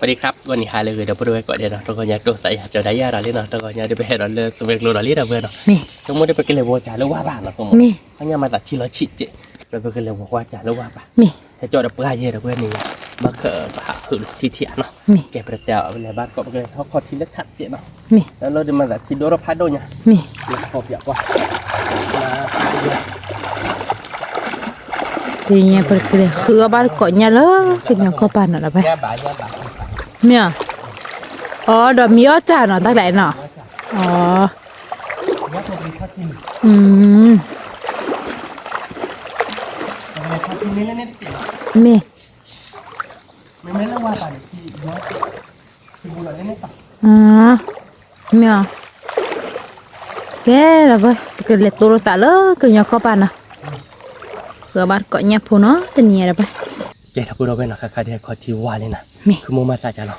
สวัสดีครับ ဂီၤနံၤဟါလၢအဂ့ၤ ဒီပုၢ်ဝဲၢ်ကိးဂၤဒဲးနီၤ, တဂီၤညါတိၢ်သးယၤကၠီၤဒၣ်ယၤဒီးလံနီၤ, တဂီၤညါဒီးပဟဲဒီးလၢသုးဝဲၤကျိၤဒီးလံဒီပုၢ်ဝဲၢ်နီၤ, မ့ၢ် ဆိကမိၣ်ဒီးပကလဲၤဝီၤစၢ်လၢဝါဘၣ်နီၤ, မ့ၢ် ခီညါမၤသးထံလီၤဆံးစဲး, ဒီးပကလဲၤဝီၤကွၢ်စၢ်လၢဝါဘၣ်, မ့ၢ် ဟဲကၠီဒီးပှၢ်ယဲဒီပုၢ်ဝဲၢ်န့ၣ်, ဘၣ်ခၢၣ်ပဟးဟုးလီၤထံထံအါနီၤ, မ့ၢ် ကဲပတဲအီၤ ပလဲၤဘၣ်တကိး ပကလဲၤထီၣ်ခီထံလၢထးစဲးနီၤ, မ့ၢ် တၢ်လီၢ်ဒုးမၤသးထံဒိၣ်ထီၣ်ဖးဒိၣ်ညါ, မ့ၢ် လၢခီပၠးကွၢ် တနံၤညါပကလဲၤဃုအီၣ်ဘၣ်တကိးညၣ်လၢကညီကီၢ်ပၤနီၤဒီပုၢ်ဝဲၢ်, မ့ၢ်ဧါ, အီ ဒီးမံအီၣ်တၢ်နီၤ တၢ်ကျးနီၤ, အီ မ့ၢ် မ့ၢ်ဧါ, ကဲဒီပုၢ်ဝဲၢ် ပကလဲၤတိၢ်လိာ်သးလၢကညီကီၢ်ပၤနီၤ, ဃုအီၣ်ဘၣ်တကိးညၣ်ဖိနီၤ တနံၤညါဒီပုၢ်ဝဲၢ်, ကဲဒီပုၢ်ဝဲၢ်နီၤ ခါခါဒ်ခီထံဝါလံနီၤ, မ့ၢ် ခူမိၢ်မၤသးကၢ်လီၤ,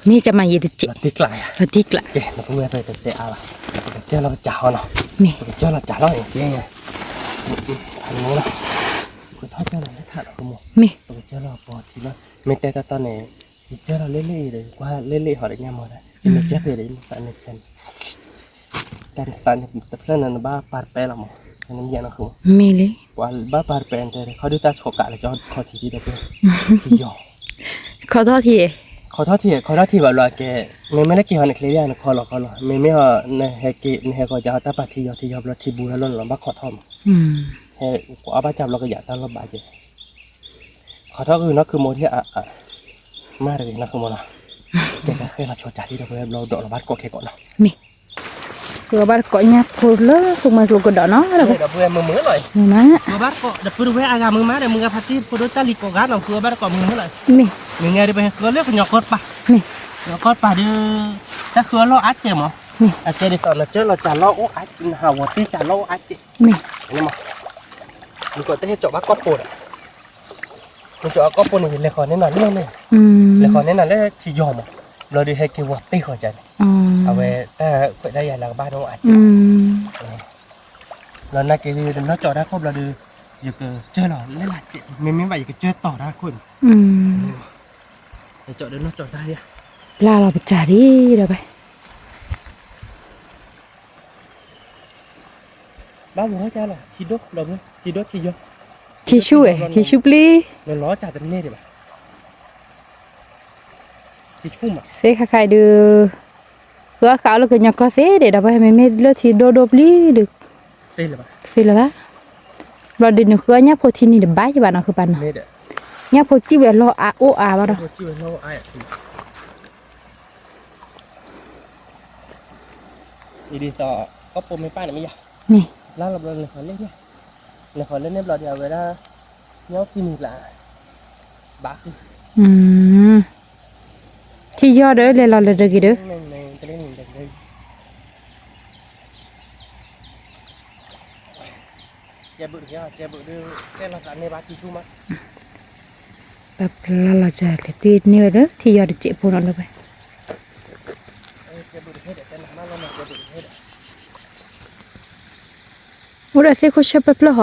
န့ၣ်ကမၤယံၤတစဲး, လီၤတံၢ်ကျးယၤ, လီၤတံၢ်ကျး, ကဲ ဒီပုၢ်ဝဲၢ် ပတဲအါဘၣ်, ပကစၢၢ်လီၤပစၢ်ဟီနီၤ, မ့ၢ် ပကစၢၢ်လီၤစၢ်လီၤအံၤ, ကဲ ပကထီၣ်ကၢၢ်လီၤလၢထးဒီးကမိၢ်, မ့ၢ် ပကစၢၢ်လီၤပီၤထံလီၤ, မ့ၢ်တဲတီတီန့ၣ်, ယကစၢၢ်လီၤလၢလၢအံၤဒီး ကွၢ်လၢလၢဟီဒီးညၣ်မီၤဒီး ယမ့ၢ်ကၢၢ်ဖဲဒီး ယမ့ၢ်သးန့ၣ်ဖဲန့ၣ်, တၢ်န့ၣ်သးန့ၣ်တဖျၢၣ်န့ၣ် နဘၣ်ပာ်တပဲလီၤမး, နမ့ၢ်ယၤနီၢ်ဃု, မ့ၢ်လံ, ပှၤဘၣ်ပာ်တပဲတဲ ခီဒုၣ်တၢ်ဆီးကးလၢကီခီထံဒ်ဒီပုၢ်ဝဲၢ်, ယီၤ, ခီထီၣ်ထံ, ခီထီၣ်ထံ, ခီထီၣ်ထံဘၣ်ဘျီကဲ, မ့မ့ၢ်လၢက့ၤဟီန့ၣ်ချ့ဒၣ် နခီလီၤခီလီၤ, မ့မ့ၢ်ဟီ နဟဲက့ၤ နဟဲကီၤကၢ်ဟီတၢ်ပာ်ထံယီၤထံယီၤဘျီထံဘူးလၢလီၢ်န့ၣ်လီၤ ဘၣ်ခီထီၣ်မး, ဟဲကွၢ်ဘၣ်ကၢ်ဘျီကယၤတၢ်လီၢ်ဘၣ်ကဲ, ခီထီၣ်ဂုာ်နီၢ်ဃုမိၢ်ဒ်အါ, မၤတဂ့ၤနီၢ်ဃုမိၢ်နီၤ, ကဲကဲဃဲလီၤဆီကၢ်ဒ်ဒီပုၢ်ဝဲၢ်ဘျီဒီးလီၤဘၣ်တကိးခဲကိးနီၤ, မ့ၢ် ဃုအီၣ်ဘၣ်တကိးညၣ်ဖိလၢသုးမွဲကျိကဒီးနီၤ, ဒီပုၢ်ဝဲၢ်မုာ်မုာ်လီၤ, မုာ်မး, ဃုအီၣ်ဘၣ်တကိး ဒီပုၢ်ဝဲၢ်အဂၤမုာ်မးဒီး မုာ်ဂၤဖါတံၢ်ဖိဒိၣ်တၢ်လံၤကိးဂၤနီၤ ဃုအီၣ်ဘၣ်တကိးမုာ်မုာ်လီၤ, မ့ၢ် မုာ်ဂၤဒီးပဟဲဃုအီၣ်လၢကညီကီၢ်ပၤ, မ့ၢ် ကညီကီၢ်ပၤဒီး, တၢ်ဃုအီၣ်လီၢ်အါကဲမး, မ့ၢ် အကဲဒ်သိးနကၢၢ်လီၤစၢ်လီၢ်အိၣ်အါ, နဟးဝီၤတ့ၢ်စၢ်လီၢ်အိၣ်အါကဲ, မ့ၢ် မ့ၢ် နကီးတဟဲကၠီးဘၣ်ကီၢ်ပိာ်ဒီး, နကၠီးအကီၢ်ပိာ်န့ၣ် ယလဲၤဃီၤန့ၢ်နၤလၢန့ၣ်, လဲၤဃီၤန့ၢ်နၤလၢထံယီၤမး, ဘျီဒီးဟဲက့ၤဝီၤတ့ၢ်ဃီၤကန့ၣ်, အဝဲတၢ်ခွဲးတၢ်ယာ်လၢကဘၣ်န့ၣ်အိၣ်အါကဲ, ဘျီနာ်က့ၤဒီးနီၢ်ကၠီးတၢ်ခိၣ်ဘျီဒီး, ယကစၢၢ်လီၤလၢလၢကဲ, မ့မ့ၢ်ဘၣ်ယကစၢၢ်တီၤတၢ်ခိၣ်န့ၣ်, ယကၠီးဒီးနီၢ်ကၠီးတၢ်ယၤ, ပျၢ်လီၤပစၢ်ဒံးဒီးဘၣ် ဘၣ်ဝီၤကၢ်လီၤ ထံဒိၣ်လီၤ, ထံဒိၣ်ထံယီၤ, ထံဆူၣ်ဝဲ ထံဆူၣ်ပျံၤ, လီၤစၢ်တန့ၢ်ဒံးဘၣ်, ထံဆူၣ်မး, စ့ခါခါအံၤဒုး, ဃုအီၣ်ဃုအီၣ်လၢကညီကီၢ်သ့ဒံးဒီး ဘၣ်မ့မ့ၢ်လၢထံဒိၣ်ဒိၣ်ပျံၤဒုး, သ့လၢၤဘၣ်, ဘျီဒုးနဃုအီၣ်ညၣ်ဖိထံန့ၣ်တဘၣ်ယဘၣ်နီၤဃုပၤနီၤ, ညၣ်ဖိစံၣ်ဝဲလီၤအါအိၣ်အါဘၣ်ဒီး, ဒ်သိး ကီၢ်ပိာ်မ့ၢ်ပၢ်န့ၣ်မ့ၢ်ယၤ, မ့ၢ် လါလီၤဘျီန့ၣ်ဃီၤလၢန့ၣ်, န့ၣ်ဃီၤလၢန့ၣ်ဘျီဒီး အဝဲဒၣ် ညီထံန့ၣ်လၢ ဘၣ်ဃုာ်, ထံယီၤဒီးလဲၤလီၤလၢတဂ့ၤဒီး, ကဲဘုးတကဲ ကဲဘုးဒီး တဲလီၤသးန့ၢ်ဘၣ်ထံဆူၣ်မး, ပပျၢ်လီၤစၢၤလဲၤတ့ၢ်န့ၢ်ဝဲဒီး ထံယီၤတစဲးဖိနီၤလၢဝဲ, အိၣ်ဒီးသ့ၣ်ခိၣ်ဆၢပျၢ်ပျၢ်ဟီ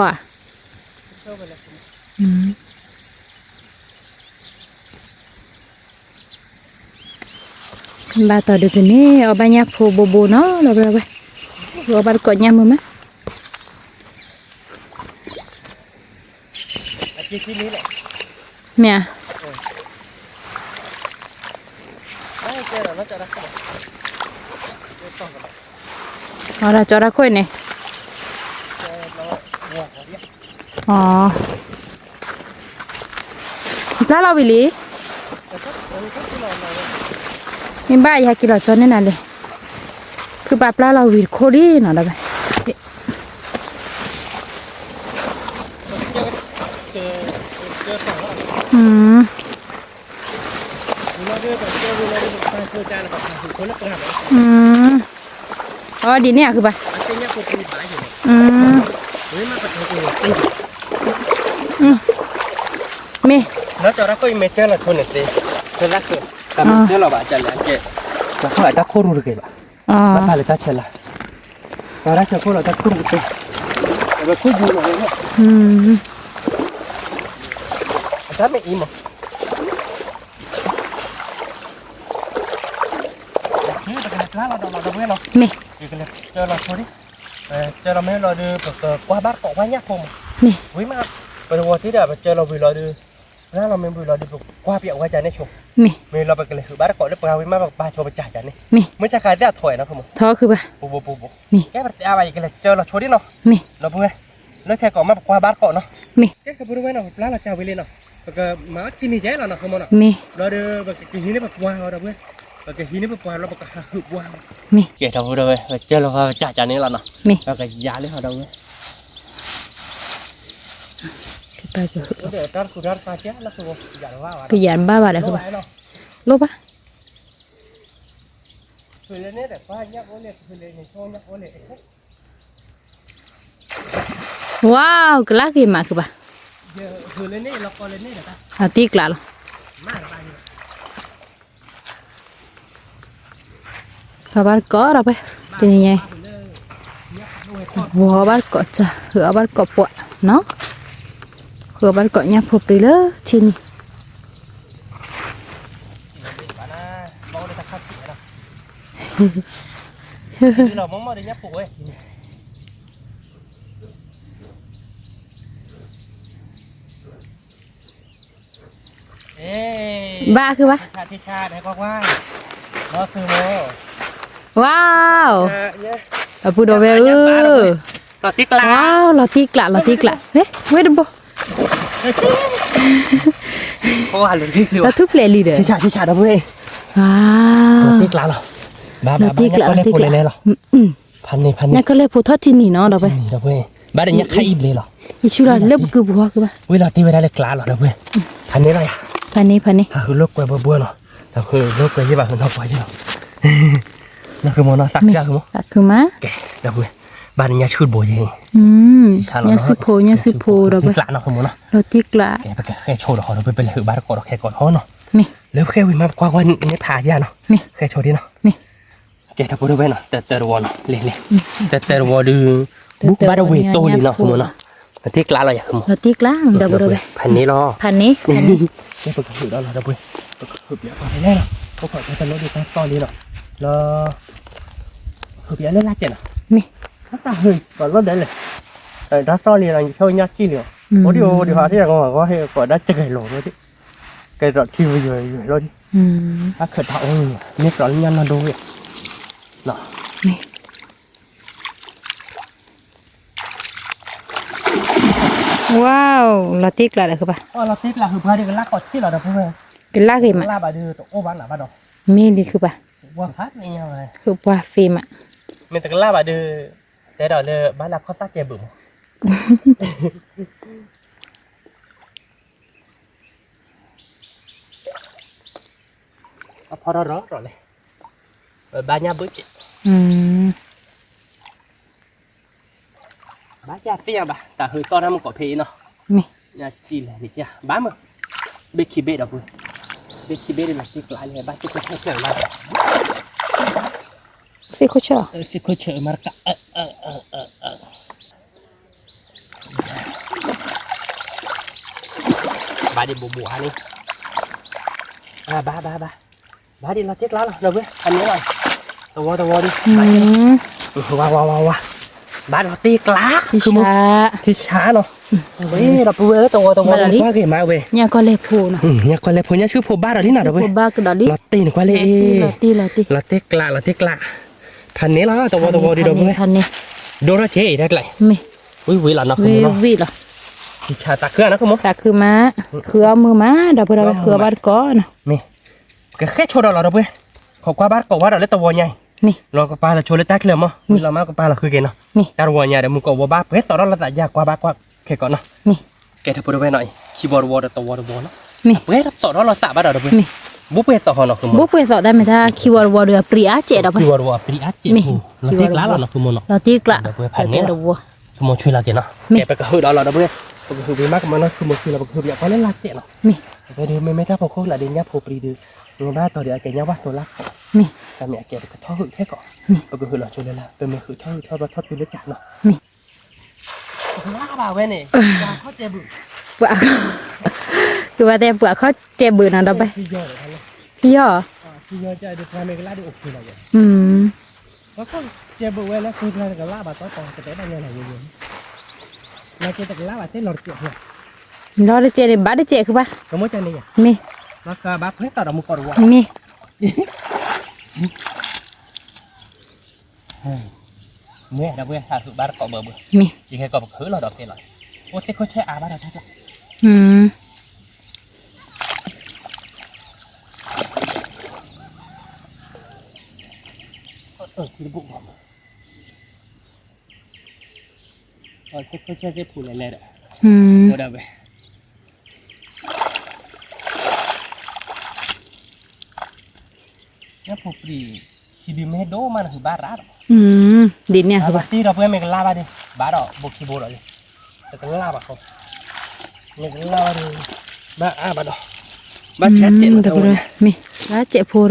ဧါ, ဘၣ်တီၤဒုးကန့ၢ် အီၣ်ဘၣ်ညၣ်ဖိဘိဘိနီၤ ဒီပုၢ်ဝဲၢ်, အီၣ်ဘၣ်တကိးညၣ်မုာ်မး, မ့ၢ်ဧါ, အီၣ်ဒီးကၠီတၢ်ခိၣ်န့ၣ်, အီ ပျၢ်လီၤဝံၤလံ, မ့ၢ်ဘၣ်ယဟဲက့ၤလီၤကၠီန့ၢ်နၤလဲၣ်, ဖုပာ်ပျၢ်လီၤဝံၤတခိၣ်လံနီၤဒီး, အီ ဒ်န့ၣ်အဃိဘၣ်, မ့ၢ်, နီၢ်ကၠီတၢ်ခိၣ်အံၤမ့ၢ်ကၢၢ်လီၤဆိန့ၣ်သ့, တၢ်လၢ်ခိၣ်, တၢ်မ့ၢ်ကၢၢ်လီၤဘၣ်ကလဲၣ်အကဲ, တၢ်ခိၣ်အတၢ်ခိၣ်ရူတဂ့ၤဘၣ်, ဘၣ်ပာ်လၢတၢ်ဆဲးလၢ်, တၢ်ဆဲးခိၣ်လီၤတၢ်ခိၣ်ရူကတဲ, အဝဲခိၣ်ယူၤလီၤ, အတၢ်မ့ၢ်အံၤမး အ ဖျါလီၤဒီးလီၤဒီပုၢ်ဝဲၢ်နီၤ, မ့ၢ် ယကလဲၤစၢလီၤဆိဒံး, ပစၢလီၤမ့ၢ်လီၤဒီး ပကကွၢ်ဘၣ်တကိးဝဲညၣ်ဖိမး, မ့ၢ် ဝံၤမး, ပတဝီၤတ့ၢ်ဒီး ပစၢလီၤဝံၤလီၤဒီး, ဖျါလီၤမ့ၢ်ဝံၤလီၤဒီး ပကွၢ်ပယီၤဝဲကန့ၣ်ဆိ, မ့ၢ်လီၤ ပကလဲၤဟုးဘၣ်တကိးလၢပှၤဝံၤမး ပကပာ်ဆိပစၢ်ကန့ၣ်, မ့ၢ် မ့ၢ်စၢ်ခါသ့ၣ်အထိးဝဲနီၤ မ့ၢ် ထိးခုဘၣ်, ပူပူပူပူ, မ့ၢ် ကဲပတဲအါဘၣ် ယကလဲၤစၢလီၤဆိဒံးနီၤ, မ့ၢ် ဒီပုၢ်ဝဲၢ်, လၢခဲကိးမး ပကွၢ်ဘၣ်တကိးနီၤ, မ့ၢ် ကဲ ဒီပုၢ်ဝဲၢ်နီၤ ပဖျါလီၤစၢဝံၤလံနီၤ, ပကမၤအီၣ်ထံမံၤယဲလီၤနီၤ ဃမနီၤ, မ့ၢ် လီၤဒီး ပကဟံးန့ၢ်ပပှၢ်လီၤဒီပုၢ်ဝဲၢ်, ပကဟံးန့ၢ်ပပှၢ်လီၤ ပကဟးဟုးပှၢ်လီၤ, မ့ၢ် ကဲ ဒီပုၢ်ဝဲၢ် ပစၢလီၤပစၢ်ကန့ၣ်လီၤနီၤ, မ့ၢ် ပကယၤလံဟီဒီပုၢ်ဝဲၢ်, တၢ်တခူတၢ်တခါကဲလီၤ, ပယၤဘၣ်ဘၣ်ဒီး လိၣ်ဘၣ်, ဝါ ကလၢ်က့ၤမးခုဘၣ်, လီၤတံၢ်ကျးလီၤ, ပှၤဘၣ်တကိးဒီပုၢ်ဝဲၢ်, တနံၤညါ, ဝီဘၣ်တကိးစၢ် ဟုးအီၣ်ဘၣ်တကိးပှၤနီၤ, ဟုးအီၣ်ဘၣ်တကိးညၣ်ဖိပြံလၢထံနံၤ ဘၣ်ခုဘၣ်, ဝါ, အပုၢ်ဒီပုၢ်ဝဲၢ်ဧၢ, ဝါ လီၤတံၢ်ကျး လီၤတံၢ်ကျး, ဝဲတဘိ, လီၤထူၣ်ဖျဲးလံဒီး, လီၤတံၢ်ကျးလီၤ, လီၤတံၢ်ကျးလီၤ, ဖးန့ၢ်ဖးန့ၢ်, ညၣ်ကီၢ်လဲၢ်ဖိထီၣ်ထံနံၤနီၤ ဒီပုၢ်ဝဲၢ်, ဘၣ်ဒီးညၣ်ခါအံၤဘျဲလီၤ, ယဆူလီၤလၢပကုၢ်ပူၤဟီခုဘၣ်, ဝံၤလီၤတံၢ်ဝဲဒၣ်လၢကျးလီၤ ဒီပုၢ်ဝဲၢ်, ဖးန့ၢ်လီၤယၤ, ဖးန့ၢ်ဖးန့ၢ်, ဟးဃုလိာ်ကွဲဘှီဘှီလီၤ, ဟးဃုလိာ်ကွဲယဲၢ်ဘၣ် ဃုနီၢ်ပှၤယဲၢ်လီၤ, နီၢ်ဃုမီၤနီၤ သးခုမး, သးခုမး, ကဲ ဒီပုၢ်ဝဲၢ်, ဘၣ်ဒီးညၣ်ဆူၣ်တဘိယဲၢ်, ညၣ်ဆူၣ်ဖိ ညၣ်ဆူၣ်ဖိ ဒီပုၢ်ဝဲၢ်, လီၤတံၢ်ကျးနီၤ ဃုမီၤနီၤ, လီၤတံၢ်ကျး, ကဲ ပကဃဲဆိဒီးဃီ ဒီပုၢ်ဝဲၢ် ပလဲၤဟုးဘၣ်တကိးဒီးခဲကိးဟီနီၤ, လၢပဃဲဝံၤမး ပကွၢ်ကွၢ်န့ၣ်ဖးယဲၢ်နီၤ, ဃဲဆိဒံးနီၤ ကဲ ဒီပုၢ်ဝဲၢ်နီၤ တၢ်တၢ်တဝီနီၤ လဲၤလဲၤ, တၢ်တၢ်တဝီဒီး ဘူးကဘၣ်တဝ့ၤတိၢ်လံနီၤ ဃုမီၤနီၤ, လီၤတံၢ်ကျးလီၤယၤ ဃုမီၤ, လီၤတံၢ်ကျး ဒီပုၢ်ဝဲၢ်, ဖးန့ၢ်လီၤ, ဖးန့ၢ်, ကဲ ပကဟုးဒီးလီၤ ဒီပုၢ်ဝဲၢ်, ပကဟုးပၠးပှၤလဲၣ်လီၤ, ပကဟုးပၠးတၢ်လီၤဒီးတၢ်တီၢ်လံနီၤ, လီၤ, ဟုးပၠးလၢလၢ်ကဲနီၤ, မ့ၢ်, တၢ်ဟုးပှၤလီၤဒဲးလဲၣ်, တၢ်တီၢ်လံလီၤ ယဆိညၣ်ကံၣ်လံအီၤ, အိၣ်ဒံးအိၣ်ဒံးဟးထံၣ်ဂီၤဂီၤဟ့ၣ်ကိးဒၣ်တဂဲၤလိာ်ဒံး, ကဲဒီးထံဝဲယွဲၢ်ယွဲၢ်လီၤဒံး, အခဲးတၢ်အိၣ်န့ၣ် မ့ၢ်ကြၢးလၢညၣ်နီၢ်ဒိဝဲၢ်, ဝါ, လီၤတံၢ်ကျးဒီးဃုဘၣ်, လီၤတံၢ်ကျးဃုဘၣ်ဒီး ကလၢ်ကီးထံၣ်လီၤဒီး ကလၢ်ဂ့ၤမး, ကလၢ်ဘၣ်ဒီးတအိၣ်ဘၣ်နၤဘၣ်ဒီး, မ့ၢ်လံဃုဘၣ်, ဃုပှၤသ့မး, မ့ၢ်တကလၢ်ဘၣ်ဒီး, တဲဒီးလၢဘၣ်လၢခီၣ်သၣ်ကဲဘုးမး အဖီထီၣ်ရီၣ်ရီၣ်လဲၣ်, ဘၣ်ညၣ်ဘုၣ်ကဲး, ဘၣ်ယၢ်သ့ၣ်ညါဘၣ် တၢ်ဟုးသီၣ်တၢ်မုၢ်ကီးဖဲအံၤနီၤ, ညၣ်ကံၣ်လဲၣ်န့ၣ်ကၢ် ဘၣ်မး, ဘ့ၣ်ခံဘ့ၣ်ဒီးပှၤ, ဘ့ၣ်ခံဘ့ၣ်ဒီးလီၤတံၢ်ကျးလဲၣ် ဘၣ်ကၢ်ကၢ်ကၢ်ကၢ်လၢ သ့ၣ်ခိၣ်ဆၢ, သ့ၣ်ခိၣ်ဆၢမၤတကး, ဘၣ်ဒ်ဘူးဘူးဟါန့ၣ်, ဘၣ်ဘၣ်ဘၣ်, ဘၣ်ဒ်လီၤတံၢ်ကျးလီၤ ဒီပုၢ်ဝဲၢ် ဖးန့ၢ်လီၤ, တဝီတဝီဒ်, ဝါဝါဝါဝါ, ဘၣ်လီၤတံၢ်ကျး, ထံဆါနီၤ, ဒီပုၢ်ဝဲၢ် တဝီတဝီလီၤ ကွၢ်ဂ့ၤမးဝဲ, ညၣ်ကီၢ်လဲၢ်ဖိနီၤ, ညၣ်ကီၢ်လဲၢ်ဖိ ညၣ်ဆူၣ်ဖိဘၣ်ဒီးလံနီၤ ဒီပုၢ်ဝဲၢ်, လီၤတံၢ်န့ၣ်ကွၢ်လၢ, လီၤတံၢ်ကျး လီၤတံၢ်ကျး, ဖးန့ၢ်လီၤ တဝီတဝီဒ် ဒီပုၢ်ဝဲၢ်, ဒိၣ်ထီၣ်က့ၤတၢ်ကျး, ဝံၤဝံၤလီၤနီၤ ဃုမီၤနီၤ, ဝံၤလီၤ, ထံဆါတၢ်ခုၣ်နီၤ ဃုမီၤ, တၢ်ခုၣ်မး, ဃုအီၣ်မုာ်မး ဒီပုၢ်ဝဲၢ် ဃုအီၣ်ဘၣ်တကိးနီၤ, မ့ၢ်, ပကဃဲဆိဒီးလီၤ ဒီပုၢ်ဝဲၢ်, ခိးကွၢ်ဘၣ်တကိးဝဲဒီးလၢတဝီညါအံၤ, မ့ၢ်, လီၤကပၤလီၤဆိလၢတၢ်ချၢမး, မ့ၢ်လီၤမးကပၤလီၤဃုက့ၤနီၤ, မ့ၢ်, တၢ်တဝီညါဒီး မုၢ်ကီးဝီၤဘၣ်ပှဲၤသိးထီၣ်လီၤသးယါ ကွၢ်ဘၣ်ကွၢ်ခဲကိးနီၤ, မ့ၢ်, ကဲ ဒီပုၢ်ဝဲၢ်နီၤအံၤ ခံဝီတဝီဒီးတဝီတဝီနီၤ, မ့ၢ်, ပှဲၤသိးထီၣ်လီၤသးဘၣ်ဒီး ဒီပုၢ်ဝဲၢ်, မ့ၢ်, ဘူးပှဲၤသိးဟီနီၤ ဃုမီၤ, ဘူးပှဲၤသိးတၢ်မ့ၢ်တၢ် ခံဝီတဝီဒီးအပြံအါစဲးဒီး မ့ၢ်, လီၤတံၢ်ကျးလီၤနီၤ ဃုမီၤနီၤ, လီၤတံၢ်ကျး, ဒီပုၢ်ဝဲၢ် ဖးန့ၢ်လီၤ, ဆိကမိၣ်ဆွံလီၤက့ၤနီၤ, မ့ၢ်, ကဲ ပကဟုးဒီးလီၤ ဒီပုၢ်ဝဲၢ်, ပကဟုးဝံၤမးကမီၤနီၤ ဃုမီၤဆွံလီၤ ပကဟုးပၠးကွၢ်လၢလၢ်စဲးနီၤ, မ့ၢ်, အဝဲဒုးမ့မ့ၢ်တၢ်ဖိခိၣ်လၢဒ်ညၣ်ဖိပြံဒုး, မ့ၢ်ဘၣ်တီၤဒီးအကဲညၣ်ဝၣ်သိလၢ်, မ့ၢ်, တၢ်မ့ၢ်အကဲပကထီၣ်ဟုးခဲကိး, မ့ၢ်, ပကဟုးလီၤဆိလၢလၢ် ပမ့ၢ်ဟုးထီၣ်ဟုးထီၣ်ဘျီထီၣ်တုၤလၢကၢ်နီၤ, မ့ၢ်, ပှၤခီၣ်တဲဘုး, ပှၤခီၣ်တဲဘုးနီၤ ဒီပုၢ်ဝဲၢ်, ယီၤ, ယီၤ, မ့ၢ်, ကဲဘိဝဲလၢ ဃုကျါတကလးဘၣ်တီတီ ကတဲဘၣ်ညါလီၤဝဲဝဲ, နကဲတကလးဘၣ်တဲလီၤတကဲးဖဲ, လီၤတကဲးန့ၣ် ဘၣ်တကဲးဃုဘၣ်, ကမိၣ်ကန့ၣ်ယါ, မ့ၢ်, ဘၣ်ကဘၣ်ဖဲတီဒီးမူကီၢ်တဝါ, မ့ၢ်, မ့ၢ်ဒီးဝဲဟးဟုးဘၣ်တကိးဘၢဘၢ, မ့ၢ်, ယဟဲကီးပကဟုးလီၤဒီးဖဲလီၤ, အိၣ်သ့ၣ်ခိၣ်ဆဲအါဘၣ်ဒီးတၢ်ကျါ, ဒ်န့ၣ်ဘၣ်, တံၢ်ဒီးပှဲၤမ့ၢ်ကလါဘၣ်ဒီး ဘၣ်ဒီးဘိခံဘိဒီး, တကလါဘၣ်ဃီ, မ့ၢ်ကလါဘၣ်ဒီး, ဘၣ်အါဘၣ်ဒီး, ဘၣ်ဆဲးတဲးလီၤ, မ့ၢ်, ဘၣ်စဲးဖိဒီး,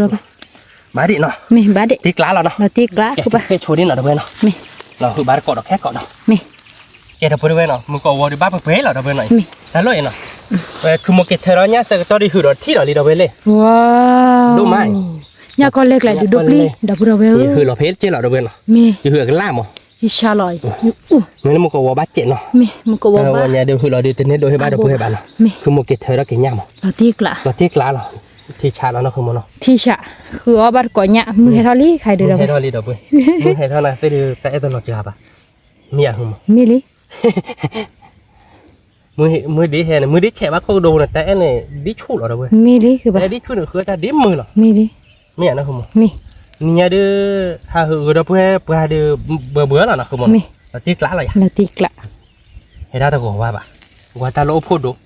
ဘၣ်ဒ်နီၤ, မ့ၢ်ဘၣ်ဒ်, တံၢ်ကျါလီၤနီၤ, တံၢ်ကျါဃုဘၣ်, ဟဲဆိဒ်နီၤဒီးပှဲၤနီၤ, မ့ၢ်, လီၤဟုးဘၣ်တကိးဒီးခဲကိးနီၤ, မ့ၢ်, ကဲဒီးပှဲၤဝဲနီၤ မုၢ်ကီၢ်ဝီၤဒီးဘၣ်ပှဲၤပှဲၤလီၤဒီးပှဲၤနီၤ, မ့ၢ်, တၢ်လီၢ်အံၤနီၤ, ဝဲခုမိၢ်က့ၤထၢဒီးညၣ်ဆၢကတီၢ်ဒ်ဟုးဒီးထံၣ်ဒီးလံဒီးဝဲလၢ, ဒိၣ်မး, ညၣ်ကီၢ်လဲၢ်ကျဲဒုးဒိၣ်ပျံၤဒီးပှဲၤဒီးဝဲဧၢ, ယဟုးလီၤဖဲကဲလီၤဒီးပှဲၤနီၤ, မ့ၢ်, ယဟုးအကလါမး, ယဆါလီၤ, မ့ၢ်လၢမုၢ်ကီၢ်ဝီၤဘၣ်စဲးနီၤ, မ့ၢ်, မုၢ်ကီၢ်ဝီၤဘၣ်, ညါဒုးဟုးလီၤဒုးတန့ၢ်ဒိၣ်ဟ့ၣ်ဘၣ်ဒီးပှဲၤဘၣ်နီၤ, မ့ၢ်, ခုမိၢ်က့ၤထၢဒီးက့ၤညၣ်မး, လီၤတံၢ်ကျါ, လီၤတံၢ်ကျါလီၤ, ထံဆးလီၤနီၤ ခုမိၢ်နီၤ, ထံဆး, ဃုအီၣ်ဘၣ်တကိးညၣ် မုၢ်ဟဲထီၣ်လံခါဒီး, မုၢ်ဟဲထီၣ်လံဒီးပှဲၤ, မုၢ်ဟဲထီၣ်နၤသ့ၣ်ဒုး တၢ်အဲၣ်တလီၤစှၤဘၣ်, မ့ၢ်ဧါ, မ့ၢ်လံ မုၢ်ဒ်ဟဲန့ၣ် မုၢ်ဒ်ဆဲးဘၣ်ခိၣ်ကဒိပူၤန့ၣ် တၢ်အဲၣ်န့ၣ် ဒ်ဆူၣ်လီၤဒီးပှဲၤ, မ့ၢ်လံ တၢ်အဲၣ်ဒ်ဆူၣ်န့ၣ် ဃုတၢ်ဒ်မုၢ်လီၤ, မ့ၢ်လံ, မ့ၢ်ဧါနီၤ ခုမိၢ်, မ့ၢ်, နံၤညါဒုး ဟးဟုးဂ့ၤဒီးပှဲၤပှၤဒုး ဘၢဘၢလီၤနီၤ ခုမိၢ်နီၤ, လီၤတံၢ်ကျါလီၤယၤ, လီၤတံၢ်ကျါ, ဟဲဒၣ်တဂီၤဝါဘၣ်, ကွၢ်တၢ်လၢအိၣ်ဖှိၣ်ဒိၣ်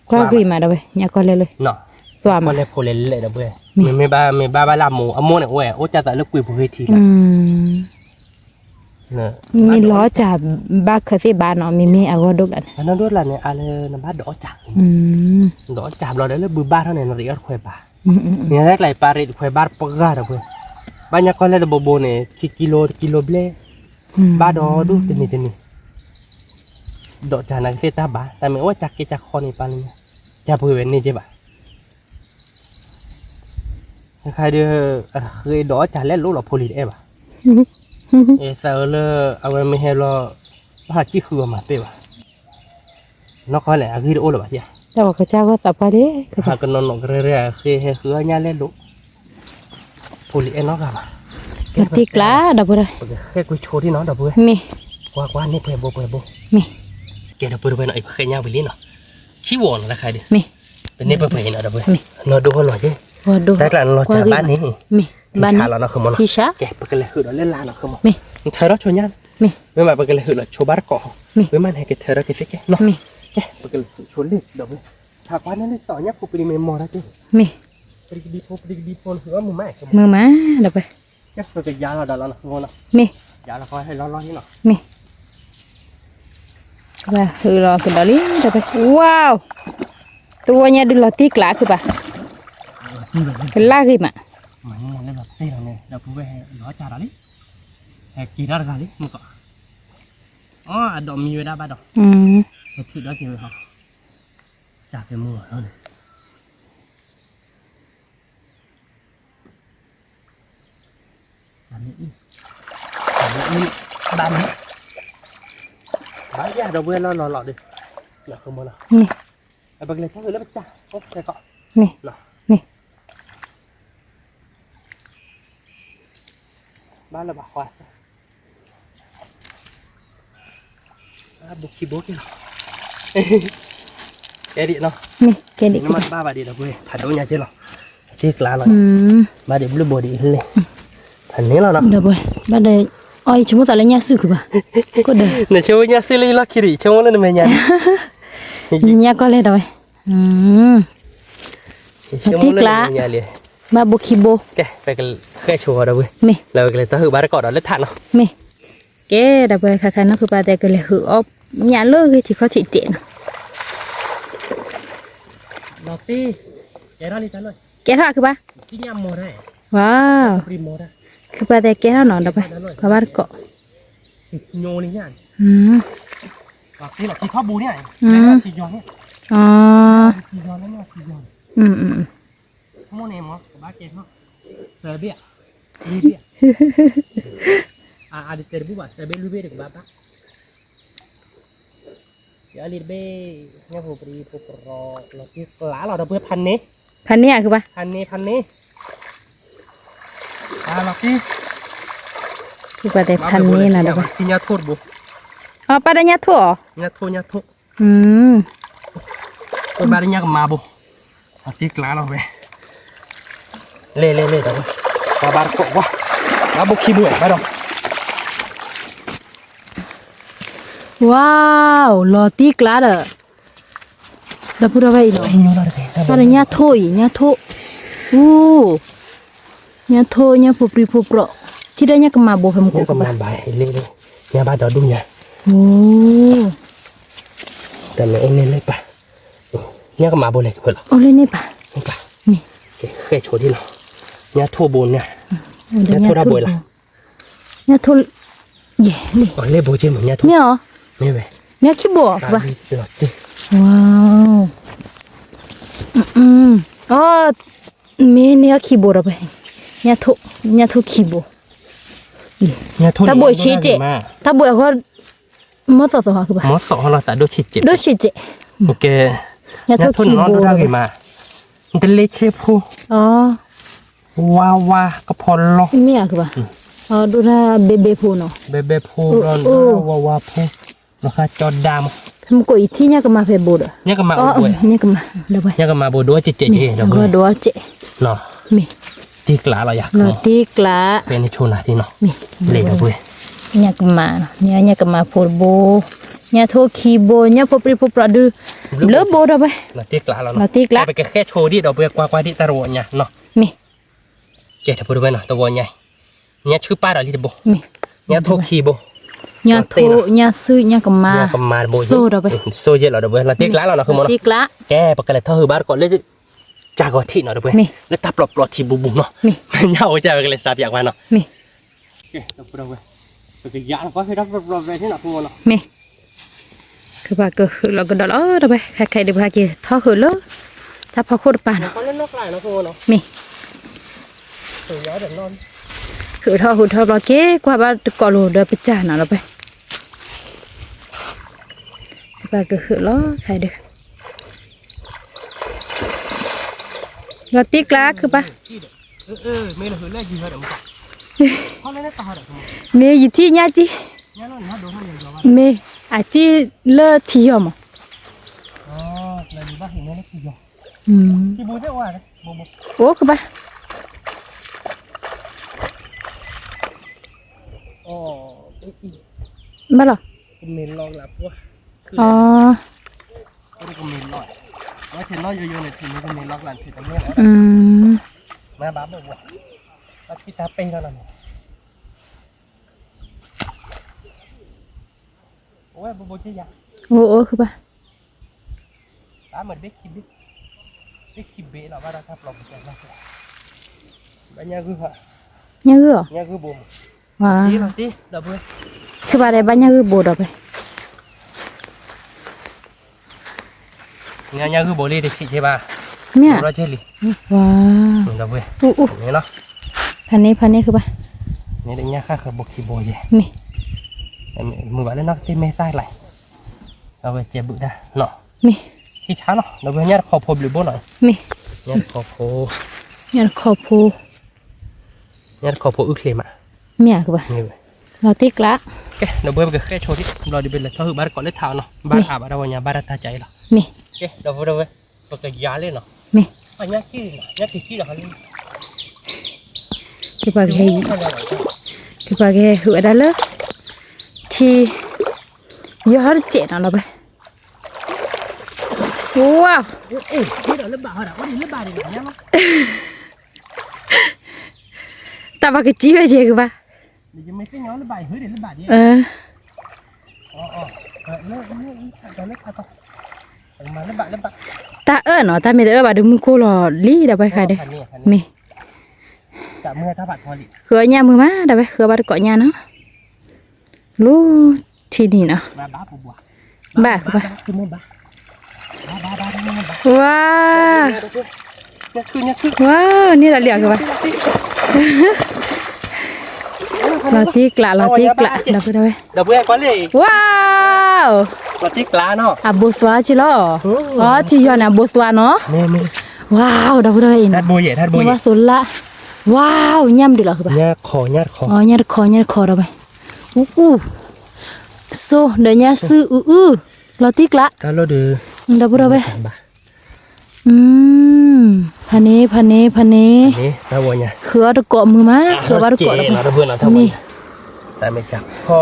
ကွၢ်ဂ့ၤမးဒီးဝဲ ညၣ်ကီၢ်လဲၢ်လၢ, ကွၢ်လဲၢ်ဖိလဲၢ်လဲၢ်ဒီးပှဲၤ, မ့မ့ၢ်ဘၣ် မ့ၢ်ဘၣ်ဘၣ်လၢအမိၢ် အမိၢ်န့ၣ် အိၣ်ဝဲ အိၣ်ကၢ်သးလၢကွံာ်ပူၤဂ့ၤထံးလီၤ, မ့ၢ်လီၤအီၣ်စၢ်ဘၣ်ခၢၣ်သ့ၣ်ဘၣ်နီၤ မ့မ့ၢ်အဂီၢ်ဒိၣ်ကျါန့ၣ်, အနီၢ်ဒိၣ်ကျါန့ၣ် အါလၢနဘၣ်ဒိးအီၣ်စၢ်, ဒိးအီၣ်စၢ်ဘျီဒီးလၢဘုဘၣ်ထီၣ်န့ၣ် နရံးအီၣ်တခွဲးဘၣ်, နဟဲကျါပာ်ရံးတခွဲးဘၣ်တပှၢ်ဒီးပှဲၤ, ဘၣ်ညၣ်ကီၢ်လဲၢ်တဘိဘိန့ၣ် ခံကံလိ တကံလိဘျဲၣ် ဘၣ်ဒီးဒိၣ်တနံၤတနံၤ, ဒိးစၢ်နာ်က့သ့ၣ်တၢ်ဘၣ် တၢ်မ့ၢ်အိၣ်စၢ်က့စၢ်ခီန့ၣ်ပာ်လၢညါ, စၢ်ပှ့ၤဝဲန့ၣ်က့ဘၣ်, တခါဒီး အဃ့ဒိးစၢ်လဲၣ်လိၣ်လီၤဖိလံၤတအဲၣ်ဘၣ်, အသးလၢ အဝဲမ့ၢ်ဟဲလီၤ ဘၣ်ဟးစံၣ်ဃုအီၤမၤသ့ဘၣ်, နီၢ်ကီၢ်လဲၣ် အဂံၢ်တအိၣ်လၢၤဘၣ်ဧါ, တၢ်ဝဲကစၢ်ဂီၢ်သးပှၢ်လံ, ဟးကနီၤနီၤကရဲရဲ ဃ့ဟဲဃုအီၣ်ညၣ်လဲၣ်လိၣ် ဖိလံၤအဲၣ်နီတဂၤဘၣ်, ပတံၢ်ကျါဒီပုၢ်ဝဲၢ်, ပကဃဲကွံာ်ဆိဒ်နီၤဒီပုၢ်ဝဲၢ်, မ့ၢ်, ကွၢ်ကွၢ်န့ၢ်ပှဲၤဘိပှဲၤဘိ, မ့ၢ်, ကဲဒီပုၢ်ဝဲၢ်နီၤ အံၤပဃဲညၣ်ဝံၤလံနီၤ, ခံဝီၤနီၤတခါဒီး, မ့ၢ်, ပန့ၢ်ပှဲၤပှဲၤအံၤနီၤဒီပုၢ်ဝဲၢ်, မ့ၢ်, နီၢ်ဒိၣ်ဟီၣ်နီၤက့, တၢ်ကျါနီၤလီၤစၢ်ဘၣ်န့ၣ်, မ့ၢ်, ထံဆးလီၤနီၤ ခုမိၢ်နီၤ, ထံဆး, ကဲ ပကလဲၤဟုးဒီးလၢလာ်နီၤ ခုမိၢ်, မ့ၢ်, ထၢထီၣ်ဆိညၣ်, မ့ၢ်, မ့ၢ်ဘၣ်ပကလဲၤဟုးလီၤဆိဘၣ်တကိး, မ့ၢ်, ဝဲမ့ၢ်န့ၣ်ကထၢထီၣ်က့ၤသ့ကဲနီၤ, မ့ၢ်, ကဲ ပကလဲၤဟုးဆိလံဒီပုၢ်ဝဲၢ်, ဖးကွၢ်န့ၢ်လံသီၣ်ညၣ်ဖိပလံၤမ့ၢ်မီၤတၢ်က့, မ့ၢ် ပတံၢ်ကဒံဖိ ပတံၢ်ကဒံဖိ ဟုးအီၣ်မုာ်မး, မုာ်မး, ဒီပုၢ်ဝဲၢ်, ကဲ ပကယါလီၤဒီးလီၤနီၤ မ့ၢ်, ယါလီၤခီဟဲလီၤလီၤန့ၣ်နီၤ, မ့ၢ်, ဝဲဟုးလီၤကဒီးလံ ဒီပုၢ်ဝဲၢ်, ဝါ, တဝီညါဒုးလီၤတံၢ်ကျါခုဘၣ်, ကလၢဂ့ၤမး, ဒီပုၢ်ဝဲၢ်ဟဲလီၤတံၢ်လီၤန့ၣ် ဒီပုၢ်ဝဲၢ်ဟဲလီၤတံၢ်လီၤလံ, ဟဲက့ၤတၢ်တဂၤလံ မုၢ်ကီး, အီ အဒိးမံဝဲဒၣ်ဘၣ်ဒီး, ဟဲထုးဒီးက့ၤဝဲဟီ, ကၢ်ဖဲမုၢ်ဂီၤလီၤန့ၣ် တၢ်မ့ၢ်အံၤ, တၢ်မ့ၢ်အံၤ, ဘၣ်မ့ၢ်, ဘၣ်ယၤဒီပုၢ်ဝဲၢ်လီၤလီၤလီၤဒီး, လီၤကမီၤလီၤ, မ့ၢ်, ပကလဲၤထီၣ်ဝဲလၢပစၢ်, အိၣ်ခဲကီး, မ့ၢ်, မ့ၢ်, ဘၣ်လၢဘၣ်ဃီ, ဘိခံဘိက့ၤလီၤ, ကဲဒံးနီၤ, မ့ၢ်, ကဲဒံး, နမ့ၢ်ဘၣ်ဘၣ်ဒံးဒီပုၢ်ဝဲၢ် ဖးဒိၣ်ညါက့ၤလီၤ, တံၢ်ကျါလီၤ, ဘၣ်ဒံးဘျုးဘိဒံးလံ, ဖးန့ၣ်လီၤနီၤ, ဒီပုၢ်ဝဲၢ်, ဘၣ်ဒီး, အီ ယဆိကမိၣ်သးလၢညၣ်စုၣ်ခုဘၣ်, ကဒၢ, နဆိကမိၣ်ညၣ်စုၣ်လၢယလီၢ်ခံဒံး ဆိကမိၣ်လၢနမဲာ်ညါန့ၣ်, ညၣ်ကီၢ်လဲၢ်ဒီပုၢ်ဝဲၢ်, တံၢ်ကျါ, ဘၣ်ဘိခံဘိ, ကဲ ပကဃဲဆိဒီပုၢ်ဝဲၢ်, မ့ၢ်, လၢပကလဲၤတၢ်ဟုးဘၣ်တကိးဒီးလၢထးနီၤ, မ့ၢ်, ကဲ ဒီပုၢ်ဝဲၢ် ခါခါနီၢ်ခုပၢ်တဲကလဲၤဟုးအီၣ်ညၣ်လၢဂ့ၢ်ထံခီၣ်ထံးစဲးနီၤ, လီၤတံၢ်, ကဲထီၣ်လံတၢ်လီၢ်, ကဲထီၣ်ခုဘၣ်, ဝါ, ခုပၢ်တဲကဲထီၣ်နီၤ ဒီပုၢ်ဝဲၢ် ပှၤဘၣ်တကိး, အ အါ အါဒ်တဲတဘူၣ်ဘၣ် တဲဘ့ၣ်လွံၢ်ဘ့ၣ်တကဘၣ်ဘၣ် ယအလံတဘ့ၣ် ညၣ်ဖိပြံဖိပြီလီၤတံၢ်ကျါလီၤ ဒီပုၢ်ဝဲၢ်ဖးန့ၣ် ဖးန့ၣ်ဧါ ဃုဘၣ် ဖးန့ၣ် ဖးန့ၣ် ဖးလီၤတံၢ် ဃုဘၣ်တဲဖးန့ၣ်နၤဒီပုၢ်ဝဲၢ် ထံညၣ်ထိၣ်တဘိ အပၢ်ဒီးညၣ်ထိၣ်အီၤ ညၣ်ထိၣ် ညၣ်ထိၣ် ပဘၣ်ဒီးညၣ်ကမါဘိ လီၤတံၢ်ကျါလီၤဝဲ လဲၤ လဲၤ လဲၤဒီး ပဘၣ်တကိးကွၢ် ဘၣ်ဘိခံဘိဘၣ်ဒီး ဝါ လီၤတံၢ်ကျါဒီး ဒီပုၢ်ဝဲၢ်အံၤလီၤ ဘၣ်ဒီးညၣ်ထိၣ်အံၤ ညၣ်ထိၣ် အိ ညၣ်ထိၣ် ညၣ်ဖိပြံဖိပြီ ထံၣ်ဒီးညၣ်ကမါဘိဖဲမူခိၣ်ကဘၣ် ညၣ်ဘၣ်ဒီဒူၣ်ညါ အိ တၢ်မ့ၢ်အိၣ်န့ၣ်လၢပၢ် ညၣ်ကမါဘိလဲၤကဖၢလီၤ အိၣ်လၢန့ၣ်ပၢ် မ့ၢ် ဃဲၣ်ဆိဒ်လီၤ ညၣ်ထိၣ်ဘိန့ၣ် ညၣ်ထိၣ်တၢ်ဘိလီၤ ညၣ်ထိၣ် ယဲၢ်လံ လဲၤဘိက့မ့ၢ်ညၣ်ထိၣ် မ့ၢ်ဝဲ ညၣ်ခံဘိအီၤ လီၤတံၢ် ဝါ အီ မ့ၢ်န့ၢ်အီၣ်ခံဘိဒီးပှဲၤ ညၣ်ထိၣ် ညၣ်ထိၣ်ခံဘိ တၢ်ဘိဆံးကဲး တၢ်ဘိအဂီၢ် မီၢ်သီၣ်သီၣ်ဟီ မီၢ်သီၣ်ဟီလီၤသးဒိၣ်ဆံးကဲး ဒိၣ်ဆံးကဲး ညၣ်ထိၣ်ခံဘိ နတလ့ဆ့ဖိ ဝါဝါကဖီလီၢ် မ့ၢ်ဧါကဘၣ် ဒိၣ်တၢ်ဘဲဘဲဖိနီၤ ဘဲဘဲဖိလီၤ ဝါဝါဖိ လီၤဃာ်ကၠီဒါမး ဖဲမူခိၣ်အံၤထံၣ်ညၣ်ကမါဖဲဘိဒီး ညၣ်ကမါအိၣ်ဘိ ညၣ်ကမါဘိဒိၣ်စဲးစဲးက့ ဒိၣ်စဲး မ့ၢ် တံၢ်ကျါလီၤယၤ လီၤတံၢ်ကျါ ဖဲန့ၣ်ဆိနၤတံၢ်နီၤ လဲၤဒီပုၢ်ဝဲၢ် ညၣ်ကမါနီၤ မ့ၢ်ညၣ်ကမါဖိတဘိ ညၣ်ထိၣ်ခံဘိ ညၣ်ဖိပြံဖိပြီဒု ဘျၢဘိဒီပုၢ်ဝဲၢ် လီၤတံၢ်ကျါလီၤနီၤ လီၤတံၢ်ကျါ ပကဃဲၣ်ဆိဒံးဒီပုၢ်ဝဲၢ်ကွၢ်ကွၢ်ဒံးတၢ်တဝီညါနီၤ မ့ၢ် ကဲ ဒီပုၢ်ဝဲၢ်နီၤ တဝီညါအံၤ ညၣ်ဆူၣ်ပၢ်ဒီးလံတဘိ ညၣ်ထိၣ်ခံဘိ ညၣ်ထိၣ် ညၣ်ဆူၣ် ညၣ်ကမါ ညၣ်ကမါတဘိ စိၢ်ဒီပုၢ်ဝဲၢ် စိၢ်ယဲၢ်လီၤဒီပုၢ်ဝဲၢ် လီၤတံၢ်ကျါလီၤနီၤ ဃုမနီၤ တံၢ်ကျါ ကဲပကလဲၤထီၣ်ဟုးဘါတကိးလၢ ကၢ်ဂီၤထံးနီၤဒီပုၢ်ဝဲၢ် လၢတၢ်ပျီပျီထံဘူဘူနီၤ ညၣ်အိၣ်ကဲဝဲကလဲၤစးပၠးကွၢ်နီၤ ကဲ ဒီပုၢ်ဝဲၢ် ပကယါလီၤကွၢ်ဖဲတၢ်ပျီပျီဖဲန့ၣ်နီၤ ဃုမနီၤ မ့ၢ် ကဘၣ်ကဟုးလီၤကဒီးလီၤ ဒီပုၢ်ဝဲၢ် ခဲခဲဒုးပဟဲက့ၤထီၣ်ဟုးလၢ တၢ်ဖီခိၣ်တပၤနီၤ မ့ၢ် ဟုးထီၣ်ဟုးထီၣ်ဘျီက့ၤ ကွၢ်ဘၣ်တကိးလိၤဒီးပစၢ်နီၤဒီပုၢ်ဝဲၢ် ကဘၣ်ကဟုးလီၤ ခဲဒုး လီၤတံၢ်ကျါခုပၢ် မ့ၢ်ယထံၣ်ညၣ်ကံ မ့ၢ်အကံလၢထံယီၤမး အိၣ်ကဘၣ် ဘၣ်လီၤ အီ အိၣ်အိၣ်ခုဘၣ် ညၣ်ဂုၢ်အီၤ ဝါ ခုဘၣ်ဒီးဘၣ်ညၣ်ဂုၢ်ဘိဒီးပဲ ညၣ်ဂုၢ်ဘိလံတဆံးက့ဘၣ် မ့ၢ်ဧါ ဝါ အူအူ ဖးန့ၣ် ဖးန့ၣ်ခုဘၣ် ညၣ်ဃၣ်ဃၢၤဘိခံဘိယဲ မ့ၢ် မုာ်ဘၣ်လၢနီၢ်ကသ့ၣ်မဲာ်သၣ်လၢ် အဝဲကဲဘုးဒၣ်နီၤ မ့ၢ် ဟံၣ်ဆါနီၤ ဒီးဝဲညၣ်တခီဖိဘျုးဘိနီၤ မ့ၢ် ညၣ်တခီဖိ ညၣ်တခီဖိ ညၣ်တခီဖိအုၣ်ချ့မး မ့ၢ်ဧါကဘၣ် လီၤတံၢ်ကျါ ကဲ ဒီးဝဲပကဃဲၣ်ဆိဒံး ဘျီဒုးပလဲၤထီၣ်ဟုးဘါတကိးလၢထးအီၤနီၤ ဘါတဟးဘၣ်တၢ်ဝီညါ ဘါတၢ်တၢ်ကါအံၤလီၤ မ့ၢ် ကဲ ဒီးဝဲ ပကယၤလံနီၤ မ့ၢ် ညၣ်ကံၢ်နီၤ ညၣ်ကံၢ်ကံၢ်လီၤ ကပှၤကဟဲ ကပှၤကဟဲဟုးဝဲဒၣ်လၢ ထံ ယီၤဟီၣ်တစဲးနီၤလီၤပဲ ဝါ တၢ်ဘၣ်ကစံၣ်ဝဲယဲကဘၣ် တၢ်အၢၣ်နီၤ တၢ်မ့ၢ်တအၢၣ်ဘၣ်ဒုးမုၢ်ကိၢ်လီၤလံဒီးဝဲခါဒီး မ့ၢ် ဃုအညၣ်မုၢ်မးဒီးဝဲဃုဘၣ်တကိးညၣ်နီၤ လူထံနံၤနီၤ ဘၣ် ဘၣ် ဝါ ဝါ န့ၣ်ဒီးလံအကဘၣ် လီၤတံၢ်ကျး လီၤတံၢ်ကျး ဒီပုၢ်ဒီဝဲၢ်, ဝါ, လီၤတံၢ်ကျးနီၤ, အဘိသွါက့လီၤ, အထံယီၤန့ၣ် အဘိသွါနီၤ, ဝါ, ဒီပုၢ်ဒီဝဲၢ်အံၤနီၤ, ဘၣ်သိးလၢ, ဝါ, ညၣ်မနုၤလီၤဃုဘၣ်, ညၣ်တခီ ညၣ်တခီဒီးဝဲ, အူအူ, စိဒီးညၣ်စုအုအု, လီၤတံၢ်ကျး, ဒီပုၢ်ဒီဝဲၢ် ဖးန့ၣ် ဖးန့ၣ် ဖးန့ၣ်, ဃုအီၣ်တကိးမုာ်မး ဃုအီၣ်ဘၣ်တကိးဒီး, မ့ၢ်, တၢ်မ့ၢ်ကၢ်ဖီ,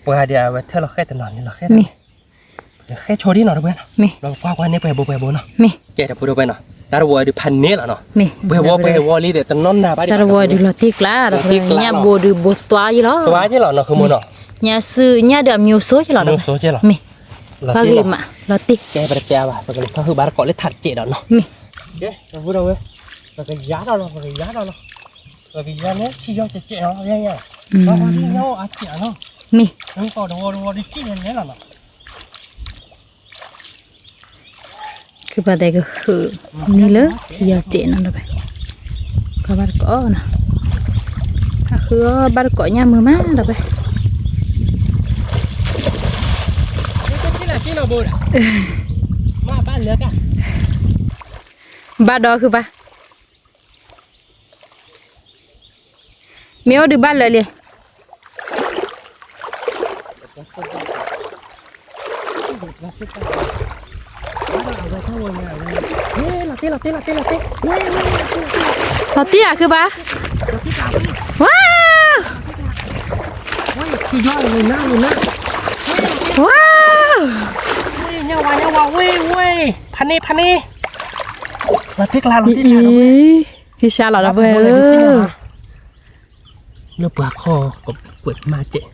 ပှၤဒ်အဝဲထၢၣ်လီၤဃဲၣ်တနီၤန့ၣ်လီၤဃဲၣ်, မ့ၢ်, ဃဲၣ်ဆိဒ်နီၤတဝဲနီၤ, မ့ၢ်, ကွၢ်ကွၢ်န့ၣ်ပှဲၤဘိပှဲၤဘိနီၤ, မ့ၢ်, ကဲတပူၤတဝဲနီၤ, တၢ်တဝီဒုးဖးန့ၣ်လီၤနီၤ, မ့ၢ်, ပှဲၤဝီပှဲၤဝီလံဒီးတနီၤနၤဘၣ်ဒံး, တၢ်တဝီဒုးလီၤတံၢ်ကျး, ညၣ်ဘိဒုးဘိသွါယ့လီၤ, သွါယ့လီၤနီၤ ဃုမိၢ်နီၤ, ညၣ်စု ညၣ်ဒုးအမံၤအိၣ်ဆိက့လီၤ, မ့ၢ် ပှၤဂ့ၤမး လီၤတံၢ်, ကဲပတတဲဘၣ် ပကလဲၤထီၣ်ဟုၣ်ဘါတကိးလၢထးတစဲးဒီးနီၤ, မ့ၢ်, ကဲတပူၤတဝဲ, ပကယါထီၣ်လီၤ ပကယါထီၣ်လီၤ, ပကယါန့ၣ်ထံယီၤတစဲးလီၤ, ညၣ်အိၣ်အါစဲးလီၤ, မ့ၢ်, တဝီတဝီဒုးထံၣ်လဲၤလဲၤလီၤနီၤ ခုဘၣ်တဲကဟုၣ်န့ၢ်လၢထံယီၤစဲးနီၤဒီး, ကဘၣ်တကိးနီၤ, အဃုအီၣ်ဘၣ်တကိးညၣ်မုာ်မးဒီး, ဘၣ်ဒီးခုဘၣ်, မ့ၢ်အိၣ်ဒုးဘၣ်လၢာ်လံ လီၤတံၢ်အီၤခုဘၣ်, ဝါ, ဝါ, ဖးန့ၢ် ဖးန့ၢ်, အံၤ, ဟံးဆါလီၤဒီပုၢ်ဝဲၢ်ဧၢ လၢပှၤခီၣ်ကကွဲးမၤစဲး,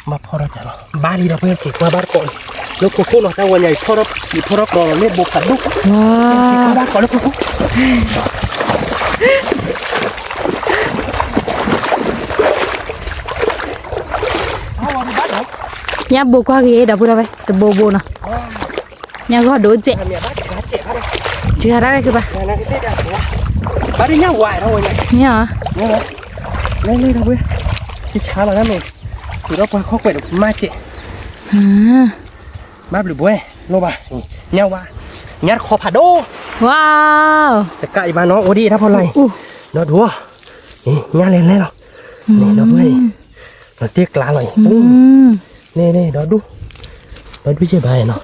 မၤဖီထီၣ်ကလီၤ ဘၣ်လံဒီပုၢ်ဝဲၢ် က့ၤကွၢ်ဘၣ်တကိးန့ၣ်, လၢခိခိၣ်နီၤ တၢ်ဝီညါအံၤ ဖီထီၣ်ကလီၤလီၤ လၢဘိခးဒိၣ်, က့ၤကွၢ်ဘၣ်တကိးလၢခိခိၣ် ညၣ်ဘိကွၢ်ဂ့ၤ ဒီပုၢ်ဝဲၢ် တဘိဘိနီၤ, ညၣ်ဂီၢ်ဒိၣ်စဲး, စှၤဒၣ်ဝဲကဘၣ်, မ့ၢ်ဧါ, လၢလၢဒီပုၢ်ဝဲၢ်, ကဆါလီၤဒၣ်မ့ၢ်, တုၤဒီးပှၤခီၣ်ကွဲးဒီးမၤစဲး, ဘၣ်ဘျုးဘွဲ့ လိၣ်ဘၣ်, ညၣ်ဝါ, ညၣ်တခီဖးဒိၣ်, ဝါ, တကးအံၤဘၣ်နီၤ အိၣ်ဒံးတၢ်ဖီလာ်အံၤ, ဒီးဒူၣ်, ညၣ်လဲၤလဲၤလီၤ, ဒီပုၢ်ဝဲၢ်အံၤ, လီၤတံၢ်ကျးလီၤအံၤ, န့ၣ်န့ၣ် ဒီဒူၣ်, ဒီဒူၣ်ယဲၢ်ဘၣ်နီၤ,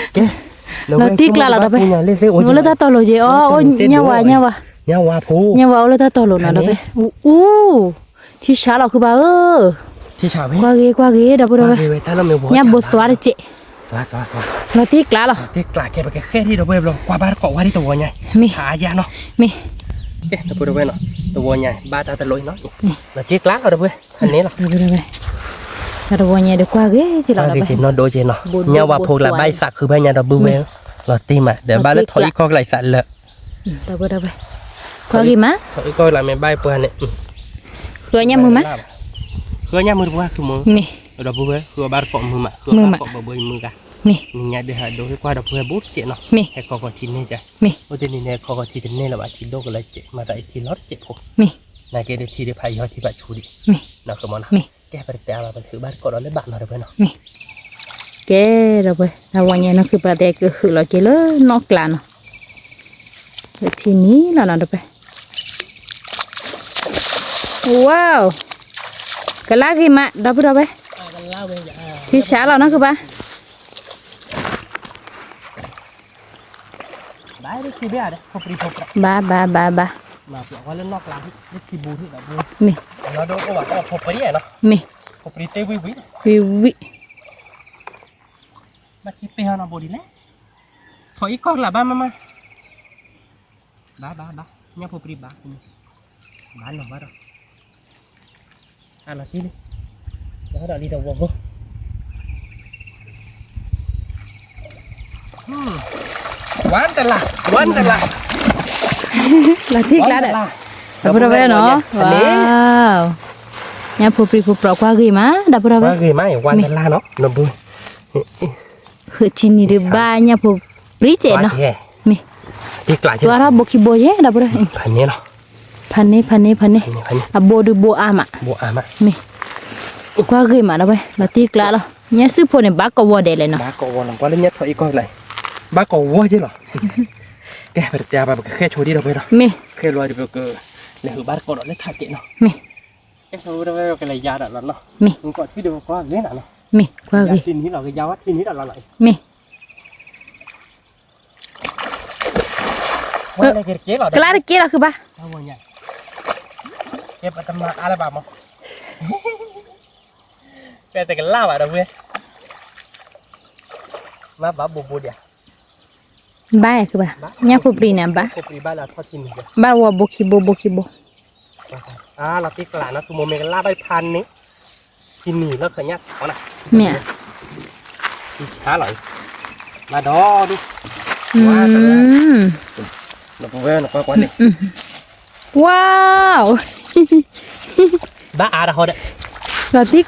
ကဲ, လီၤတံၢ်ကျးလီၤဒီပုၢ်ဝဲၢ်, အိၣ်လၢတၢ်တီၤလိၤက့ၤအီၤ, ညၣ်ဝါ ညၣ်ဝါ, ညၣ်ဝါဖိ, ညၣ်ဝါအိၣ်လၢတၢ်တီၤလိၤနီၤဒီပုၢ်ဝဲၢ်, အူ, ထံဆါလီၤခုဘၣ်ဧၢ, ကွၢ်ဂ့ၤ ကွၢ်ဂ့ၤ ဒီပုၢ်ဝဲၢ်, ညၣ်ဘိသွါတစဲး, လီၤတံၢ်ကျးလီၤ, တံၢ်ကျးကဲ ပကဃဲထံၣ်ဒီပုၢ်ဝဲၢ်ဘျီ ကွၢ်ဘၣ်တကိးဝဲဒ်တဝီညါ, မ့ၢ်, အါယါနီၤ, မ့ၢ်, ကဲ ဒီပုၢ်ဝဲၢ်နီၤ, တဝီညါ ဘၣ်တၢ်တလိၣ်အံၤနီၤ, လီၤတံၢ်ကျးလီၤဒီပုၢ်ဝဲၢ်, ဖးန့ၣ်လီၤ, တၢ်တဝီညါဒီးကွၢ်ဂ့ၤက့ၤလီၤဒီပုၢ်ဝဲၢ်, ညၣ်ဝါဖိကလးဘၣ်အံၤသးခုဖဲညါဒီပုၢ်ဝဲၢ်, လီၤတံၢ်မး ဒီးဘၣ်လၢထီၣ်အံၣ်ကီၢ်ကလးအံၤသးလၢ ကွၢ်ဂ့ၤမး, ထီၣ်အံၣ်ကီၢ်ကလးမ့ၢ်ဘၣ်ပှၤန့ၣ်, ဃုအီၣ်ညၣ်မုာ်မး, ဃုအီၣ်ညၣ်မုာ်တပှၢ်ဃုမုာ်, မ့ၢ်, ဒီပုၢ်ဝဲၢ် ဃုအီၣ်ဘၣ်တကိးမုာ်မး, ဃုအီၣ်ဘၣ်တကိးဘၣ်ဘၣ်အံၤမုာ်ဂၤ, မ့ၢ်, နံၤညါဒုးဟးဒိးဟ့ၣ်ကွၢ်ဒီပုၢ်ဝဲၢ်ဘူးတစဲးနီၤ, မ့ၢ်, ဟဲခီကီၢ်ထံန့ၣ်ကါ, မ့ၢ်, အိၣ်တနံၤန့ၣ် ခီကီၢ်ထံတန့ၢ်လၢၤဘၣ် ထံဒိၣ်ကလၢစဲး မၤသးအံၤထံလီၤတစဲးဖိ, မ့ၢ်, နာ်က့ဒီးထံဒုးဖးယီၤထံဖးဆူဒံး, မ့ၢ်, နီၢ်ဃမနီၤ, မ့ၢ်, ကဲ ပတတဲအါဘၣ် ပထုးဘၣ်တကိးဒီးလၢဘၣ်နီၤ ဒီပုၢ်ဝဲၢ်နီၤ, မ့ၢ်, ကဲ ဒီပုၢ်ဝဲၢ် တၢ်ဝီညါနီၢ်ခုပၤတဲကဟုၣ်လီၤက့ၤလၢနီၢ်ကျးနီၤ, လၢထံနံၤလီၤနီၤ ဒီပုၢ်ဝဲၢ်, ဝါ, ကလါဂ့ၤမး ဒီပုၢ်ဝဲၢ်, ထံဆါလီၤနီၢ်ခုပၤ ဘၣ် ဘၣ် ဘၣ် ဘၣ်, မ့ၢ်, မ့ၢ်, ဘၣ်, ဘၣ်, ဘၣ်, ညၣ်ဖိပြံဘၣ်, ဝါတလး, ဝါတလး, လီၤတံၢ်ကျါဒီး, ဒီပုၢ်ဝဲၢ်နီၤ, ဝါ, ညၣ်ဖိပြံဖိပြီးကွၢ်ဂ့ၤမး ဒီပုၢ်ဝဲၢ်, ကွၢ်ဂ့ၤမး ဝါတလးနီၤ, ဃုထံနံၤဒုးဘၣ်ညၣ်ဖိပြံစဲးနီၤ, မ့ၢ်, တွၢ်ထီၣ်ဘိခံဘိယဲ ဒီပုၢ်ဝဲၢ်, ဖးန့ၣ်လီၤ, ဖးန့ၢ် ဖးန့ၢ် ဖးန့ၢ်, အဘိဒုးဘိအါမး, မ့ၢ်, ကွၢ်ဂ့ၤမးဒီးဝဲ လီၤတံၢ်ကျါလီၤ, ညၣ်စုဖိန့ၣ် ဘၣ်ကဝီၤဒဲးလဲၣ်နီၤ, ဘၣ်ကဝီၤလီၤ ကွၢ်လၢညၣ်ထီၣ်အံၤကီၢ်ကလါ, ဘၣ်ကဝီၤက့လီၤ, ကဲ ပတတဲဘၣ် ပကဃဲၣ်ဆိဒံးဒီးဝဲဒီး, မ့ၢ်, ဃဲၣ်လီၤဒီးပက, လဲၤဟုးဘၣ်တကိးဒီးလၢထးကဲးနီၤ, မ့ၢ်, ကဲ ကလဲၤယါဒီးလီၤနီၤ, မ့ၢ်, ကွၢ်ထံဒီးကွၢ်ဂ့ၤနၤနီၤ, မ့ၢ်, ကွၢ်ဂ့ၤ, ယါထံနံၤလီၤ ကယါဝဲထံနံၤဒီးလီၤနီၤ, မ့ၢ် ကလါတက့လီၤဃုဘၣ်, ကဲပတမၤအါလၢၤဘၣ်မး, ကဲတကလၢ်ဘၣ်ဒီပုၢ်ဝဲၢ်, မၤဘၣ်ဘိဘိဒံး, ဘၣ်ဃုဘၣ်, ညၣ်ဖိပြံန့ၣ်ဘၣ်, ဘၣ်ဝဲဘိခံဘိဘိခံဘိ လီၤတံၢ်ကျါနီၤ သုမိၢ်မ့ၢ်ကလါဘၣ်ဖးန့ၣ်, ခံနံၤလၢခညၣ်ထီၣ်နၤ, မ့ၢ်ဧါ, ဆါလီၤ, ဘၣ်ဒီဒူၣ်, ဝါ, ဒီပုၢ်ဝဲၢ်နကွၢ်ကွၢ်န့ၣ်, ဝါ, ဘၣ်အါဒီးဟီဒီး, လီၤတံၢ်ကျါဒီး,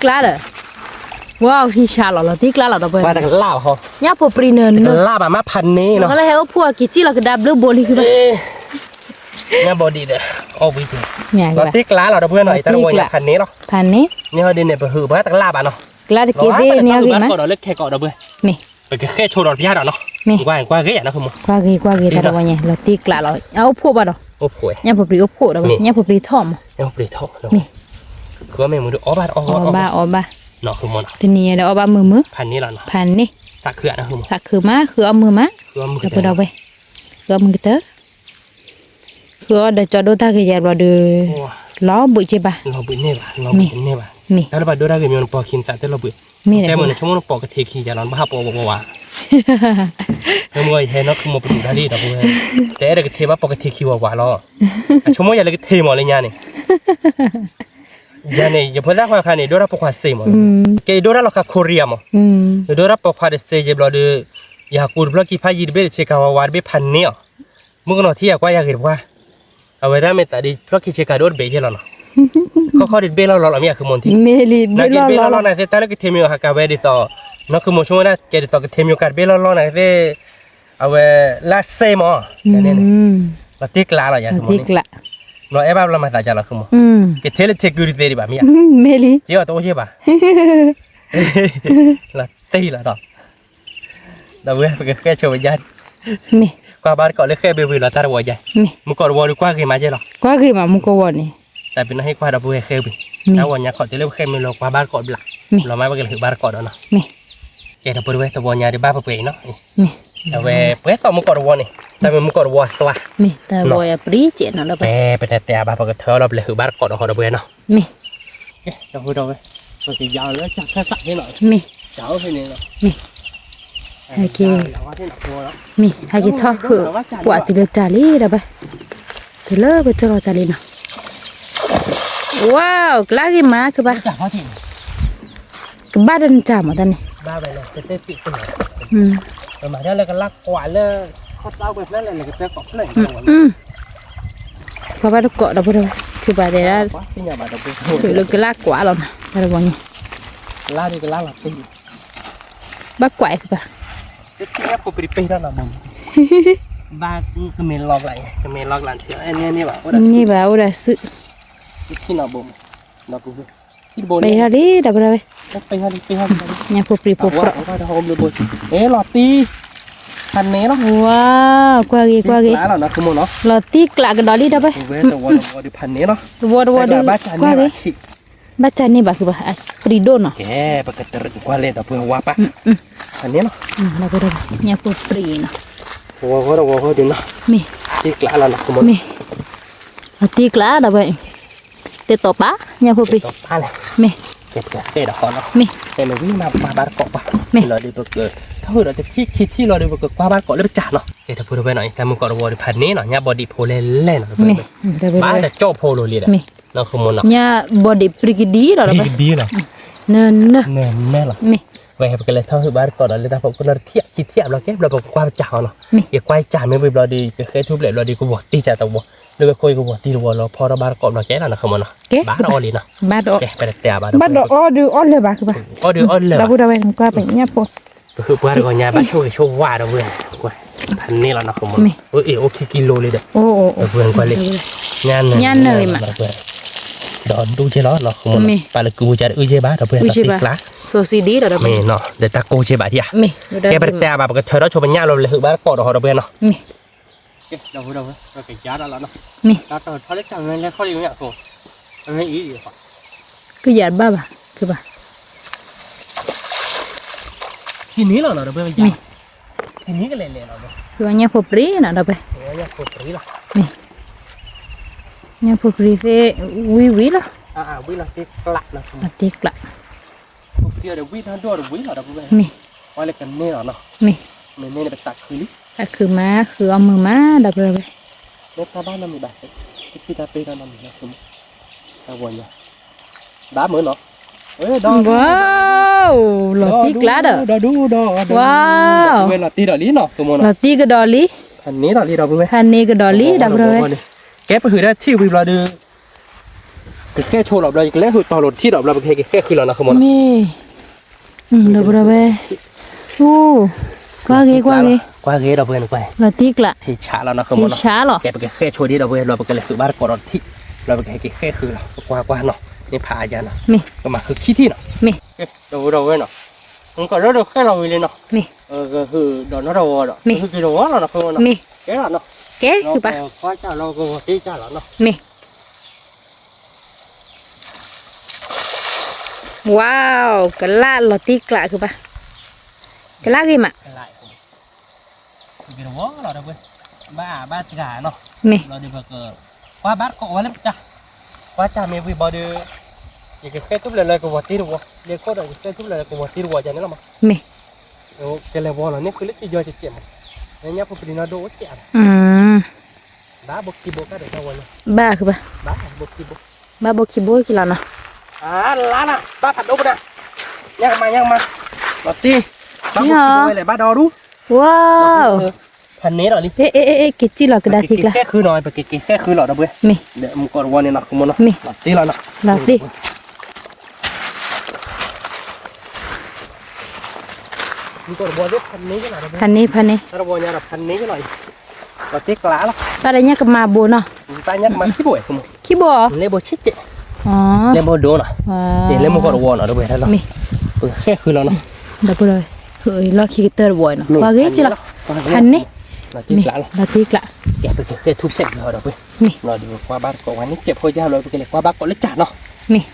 ဝါ ဟံးဆါလီၤ လီၤတံၢ်ကျါလီၤဒီပုၢ်ဝဲၢ်, တကလၢ်ဘၣ်ဟီ, ညၣ်ဖိပြံန့ၣ်, တကလၢ်ဘၣ်မးဖးန့ၣ်နီၤ, လၢဟဲအိၣ်ဖှိၣ်အက့ၤစံၣ်လီၤကဒါဘျုးဘိလံဃုဘၣ် ညၣ်ဘီဒံးဒီး, အီၣ်ဝံၤက့ၤ, မ့ၢ်, လီၤတံၢ်ကျါလီၤဒီပုၢ်ဝဲၢ်နီၤ, အံၤတၢ်တဝီညါဖးန့ၣ်လီၤ, ဖးန့ၣ်, မ့ၢ်ဟီဒ်န့ၣ် ပဟုးဘၣ်တကလၢ်ဘၣ်နီၤ, ကျါတက့ၢ်သ့ၣ်န့ၣ်ဂ့ၤမး, လၢခဲကိးဒီးဘၣ်, မ့ၢ်, ပကဃဲၣ်ဆိဒီးပျၢ်ဒီးနီၤ, မ့ၢ်, ကွၢ်ဂ့ၤကွၢ်ဂ့ၤနီၤ, ကွၢ်ဂ့ၤကွၢ်ဂ့ၤ တၢ်တဝီညါ လီၤတံၢ်ကျါလီၤ, အအိၣ်ဖှိၣ်ဘၣ်ဒီး, အိၣ်ဖှိၣ်, ညၣ်ဖိပြံအိၣ်ဖှိၣ်ဒီးဝဲ, ညၣ်ဖိပြံထီၣ်မး, မ့ၢ်, ဃုမ့ၢ်မုာ်ဒီးအီၣ်ဘၣ်အီၣ်ဘၣ်, အီၣ်ဘၣ်အီၣ်ဘၣ်, တနံၤညါဒီးအီၣ်ဘၣ်မုာ်မုာ်, ဖးန့ၣ်လီၤ, ဖးန့ၣ်, သးခုမး ဃုအီၣ်မုာ်မး, ဒီပုၢ်ဝဲၢ်, ဃုအီၣ်မုာ်ကတၢၢ်, ဃုအီၣ်ဒီးကၠီဒိၣ်တၢ်ဂ့ၤယဲဘျီဒီး, လီၤဘှံးက့ဘၣ်, လီၤဘှံးန့ၢ်ဘၣ်, လီၤဘှံးန့ၢ်ဘၣ်, တၢ်လၢဘၣ်ဒိတၢ်ဂ့ၤမ့ၢ်နပီၤခံနသးတလီၤဘှံး, မ့ၢ်တဲမ့ၢ်နဆိကမိၣ်နပိာ်ကထံခံယၤလီၤ နဘၣ်ဟးပိာ်ဝးဝး, ဖဲမ့ၢ်ယဟဲနီၢ်ခမီပဒုးတၢ်လံဒီပုၢ်ဝဲၢ်, တဲအဲၣ်ဒိးကထံဘၣ်ပိာ်ကထံခံဝးဝးလီၤ, အဆိကမိၣ်ယၤလၢကထံမးလၢညါန့ၣ် ယၤန့ၣ် ယဖိသၣ်ခွါခါန့ၣ် ဒိၣ်တၢ်ပိာ်ခွါစ့မး, ကဲယဒိၣ်တၢ်လီၤခါခိရံယါမး, ယဒိၣ်တၢ်ပိာ်ခွါတစ့ယဘျီဒီး, ယဟးကူတဖျၢၣ်ခံဖးယံၤတဘ့ၣ်တဆ့ကၤဝးဝးတဘ့ၣ်ဖးန့ၣ်အီၤ, မုၣ်ကနီၤထံၣ်ယၤကွၢ်ယၤဂ့ၤတပှၢ်, အဝဲဒၣ်မ့ၢ်သးဒ်ဖျၢၣ်ခံဆ့ကၤဒိၣ်တဘ့ၣ်ယဲၢ်လီၤနီၤ, ခီခီဒ်တဘ့ၣ်လီၢ်လီၢ်လီၤမ့ၢ်ယၤဃုမီၤထံၣ်, နက့ဘ့ၣ်လီၢ်လီၢ်နသ့ၣ်တၢ်လၢကထံမ့ၢ်ဟးကၤဝဲဒ်သိး, နီၢ်ခမီဆိကမိၣ်ဒၣ်ကဲဒ်သိးကထံမ့ၢ်ကၤတဘ့ၣ်လီၢ်လီၢ်နသ့ၣ်, အဝဲ, လၢစ့မး, လီၤတံၢ်ကျါလီၤယၤဃုမီၤန့ၣ်, ဘျီအဲၣ်ဘၣ်ဘျီမၤသးကလီၤဃုမီၤ, ကထံလၢထံကုတသ့ဒံးဘၣ်မ့ၢ်ဧါ, မ့ၢ်လံ, က့အီၤတအိၣ်ယဲၢ်ဘၣ်, လီၤတံၢ်လီၤဒီး ဒီပုၢ်ဝဲၢ်ပကဃဲၣ်ဆိဝဲယါ, မ့ၢ်, ကွၢ်ဘါတကိးလၢဃဲၣ်ဘ့ၣ်ဝံၤလီၤတၢ်တဝီယါ, မ့ၢ်, မုၢ်ကီၢ်တဝီဒီးကွၢ်ဂ့ၤမးယဲၢ်လီၤ, ကွၢ်ဂ့ၤမးမုၢ်ကီၢ်ဝီန့ၣ်, တၢ်ပ့ၤနီၣ်ဟ့ၣ်ကွၢ်ဒီပုၢ်ဝဲၢ်ဃဲၣ်ဝံၤ, တၢ်ဝီညါခီၣ်တုၤလၢပဃဲၣ်မ့ၢ်လီၤကွၢ်ဘါတကိးဘျး, လီၤမးပကလဲၤဟုးဘါတကိးဒီးနီၤ, မ့ၢ်, ကဲဒီပုၢ်ဝဲၢ်တဝီညါဒံးဘၣ်ပှဲၤပှဲၤအံၤနီၤ, မ့ၢ်, အဝဲပှဲၤသီမုၢ်ကီၢ်တဝီန့ၣ်, တၢ်မ့ၢ်မုၢ်ကီၢ်တဝီအသွါ, မ့ၢ်, တၢ်ဝီအပြံကဲးနီၤဒီး, ပတဲအဘၣ်ပကထၢလီၤပလဲၤဟုးဘါတကိးဒီးဟီဒီပုၢ်ဝဲၢ်နီၤ, မ့ၢ်, ကဲဒီပုၢ်ဝဲၢ်, ပကယါလၢကၢ်ဖဲသးန့ၣ်နီၤ, မ့ၢ်, ကၢ်အိၣ်ဖဲန့ၣ်နီၤ, မ့ၢ်, မ့ၢ်, ဟဲက့ၤထီၣ်ဟုး, ပှၤတုၤလၢတၢ်လံဒီးဘၣ်, တုၤလၢပတၢၢ်လီၤတၢ်လံနီၤ, ဝါ, ကျါဂ့ၤမးကဘၣ်, ကဘၣ်ဒီးနတၢ်မးတၢ်န့ၣ်, ကွၢ်ဘၣ်တကိးဒီပုၢ်ဝဲၢ်, ထုးဘၣ်တဲဒၣ်, ထုးလၢကလါကွၢ်လီၤနီၤ, တၢ်တဝီန့ၣ်, ဘၣ်ကွၢ်ကဘၣ်, ဘၣ်ကမ့ၢ်လီၤကလါ, ကမ့ၢ်လီၤကလါ, န့ၢ်ဘၣ်အိၣ်ဒၣ်စု, ဘၣ်လံဒီပုၢ်ဝဲၢ်, ညၣ်ဖိပြံဖိပြီ, လီၤတံၢ်, ဖးန့ၣ်လီၤ, ဝါ, ကွၢ်ဂ့ၤကွၢ်ဂ့ၤ, လီၤတံၢ်ကျးကဒီးလံဒီပုၢ်ဝဲၢ်, တဝီတဝီဒီးကွၢ်ဂ့ၤ, ဘၣ်တၢ်န့ၢ်ဘၣ်ဃုဘၣ်, အပြံဒိၣ်နီၤ, ကဲ, ပကတရံးကွၢ်လဲၣ်ဒီပုၢ်ဝဲၢ်ဝါပၢ်, ဖးန့ၣ်လီၤ, ညၣ်ဖိပြံနီၤ, ဝီဂီၢ်ဒီးဝီဂီၢ်ဒုးနီၤ, မ့ၢ်, တံၢ်ကျးလီၤနီၤ, မ့ၢ်, လီၤတံၢ်ကျးဒီပုၢ်ဝဲၢ်, တဲတီၤပာ်, ညၣ်ဖိပြံ, မ့ၢ်, ကဲပကတဲဒီးဟီနီၤ, မ့ၢ်, တဲမ့ၢ်ဝံၤမးပကွၢ်ဘါတကိးဘၣ်, မ့ၢ်, လီၤဒုးပက, ထီၣ်ဟုၣ်ဒီးတထံၣ်ခံထံၣ်လီၤဒုးပကကွၢ်ဘါတကိးလၢပစၢ်နီၤ, ကဲဒီပုၢ်ဝဲၢ်နီၤ, တၢ်မုၢ်ကီၢ်တဝီဒီးဖးန့ၣ်နီၤ, ညၣ်ဘီဒံးဖိလဲၣ်လဲၣ်နီၤ, မ့ၢ်, ဘၣ်တကၠီၣ်ဖိလိၤလံဒီး, မ့ၢ်, ညၣ်ဘီဒံးပြံကဒံလီၤ, ပြံကဒံလီၤ, န, န, နလီၤ, မ့ၢ်, ဝဲပကလဲၤထီၣ်ဟုၣ်ဘါတကိးဒီးလၢတၢ်ဖိကလၢတထံၣ်ခံထံၣ်ဘျီကဲဘျီပကကွၢ်ပစၢ်ဟီနီၤ, မ့ၢ်, ယကွၢ်စၢ်မ့ၢ်ဝံၤဘျီဒီး ကဃဲထူၣ်ဘျဲၣ်ဘျီဒီးကဝီၤတံၢ်စၢ်တဝီ, လၢဝဲခိၣ်ကဝီၤတံၢ်တဝီလီၤဖီထီၣ်ဘါတကိးဘျီကဲလီၤနီၤ, မ့ၢ်, ဘၣ်ဒီးအီၣ်လံနီၤ, ဘၣ်ဒီး, ဘၣ်ဒီးအီၣ်ဒုးအီၣ်လၢၤဘၣ်, အီၣ်ဒုးအီၣ်လၢၤဘၣ်, ပဟုၣ်ပှၢ်တဂီၤညါဘၣ်ဆိၣ်ဂ့ၤဆိၣ်ဝါဒီပုၢ်ဝဲၢ်, ဖးန့ၣ်လီၤနီၤ, မ့ၢ်, အိၣ်ခံကံလိၤလံဒီး, ဝဲကွၢ်လံ, ညါနၢၤလံမး, ဒီးဒူၣ်က့လီၤနီၤ, မ့ၢ်ပာ်လၢကုပူၤကဒီးအုၣ်က့ဘၣ် ဒီပုၢ်ဝဲၢ် လီၤတံၢ်ကျါ, စီၤစံဒံဒီး မ့ၢ်နီၤ ဒီးတၢ်ကိၢ်က့ဘၣ်ဒံးဧါ, ကဲပတဲအဘၣ် ပကထၢထီၣ်ဆိပညၣ်လီၤ လဲၤဟုးဘါတကိးဒီးဟီ ဒီပုၢ်ဝဲၢ်နီၤ, မ့ၢ် ကယၤတဘၣ်ဘၣ်, ထံန့ၣ်လီၤနီၤ ဒီပုၢ်ဝဲၢ်, မ့ၢ် ထံန့ၣ်ကလဲၤလဲၤလီၤ, ညၣ်ဖိပြံနီၤ ဒီပုၢ်ဝဲၢ်, မ့ၢ် ညၣ်ဖိပြံသ့ၣ် ဝံၣ်ဝံၣ်လီၤ, တ့ကျး, မ့ၢ် တၢ်ခုးမး ခုးအီၣ်မုာ်မး ဒီပုၢ်ဝဲၢ်, ဝါ, လီၤတံၢ်ကျါဒီး, ဝါ, လီၤတံၢ်ကဒီးလံ, ဖးန့ၢ်ကဒီးလံ ဒီပုၢ်ဝဲၢ်, ကဲပဟုးဒီးထံၣ်ဝံၤဘျီဒီး ကဃဲၣ်ဆိလီၤဘျီ ယကလဲၤဟုးတီၤလိာ်ထံၣ်ဒီးဘျီ ပကဟဲက့ၤဃဲၣ်ဃုာ်လီၤနီၤ မ့ၢ် ဒီပုၢ်ဝဲၢ်, ကွၢ်ဂ့ၤ ကွၢ်ဂ့ၤ, ကွၢ်ဂ့ၤ ဒီပုၢ်ဝဲၢ် ကွၢ်ဂ့ၤ, လီၤတံၢ်ကျါ, ထံဆးလီၤနီၤ ဃုာ်မနီၤ, ကဲပကဃဲၣ်ဆိဒံး ဒီပုၢ်ဝဲၢ် ဘျီပကလဲၤဟုးဘါတကိးဒီးထံၣ်, ဘျီပကဟဲက့ၤဃဲၣ်ဃုာ်လီၤ ပကွၢ်ကွၢ်နီၤ, မ့ၢ်ဖးအါယါနီၤ, ကမၤဃုာ်ခံထံၣ်နီၤ, ဒီပုၢ်ဝဲၢ်နီၤ, ကီးဒီးဃဲၣ်လီၤဝံၤလံနီၤ, ကဟုးဒီးနီၢ်တဝီဒီး ကဟုးက့ၤတဝီလီၤနီၤ ဃုာ်မနီၤ, ကဲလီၤနီၤ, ကဲဃုာ်ဘၣ်, ကွၢ်ကၢ်လီၤကဝီၤတ့ၢ်ကၢ်လီၤနီၤ, မ့ၢ် ဝါ, ကလၢ်လီၤတံၢ်ကျါ ဃုာ်ဘၣ်, ကလၢ်ဂ့ၤမး, ကဝီၤလီၤဒီးဝဲ, ဘၣ်ဘၣ်စှၤနီၤ, မ့ၢ် လီၤဒီးပက ကွၢ်ဘၣ်တကိးဝဲလၢပတၢ်, ကွၢ်စၢ်မ့ၢ်ဝံၤဘီဒီး ယကဃဲၣ်ထူၣ်ဖျဲးလၢကဝီၤတ့ၢ်တဝီ, လ့ခိၣ်ဒီးယကဃဲၣ်ထူၣ်ဖျဲးလၢကဝီၤတ့ၢ်တဝီယၤန့ၣ်လီၤမး, မ့ၢ် ကလဲၤဝီလီၤန့ၣ် ဃုလၢထံယီၤကဲးမး, ညၣ်ဖိပြံနီၣ်ဒိၣ်အိၣ်ကဲး, ဘၣ်ဘိခံဘိကဒီးဝဲန့ၣ်, ဘၣ်ဃုာ်ဘၣ်, ဘၣ်ဘိခံဘိကလီၤနီၤ, လါလါ, ဘၣ်ဖးဒိၣ်ပနၤ, ညၣ်ကမၤ ညၣ်ကမၤ, လီၤတံၢ်, ဘၣ်ဘိခံဘိဝဲလဲၣ် ဘၣ်ဒီဒူၣ်, ဝါ, ဖးန့ၢ်လီၤလံ, က့ၤစံၣ်လီၤကဒါထံကျါ, ဃုာ်နီၤ ပကက့ၤဃဲၣ်ဃုာ်လီၤ ဒီပုၢ်ဝဲၢ်, မ့ၢ် မုၢ်ကီးတဝီန့ၣ်နီၤ ဃုာ်မနီၤ, မ့ၢ် လီၤတံၢ်လီၤနီၤ, လီၤတံၢ် မုၢ်ကီးတဝီသ့ၣ်ဖးန့ၢ်, ဖးန့ၢ် ဖးန့ၢ်, တၢ်တဝီညါဒီးဖးန့ၢ်လီၤ, လီၤတံၢ်ကျါလီၤ, တၢ်ဒီးညၣ်ကမၤဘိနီၤ, တၢ်ညၣ်ကမၤခံဘိဝဲ, ခံဘိ, လ့ဘိဆံးကဲး, လ့ဘိဒိနီၤ, လ့မုၢ်ကီးတဝီနီၤ ဒီပုၢ်ဝဲၢ်လီၤ, ပကဃဲၣ်ဃုာ်လီၤနီၤ, ဒီပုၢ်ဝဲၢ်, လီၢ်ခံကတၢၢ်တဘိနီၤ, ပှၤဂ့ၤက့လီၤ, ဖးန့ၢ်, လီၤတံၢ်ကျါလီၤ, ကဲပကဃဲၣ်ထူၣ်ဖျဲးကဒီး ဒီပုၢ်ဝဲၢ်, လီၤဒီးပကွၢ်ဘၣ်တကိးဝဲန့ၣ် ကဲးဖိယါလီၤ ပကလဲၤကွၢ်ဘၣ်ကိးလၢကၢ်နီၤ, မ့ၢ်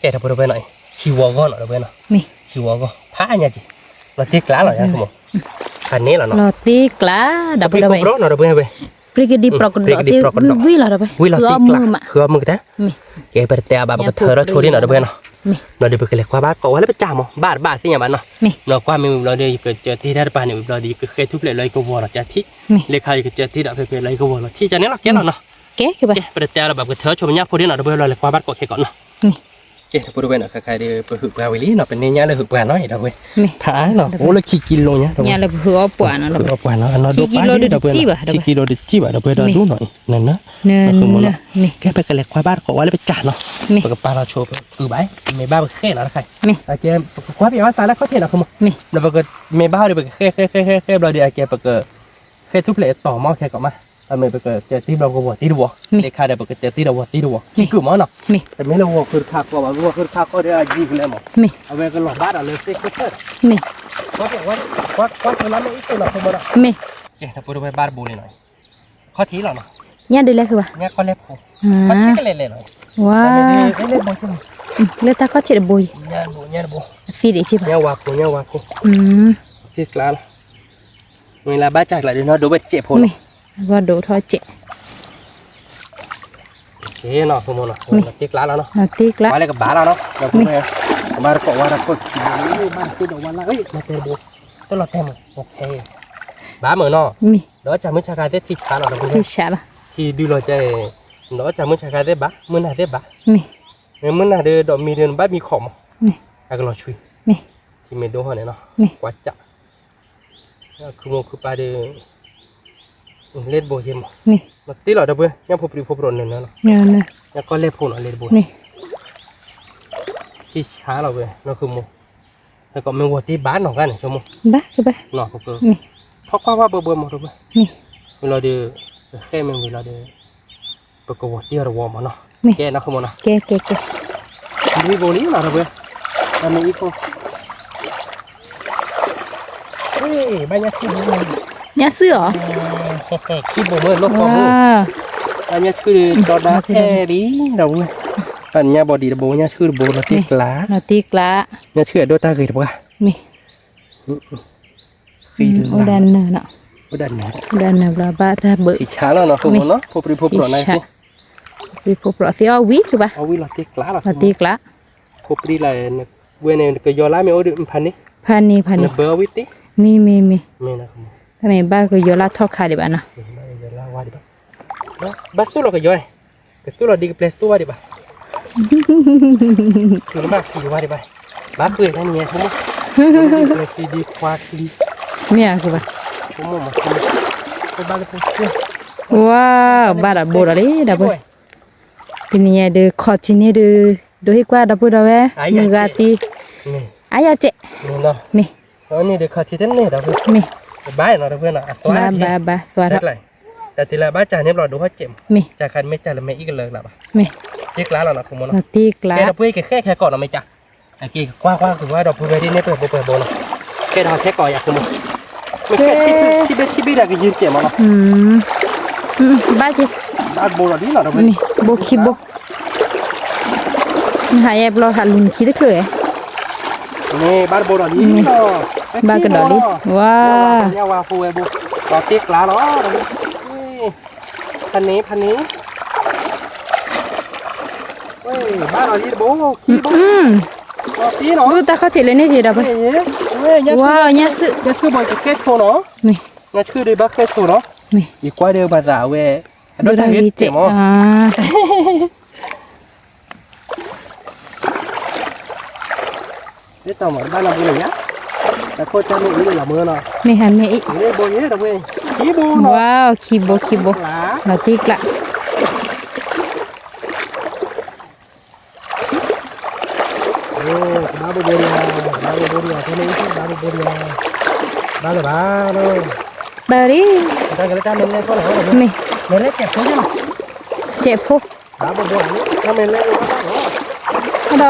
ကဲဒီပုၢ်ဝဲၢ်နီၤ, ဟံၣ်ဝီဂီၢ်နီၤ ဒီပုၢ်ဝဲၢ်နီၤ, ဟံၣ်ဝီဂီၢ် ဖးညါက့ၤ, လီၤတံၢ်ကျါလီၤ ယါမး, ဖးန့ၢ်လီၤနီၤ, လီၤတံၢ်ကျါ ဒီပုၢ်ဝဲၢ်, ပြံကဒံပြံကဒီး, ဝံၤလီၤ ဒီပုၢ်ဝဲၢ်, ဝံၤလီၤတံၢ်ကျါ, ဃုအီၣ်မုာ်ကတၢၢ်, ကဲပတဲအဘၣ် ပကထၢထီၣ်ဆိဒ်နီၤ ဒီပုၢ်ဝဲၢ်နီၤ, လီၤဒီးပကလဲၤကွၢ်ဘၣ်ကိးဝဲလၢပကၢ်မး, ဘၣ်တဘၣ်သ့ၣ်ညါဘၣ်နီၤ, လီၤကွၢ်မ့ၢ်ဝံၤလီၤဒီး ယကစၢၤတ့ၢ်တၢ်တပၤန့ၣ်ဝံၤလီၤဒီး ယကဃဲၣ်ထူၣ်ဖျဲးလီၤ ယကဝီၤလီၤကၢ်ထံၣ်, လၢခါယကစၢၤတ့ၢ်ဒီးဖဲဖဲလီၤ ယကဝီၤလီၤထံၣ်ကန့ၣ်လီၤ ကဲလီၤနီၤ, ကဲပတဲအဘၣ် ပကထၢထီၣ်ဆိပညၣ်ဖိဒ်နီၤ ဒီပုၢ်ဝဲၢ် လီၤလဲၤကွၢ်ဘၣ်ကိးခဲကိးနီၤ ကဲ ဒီပုၢ်ဝဲၢ်နီၤ ခဲခါဒီး ပဟုးပှၢ်ဝံၤလံနီၤ ပန့ၢ်ညၣ်လၢဟုးပှၢ်နီၤ ဒီပုၢ်ဝဲၢ်, ဖးနီၤ အိၣ်လၢခံကံလိညါ ဒီပုၢ်ဝဲၢ်, ဟုးပှၢ်နီၤ အနီၢ်ဒိၣ်ပှၢ်လံ ဒီပုၢ်ဝဲၢ်, ခံကံလိတစံၣ်ဘၣ် ဒီပုၢ်ဝဲၢ်, နၤနၤ, ကဲပကလဲၤကွၢ်ဘၣ်တကိးဝဲလၢပကၢ်နီၤ, ပကပာ်လီၤဆိပကုာ်ဘၣ်, မ့ၢ်ဘၣ်ပဃဲၣ်နီၤတခါ, ကဲ ပကကွၢ်ပယီၤဘၣ်သးလၢခီၣ်ထံးနီၤ မ့ၢ်, ဒီးပကမ့ၢ်ဘၣ်ဟီဒီး ပကဃဲၣ်ဃဲၣ်ဃဲၣ်ဃဲၣ်ဃဲၣ်ဘျီဒီး အကဲပက ဃဲၣ်ထူၣ်ဖျဲးအတီၤမး ခဲကိးမး, အမ့ၢ်ပကစၢၤတ့ၢ်ဘျီကဝီၤတ့ၢ်တဝီ, တခါဒီးပကစၢၤတ့ၢ်ဒီးဝီၤတ့ၢ်တဝီ, ခံကုာ်မးနီၤ, တမ့ၢ်လၢဝီၤဃုတခါဃီဘၣ် ဝီၤဃုတခါဃီဒီးအယံၤကလဲမး, အဝဲကလီၤဘၣ်ဒီးလၢသ့ၣ်ခိၣ်ထၢၣ်, ကွၢ်ကွၢ်ကွၢ်လၢမ့ၢ်အံၤတနီၤ မ့ၢ်, ကဲ ဒီပုၢ်ဝဲၢ်ဘၣ်တဘိလံနီၤ, ခီၣ်ထံးလီၤနီၤ, ညၣ်ဒုးလဲၤဃုာ်ဘၣ်, ညၣ်ကီၢ်လဲၢ်ဖိ, ခီၣ်ထံးကလဲၤလဲၤလီၤ, ဝါ, လၢတၢ်ခီၣ်ထံးတဘိအံၤ, ညၣ်ဒိၣ်ညၣ်ဒိၣ်, အသံဒံးက့ဘၣ်, ညၣ်ဝါဖိ ညၣ်ဝါဖိ, သ့ၣ်ကျါလီၤ မ့ၢ်လၢဘၣ်စၢ်ကျါဒီး နီၢ်ဒိၣ်ဝဲတစဲးဖိလီၤ, မ့ၢ်, ဘၣ်ဒိၣ်ထီၣ်စဲး, ကဲနီၤ ဖိမုၣ်နီၤ, မ့ၢ်, တ့ကျါလီၤနီၤ, တ့ကျါ, ကွၢ်လၢကဘၣ်လီၤနီၤ, မ့ၢ်, ဘၣ်တကိးဝါဒီးခိၣ်ထံး, ဘၣ်တကိးဒီးဝါလၢ, မ့ၢ်တဲတဘိ, တလီၤတဲမုၢ်, ဘၣ်မုၢ်နီၤ, မ့ၢ်, ဒီးစၢ်မုၢ်ဆါခါသ့ၣ်ထံဆါလီၤ, ထံဆါလီၤ, ထံဒုးလီၤကဲ, ဒီးစၢ်မုၢ်ဆါခါသ့ၣ်ဘၣ်, မုၢ်နၤသ့ၣ်ဘၣ်, မ့ၢ်, မုၢ်နၤဒီး ဒီးမံဒီး နဘၣ်မံခီၣ်မး, မ့ၢ်, အကလီၤဆွံ, မ့ၢ်, ထံမ့ၢ်ဒိၣ်ဟီၣ်န့ၣ်နီၤ, မ့ၢ်, ကွၢ်စၢ် ခုမိၢ်ခုပၢ်ဒီး, လ့တဘိယ့မး, မ့ၢ်တ့လီၤဒီပုၢ်ဝဲၢ် ညၣ်ဖိပြံဖိပရိးနၢၤနၢၤလီၤ, ညၣ်ကီၢ်လဲၢ်ဖိနီၤ လ့တဘိန့ၣ်, ထံဆါလီၤဝဲ နီၢ်ခုမိၢ်, ဟဲကီးမ့ၢ်ဝီၤတ့ၢ်ဘၣ်နီၤဂၤန့ၣ် ဆိကမိၣ်, ဘၣ်ကဘၣ်, ထီၣ်ကွၢ်ဝဲဘၢဘၢမးဒီပုၢ်ဝဲၢ်, မ့ၢ်, ဝံၤလီၤဒီး, ဃဲမ့ၢ်ဝံၤလီၤဒီး, ပကဝီၤတ့ၢ်အီၤတဝီမးနီၤ, မ့ၢ် ကဲနီၤ ဃိမိၢ်နီၤ, ကဲ ကဲ ကဲ, ဒ်ဘိလံနီၤ ဒီပုၢ်ဝဲၢ်, တၢ်မ့ၢ်အံၤဖိ, ဘၣ်ညၣ်ဆူၣ်, ညၣ်ဆူၣ်အီၤ, ခံဘိမ့ၢ်လိၣ်ဃီမ့ၢ်, ဘၣ်ညၣ်ဆူၣ်ဒီး ကၠီဒါထဲလံ ဒီပုၢ်ဝဲၢ်, ဘၣ်ညၣ်ဘီဒံးတဘိ ညၣ်ဆူၣ်တဘိ လီၤတ့ၢ်ကျါ, လီၤတ့ၢ်ကျါ, ညၣ်ဆူၣ်အဒိၣ်တၢ်ဂ့ၤတပှၢ်, မ့ၢ် အိၣ်ဒၣ်နၢၤနီၤ, အိၣ်ဒၣ်နၢၤ, အိၣ်ဒၣ်နၢၤဘျီဘၣ်တၢ်ဘၢ, ထံဆါလီၤနီၤ ဃိမိၢ်နီၤ, ဖိပြံဖိပြီၣ်န့ၣ်သ့, ဖိပြံဖိပြီၣ်သ့အီၣ်ဝံၤကဘၣ်, အီၣ်ဝံၤလီၤတ့ၢ်ကျါလီၤ, လီၤတ့ၢ်ကျါ, ဖိပြံလၢ, ဝဲန့ၣ် ကယီၤလါမ့ၢ်အိၣ်ဒီးဖးန့ၣ်, ဖးန့ၣ် ဖးန့ၣ်, နဘၢအီၣ်ဝံၤတ့ၢ်, မ့ၢ် မ့ၢ် မ့ၢ်, တမ့ၢ်ဘၣ်ကယီၤလါထီၣ်ခါဒံးဘၣ်နီၤ, ဘၣ်သူၣ်လီၤကယီၤ, ကသူၣ်လီၤဒ်ကပျဲသူၣ်ဘၣ်ဒံးဘၣ်, ဘၣ်ဃုာ်တၢ်နံၤညါ ဖိမိၢ်, ဒ်ခွါချံ, မ့ၢ်ဧါ ဃုာ်ဘၣ်, ဖိမိၢ်မၤ, ဝါ, ဘၣ်ဒီးဘိဒီးလံ ဒီပုၢ်ဝဲၢ်, တနံၤညါဒုး ခီၣ်ထံးန့ၢ်ဒုး, ဒိးဟ့ၣ်ကွၢ်ဒီပုၢ်ဝဲၢ်, မုၢ်ဂၤသံ, အါယၤစဲး, မ့ၢ် န့ၣ်ဒီးခီၣ်ထံးတန့ၢ်ဒီး, မ့ၢ်, ဘၣ်နီၤ ဒီပုၢ်ဝဲၢ်နီၤ, ဘၣ် ဘၣ် ဘၣ်, သွါထီၣ်, တၢ်တုၤလၢဘၣ်စၢ်န့ၣ်ဘျီဒိးဟီၣ်စဲးမး, မ့ၢ်, စၢ်ခါမ့ၢ်စၢ်လၢမဲအံၣ်ကလၢာ်လၢၤဘၣ်, မ့ၢ်, တ့ၢ်ကျါလီၤနီၤ ဃိမိၢ်နီၤ, တ့ၢ်ကျါ, ကဲ ဒီပုၢ်ဝဲၢ် ကဃဲၣ်ခဲကိးနီၤ မ့ၢ်ကၢ်, အက့ၤကွၢ်ကွၢ်ကွၢ်ဒီး ပုၢ်ဝဲၢ်ဒ်န့ၣ် ပှဲၤဘိပှဲၤဘိနီၤ, ကဲဒီးဟဲကိးယၤ ဃိမိၢ်, မ့ၢ်ခဲခံဘ့ၣ်ခံဘ့ၣ်ဒီးကယံၤစဲးမးနီၤ, ဘၣ်က့ၤ, ဘၣ်တဘိဒီးလံနီၤ ဒီပုၢ်ဝဲၢ်, ဘိခံဘိ နဟးယဲဘျီဟးလူၤနခံတချုးဧါ, န့ၣ် ဘၣ်တဘိဒီးလံနီၤ, ဘၣ်ကဒီးလံ, ဝါ, ညၣ်ဝါဖိဝဲဘိ, ဒီးတ့ၢ်ကျါလီၤ, ဖးန့ၣ် ဖးန့ၣ်, ဘၣ်ဒီးလံတဘိ, ခံဘိ, ဒီးတ့ၢ်နီၤ, တၢ်ခီၣ်ထံးလၢန့ၣ်က့ၤဒီး, ဝါ, ညၣ်ဆူၣ်, ညၣ်ဆူၣ်ဘၣ်ကဃဲၣ်ဆိနီၤ, မ့ၢ်, ညၣ်ဆူၣ်ဒုးဘၣ်ဃဲၣ်ဆိနီၤ, မ့ၢ်, ယကွၢ်ဒီးပှၤသးဝဲ, အဒိၣ်တၢ်ဂ့ၤစဲးမး ဒ်သိးမ့ၢ်ဘၣ်လီၤဘိလၢယၤ, တၢ်ခိၣ်တၢ်မ့ၢ်အံၤလီၤမ့ၢ်နီၤ, မ့ၢ်ဟးမ့ၢ်အံၤ, ဘိယဲဒီးဝဲ, ခံဘိနီၤ, ဝါ, ခံဘိ ခံဘိ, လီၤတ့ၢ်ကျါ, ဘၣ်ဘိဘိဒံး, ဘၣ်ဘိဘိ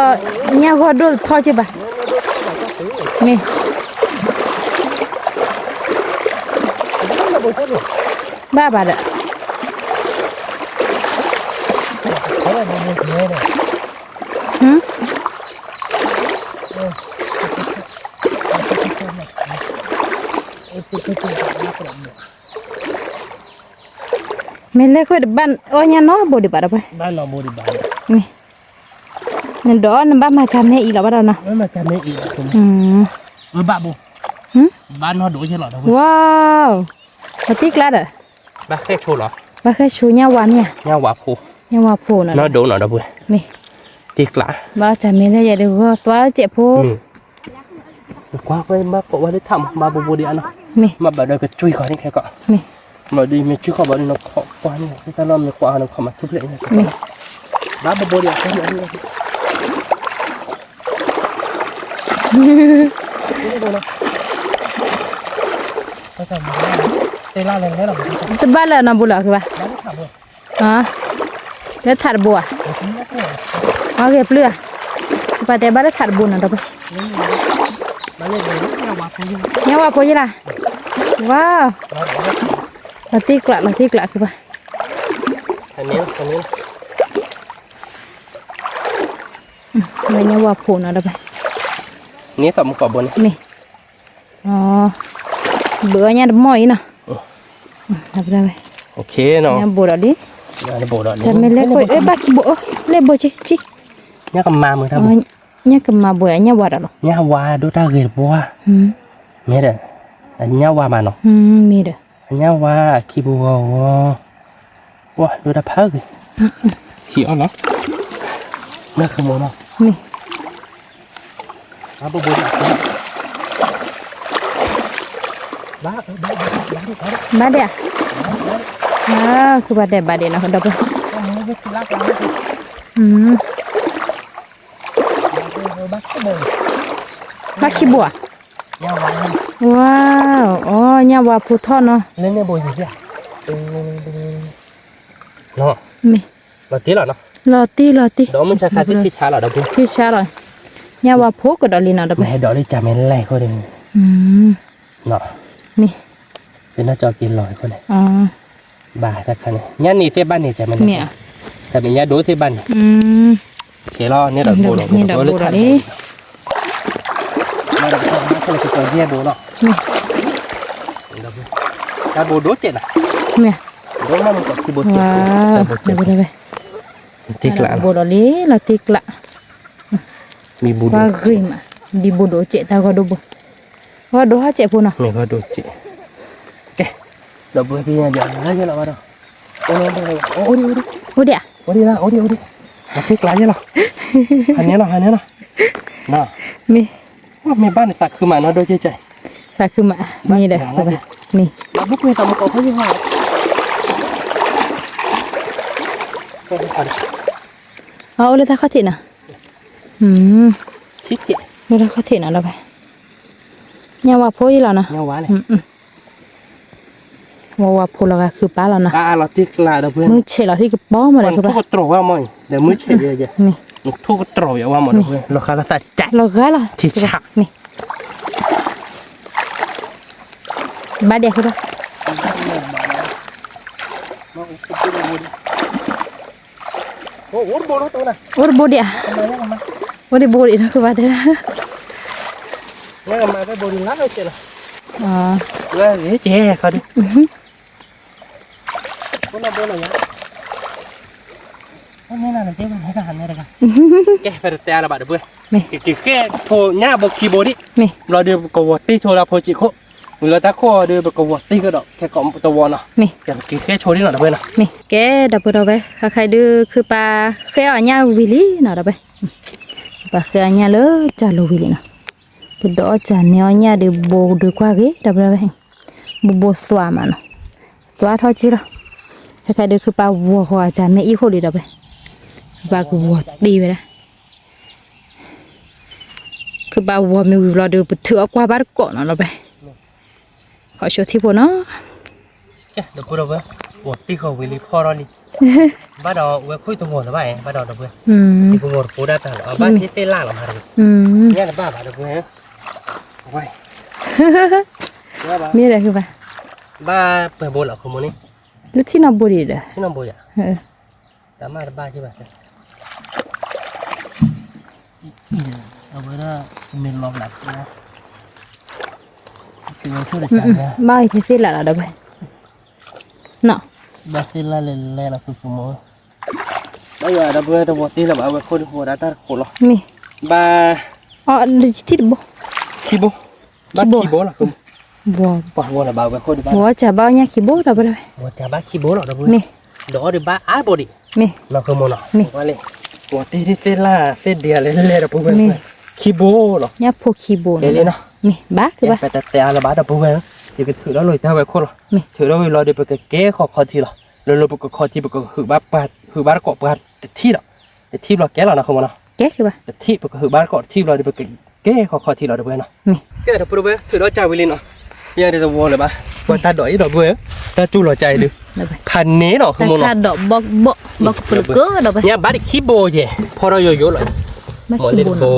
ဒံး, ဘၣ်လၢၤဘၣ်, တၢ်ရံ, မ့ၢ်, စဲးဖိ ဒီးညၣ်ဂီၢ်ဒိၣ်ထီၣ်က့ဘၣ်, မ့ၢ်, ဘၣ်ဘၣ်ဒီး, မ့ၢ်လဲၤခွဲးတဘၣ် အီၣ်ညၣ်နီတဘိဒံးဘၣ်ဒီး, မ့ၢ်, နဒီးနဘၣ်မၤစၢ်မဲအံၤလီၤဘၣ်ဒီးနီၤ, ဝါ, ပတံၢ်ကျါဒီး, ဘၣ်ဃဲၣ်ဆိညၣ်ဝါမ့ၢ်ဧါ, ညၣ်ဝါဖိနီၤ, နီၢ်ဒိၣ်နီၤဒီပုၢ်ဝဲၢ်, မ့ၢ်, တံၢ်ကျါ, ဘၣ်စၢ်မဲလဲၤယဲဒုးဂီၢ်သွါစဲးဖိ ကွၢ်ကွၢ် ဘၣ်ကိးဝဲလၢထးမး ဘၣ်ဘိဘိဒံးအါနီၤ, မ့ၢ်ဘၣ်ဒီးကကွံၢ်ဃီန့ၣ်ခဲကီး, မ့ၢ်, မ့ၢ်ဒီးမ့ၢ်ကွံၢ်ဃီဘၣ်ဒီးနခီၣ်ကွၢ်န့ၣ် တၢ်လီၢ်မ့ၢ်ကွၢ်န့ၣ်ခီၣ်မၤထူၣ်ဖျဲးန့ၣ်, မ့ၢ်, ဘၣ်ဘိဘိဒံးအါ, တဘၣ်လၢနီတဘိလၢၤကဘၣ် လၢထးတဘိဧါ, အဂ့ၤပျုၢ်ဧါ, ပှၤတဲဘၣ်လၢထးတဘိနီၤဒီး, ညၣ်ဝါဖိယဲလၢ, ဝါ, လီၤတံၢ်ကျး လီၤတံၢ်ကျးကဘၣ်, လၢညၣ်ဝါဖိနီၤဒီး, န့ၣ်သးမူကီၢ်ဘိန့ၣ်, မ့ၢ် ဘုးအီၣ်ညၣ်တမီၢ်အံၤနီၤ, ညၣ်ဘိဒီးလံ, တမ့ၢ်လဲၤခွဲး ဘၣ်ခံဘိ, လဲၤဘိက့ၤ, ညၣ်ကမၤမုာ်တၢ်ဘိ, ညၣ်ကမၤဘိ အညၣ်ဝါဒီးလီၤ, ညၣ်ဝါဒိၣ်တၢ်ဂ့ၤတဘိ, မ့ၢ်ဒီး, အညၣ်ဝါမးနီၤ, မ့ၢ်ဒီး, အညၣ်ဝါခံဘိဂီၤဂီၤ, ဝါဒိၣ်တၢ်ဖးဂ့ၤ, ဟံးအီၣ်နီၤ, မ့ၢ် ဘၣ်ဒံးဧါ, ခုပှၤတဲဘၣ်ဒံးနီၤ ဒီပုၢ်, ဘၣ်ခံဘိဧါ, ဝါ, အီ ညၣ်ဝါဖိထီၣ်နီၤ, လၢန့ၣ်ဘိယံၤဧါ, မ့ၢ်, လီၤတံၢ်လီၤနီၤ, လီၤတံၢ်လီၤတံၢ်, ဒီးမုၢ်ဆါခါသ့ၣ်ထံဆါလီၤဒီးပှၤ, ထံဆါလီၤ, ညၣ်ဝါဖိကဒီးလံနီၤဒီးပှၤ, ဟဲဒီးလၢကၢ်မဲလဲၣ်ဃိဒီး, မ့ၢ်, ပနီၢ်ကၠီက့ၤလီၤဃိန့ၣ်, ဘၣ်တခါန့ၣ် ညၣ်န့ၣ်သ့ၣ်ဘၣ်န့ၣ် ကၢ်မဲလဲၣ်, ကၢ်မဲညၣ်ဒိသ့ၣ်ဘၣ်န့ၣ်, ကဲလီၤ န့ၣ်ဒီးဘိလီၤ, န့ၣ်ဒီးဘိလီၤလံ, မ့ၢ်ဒီးပထမၣ်ဆဲးလၢကကီယဲၢ်ဘိလီၤ, မ့ၢ်, တၢ်ဘိဒိၣ်စဲးနီၤ, မ့ၢ်, ဒိၣ်မးမ့ၢ်ကီးခံဘိစဲး, တၢ်ဘိစဲး, တံၢ်ကျးလီၤ, ဘိဒီးလံလီၤတံၢ်ကျး, မံဘိဒိၣ်စဲး, ဂ့ၤမး, ဒ်ဘိဒိၣ်စဲးတၢ်ဂီၢ်ဒိၣ်ဘိ, ဂီၢ်ဒိၣ်ဟီၣ်စဲးဖိနီၤ, မ့ၢ်ဂီၢ်ဒိၣ်စဲး, ကဲ, ဒီးဘိသ့ၣ်ညါဒီးလၢယဲလီၤဘၣ်ဒီး, အိၣ်ဒံး, အိၣ်ဒံး, အိၣ်ဒံး, အိၣ်ဒံး, တံၢ်ကျးယဲလီၤ, ဟးန့ၣ်လီၤ ဟးန့ၣ်လီၤ, မ့ၢ်, မ့ၢ်ဘၣ်န့ၣ်သးခုမးနီၤ ဒိၣ်ကဲကဲ, သးခုမး, မ့ၢ်ဒီး, မ့ၢ်, အအိၣ်လၢတၢ်ခီၣ်ထံးနီၤ, လၢတၢ်ခီၣ်ထံးနီၤဒီးပှၤ, ညၣ်ဝါဖိယဲလီၤနီၤ, ဝါဝါဖိလီၤဂာ်ခုပာ်လီၤနီၤ, မုၢ်ဆဲးလီၤထံကပီၤမးဒီးခုပာ်, မ့ၢ်, လီၤဂာ်လီၤ, မ့ၢ်, ဘၣ်ဒဲးခုပာ် အိၣ်တဘိဒံးဧါ, အိၣ်တဘိဒံးနီၤ ကဘၣ်တဲဒၣ်, ကဲ, က့ၤဃဲဖိညၣ်ဘိခံဘိဒံး, ဘျီဒီးပကဝီၤတ့ၢ်ဆိလၢဖိဆံးခိၣ်, မ့ၢ်လၢတၢ်ခိၣ်အီၤဒီး ပကဝီၤတ့ၢ်ကဒီး ခဲကိးတဝီနီၤ, က့ၤဃဲဆိဒံးနီၤ ဒီပုၢ်ဝဲၢ်နီၤ, ကဲ ဒီပုၢ်ဝဲၢ် ခဲခါဒုး ခုပာ်ဃဲအီၣ်ညၣ်ဝံၤလံနီၤ ဒီပုၢ်ဝဲၢ်, ပာ်ဃဲအီၣ်ညၣ်လၢတၢ်လိၤဝံၤလံနီၤ, ကဒီးအီၣ်စၢ်န့ၢ်အီၣ်ညၣ်ဒီး ဘိဒုးကွၢ်ဂ့ၤ ဒီပုၢ်ဝဲၢ်, ဘိဘိသွးမးနီၤ, သွးထီၣ်က့ၤလီၤ, ခဲခါဒုး ခုပာ်ဝီၤဃီၤအစၢ်မ့ၢ်အံၣ်ဃိလံ ဒီပုၢ်ဝဲၢ်, ပာ်ကဝီၤတ့ၢ်ဝဲဒၣ် ခုပာ်ဝီၤမ့ၢ်ဝံၤဘျီဒီး ပထုးအီၣ်ကွၢ်ဘၣ်တကိးနီၤ ဒီပုၢ်ဝဲၢ်, ခီၣ်ဆိထံဖိနီၤ, ဒီပုၢ်ဝဲၢ်, ဝီၤတ့ၢ်ဃီၤဝံၤလံ ဖီၣ်ထီၣ်လံ, ဘၣ်ဒီးဝဲခိၣ်တဝီၤလၢၤဘၣ် ဘၣ်ဒီး ဒီပုၢ်ဝဲၢ်, ဒီပုၢ်ဝဲၢ်တပိၢ်ဒၣ်တၢ်လီၤ အဘၣ်သ့ၣ်သ့ၣ်လၢ်လီၤမး ဒီပုၢ်ဝဲၢ်, ညၣ်တဘၣ်ဘၣ် ဒီပုၢ်ဝဲၢ်, မ့ၢ်ဒီး ဘၣ်ပှဲၤဘိလီၤ ခိၣ်မိၢ်န့ၣ်, လၢထံၣ်နီၢ်ဘိဒံးဒီး, ထံၣ်နီၢ်ဘိယၤ, တၢ်မၤတဘၣ်က့ၤဘၣ်, အဝဲဒၣ်မ့ၢ်လီၤဘၣ်, ဘၣ်အံၤသ့ၣ်သ့ၣ်လၢ်လီၤ ဒီပုၢ်ဝဲၢ်, နီၤ, ဘၣ်သ့ၣ်လၢ်လဲၤလဲၤလီၤ ခိၣ်မိၢ်, ဘၣ်ယွၤ ဒီပုၢ်ဝဲၢ် တဝီၤတ့ၢ်လၢၤဘၣ် အဝဲခိၣ်ဒုးဃိးဒၣ်တၢ်တခိးလီၤ, မ့ၢ်, ဘၣ်, အီ ထံၣ်တဘိ, ခံဘိ, ဘၣ်ခံဘိလီၤ ပှၤဝီၤလၢၤဘၣ် အဝဲခိၣ်ဒုးဘၣ်, ဝီၤစၢ်ဘၣ်အီၣ်ညၣ်ခံဘိ ဒီပုၢ်ဝဲၢ်, ဝီၤစၢ်ဘၣ်ခံဘိလီၤ ဒီပုၢ်ဝဲၢ်, မ့ၢ်, ဒီးအီၣ်ဒုးဘၣ်အါဘိဒံး, မ့ၢ်, နီၤ ခိၣ်မိၢ်နီၤ, မ့ၢ်, ဝီၤတ့ၢ်သ့ၣ်သ့ၣ်လၢ် သ့ၣ်ဒံးလဲၤလဲၤ ဒီပုၢ်ဝဲၢ်, ခံဘိလီၤ, ညၣ်ဖိခံဘိလီၤ, မ့ၢ်, ဘၣ် ပတတဲအါလၢၤဘၣ် ဒီပုၢ်ဝဲၢ်, ယကထုးထီၣ်လီၤတၢ်ဝဲခိၣ်လီၤ, ထုးထီၣ်ဝံၤလီၤဒီး ပကကဲခီၣ်ခီထံလီၤ, လၢလၢပကခီထံ ပကဟုးဘၣ်ပှၤ ဟုးဘၣ်တကိးပှၤတထံၣ်လီၤ, တထံၣ်ဘျီကဲလီၤနီၤ ခိၣ်မိၢ်နီၤ, တထံၣ် ပကဟုးဘၣ်တကိးတထံၣ်ဘျီဒီး ပကကဲခီၣ်ခီထံလီၤ ဒီပုၢ်ဝဲၢ်နီၤ, ကဲ ဒီပုၢ်ဝဲၢ် ထုးထီၣ်စၢ်ဝံၤလံနီၤ, ယၤဒ်တဝီၤလၢၤဘၣ်, ပှၤတၢ်ဒိးအံၤ ဒီပုၢ်ဝဲၢ်, တၢ်တူၢ်လီၤစၢ်အံၤဒုး, ဖးန့ၢ်နီၤ ခိၣ်မိၢ်နီၤ, ညၣ်ဘၣ်တခံဘိယဲၢ် ဖီၣ်ထီၣ်ယိယိလီၤ, လ့တဘ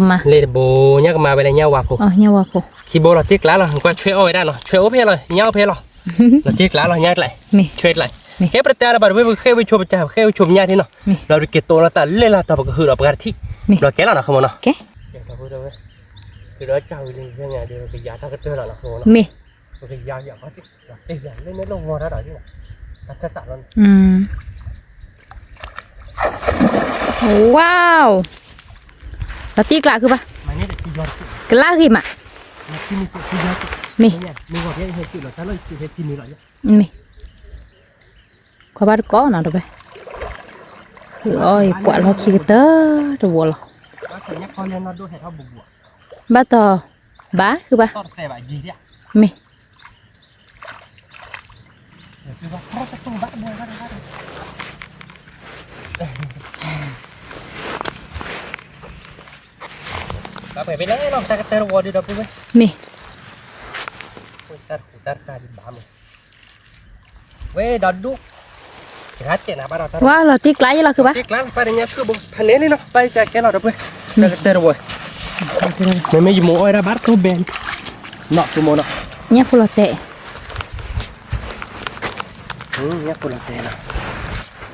ိ, လ့တဘိ, ညၣ်ကမၤဝဲလၢညၣ်ဝါဖိ, ခံဘိလီၤ တ့ၢ်ကျးလီၤ ကွၢ်ဆွဲအီၣ်ဝဲဒၣ်နီၤ ဆွဲအိၣ်ဖဲလီၤ ညၣ်အိၣ်ဖဲလီၤ, လီၤတ့ၢ်ကျးလီၤ ညၣ်ကျး, ဆွဲကျး, ကဲပတတဲအါလၢၤဘၣ် ဒီပုၢ်ဝဲၢ် ပဃဲဝံၤဆိပစၢ် ပဃဲဝံၤဆိပညၣ်ထံနီၤ, ဒီးပက့ၤတိလီၤသးလၢလၢ်တီၤ ပကဟုးဒီးပှၤတထံၣ်, ဘျီကဲလီၤနီၤ ခိၣ်မိၢ်နီၤ, ကဲ, ထုးထီၣ်စၢ်ဝံၤလံ ပကယၤတၢ်ကတၢၢ်လီၤနီၤ ခိၣ်မိၢ်နီၤ, ပကယၤယၤဘၣ် လၢန့ၣ်လၢဝီၤတၢ်ဒီးဒ်နီၤ, တၢ်ခၢၣ်စးလီၤန့ၣ်, ဝါ, လီၤတ့ၢ်ကျးခုဘၣ်, ကလၢဂ့ၤမး, မ့ၢ်, မ့ၢ်, ကွၢ်ဘၣ်တကိးနီၤ ဒီပုၢ်ဝဲၢ်, အီၣ်အံၤပှၤလီၢ်ခံကတၢၢ်တဝီၤလီၤ, ဘၣ်တီၤ, ဘၣ်ခုဘၣ်, မ့ၢ် ဘၣ်ပှဲၤဖဲလဲၣ်နီၤ တၢ်ကတၢၢ်တဝီၤဒုး ဒီပုၢ်ဝဲၢ်, မ့ၢ်, တၢ်တခူးတၢ်တဃာ်ဒုးဘၣ်မး, ဝဲဒီးဒူၣ်, ဝါလီၤတံၢ်ကျါယလီၤခုဘၣ်, တံၢ်ကျါလီၤ ပၢ်တညါဆှုၣ်ဘိ ဖးန့ၣ်လံနီၤ ပၢ်ယကဲလီၤဒီပုၢ်ဝဲၢ်, တၢ်ကတၢၢ်တဝဲၢ်, မ့မ့ၢ်ယမိၢ်အီၣ်ဝဲဒၣ်ဘၣ်တတိၢ်ဘဲ, နီၢ်ဆိကမိၣ်နီၤ, ညၣ်ဖိလီၤတဲာ်, ညၣ်ဖိလီၤတဲာ်နီၤ,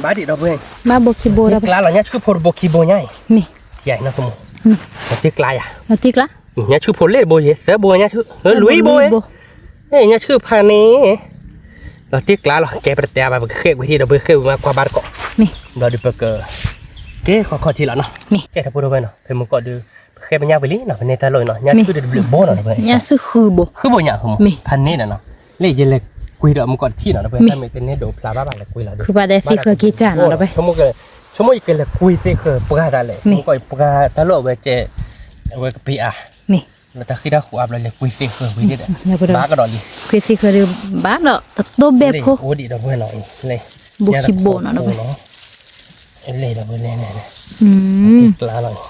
ဘၣ်ဒံးဒီပုၢ်ဝဲၢ်, ဘၣ်ဘိခံဘိဒီး, တံၢ်ကျါလီၤ ညၣ်ဆှုၣ်ဖိတဘိခံဘိညါအံၤ, မ့ၢ်, တံၢ်ကျါယၤ, တံၢ်ကျါ, ညၣ်ဆှုၣ်ဖိလ့ၣ်တဘိယဲ သၢဘိညၣ်ဆှုၣ်, လွံၢ်ဘိ, ညၣ်ဆှုၣ်ဖးန့ၣ် လီၤတံၢ်ကျါလီၤ ကဲပတတဲအါဘၣ် ပကဃဲၣ်ဝံၤထံၣ်ဒီး ပဃဲၣ်ဝံၤမးကွၢ်ဘၣ်တကိး, ဘျီဒီးပက, ကဲခီခီထံလီၤနီၤ, ကဲတၢ်ဖိတဝဲၢ်နီၤ ဖဲမုၢ်ကီၢ်ဒီး, ပဃဲၣ်ပညၣ်ဝံၤလံနီၤ ပန့ၢ်တၢ်လီၢ်အံၤနီၤ ညၣ်ဆှုၣ်တဘျုးဘိနီၤ ညၣ်ဆှုၣ်ဃုဘိ, ဃုဘိညၣ်ဃုမး ဖးန့ၣ်လီၤနီၤ, လၢယလဲၤကွံာ်ဒီးမုၢ်ကီၢ်တထံၣ်နီၤ ဒီးပတမ့ၢ်တန့ၢ်ဒိးဖျါဘၣ်ဘၣ် လဲၤကွံာ်လီၤဒီး, ဆိကမိၣ်ယကလဲၤကွံာ်သ့ၣ်ဃၢၤပှၢ်တၢ်လဲၣ် မုၢ်ကီၢ်ပှၢ်တၢ်လီၢ်အဝဲကဲ, အဝဲကပ့ၤအါ လၢတၢ်ဃံတၢ်ဃူအါဘျီလဲၤကွံာ်သ့ၣ်ဃၢၤဝံၤဒၣ်, ဘၣ်ကဒီးလံ, ကွံာ်သ့ၣ်ဃၢၤဒီး, ဘၣ်ဒီးတတိၢ်ဘဲဖိ, အိၣ်ဒံးဒီပုၢ်ဝဲၢ်နီၤ, ဘိခံဘိနီၤ, လဲၤဒီပုၢ်ဝဲၢ်လဲၤန့ၣ်, တံၢ်ကျါလီၤ,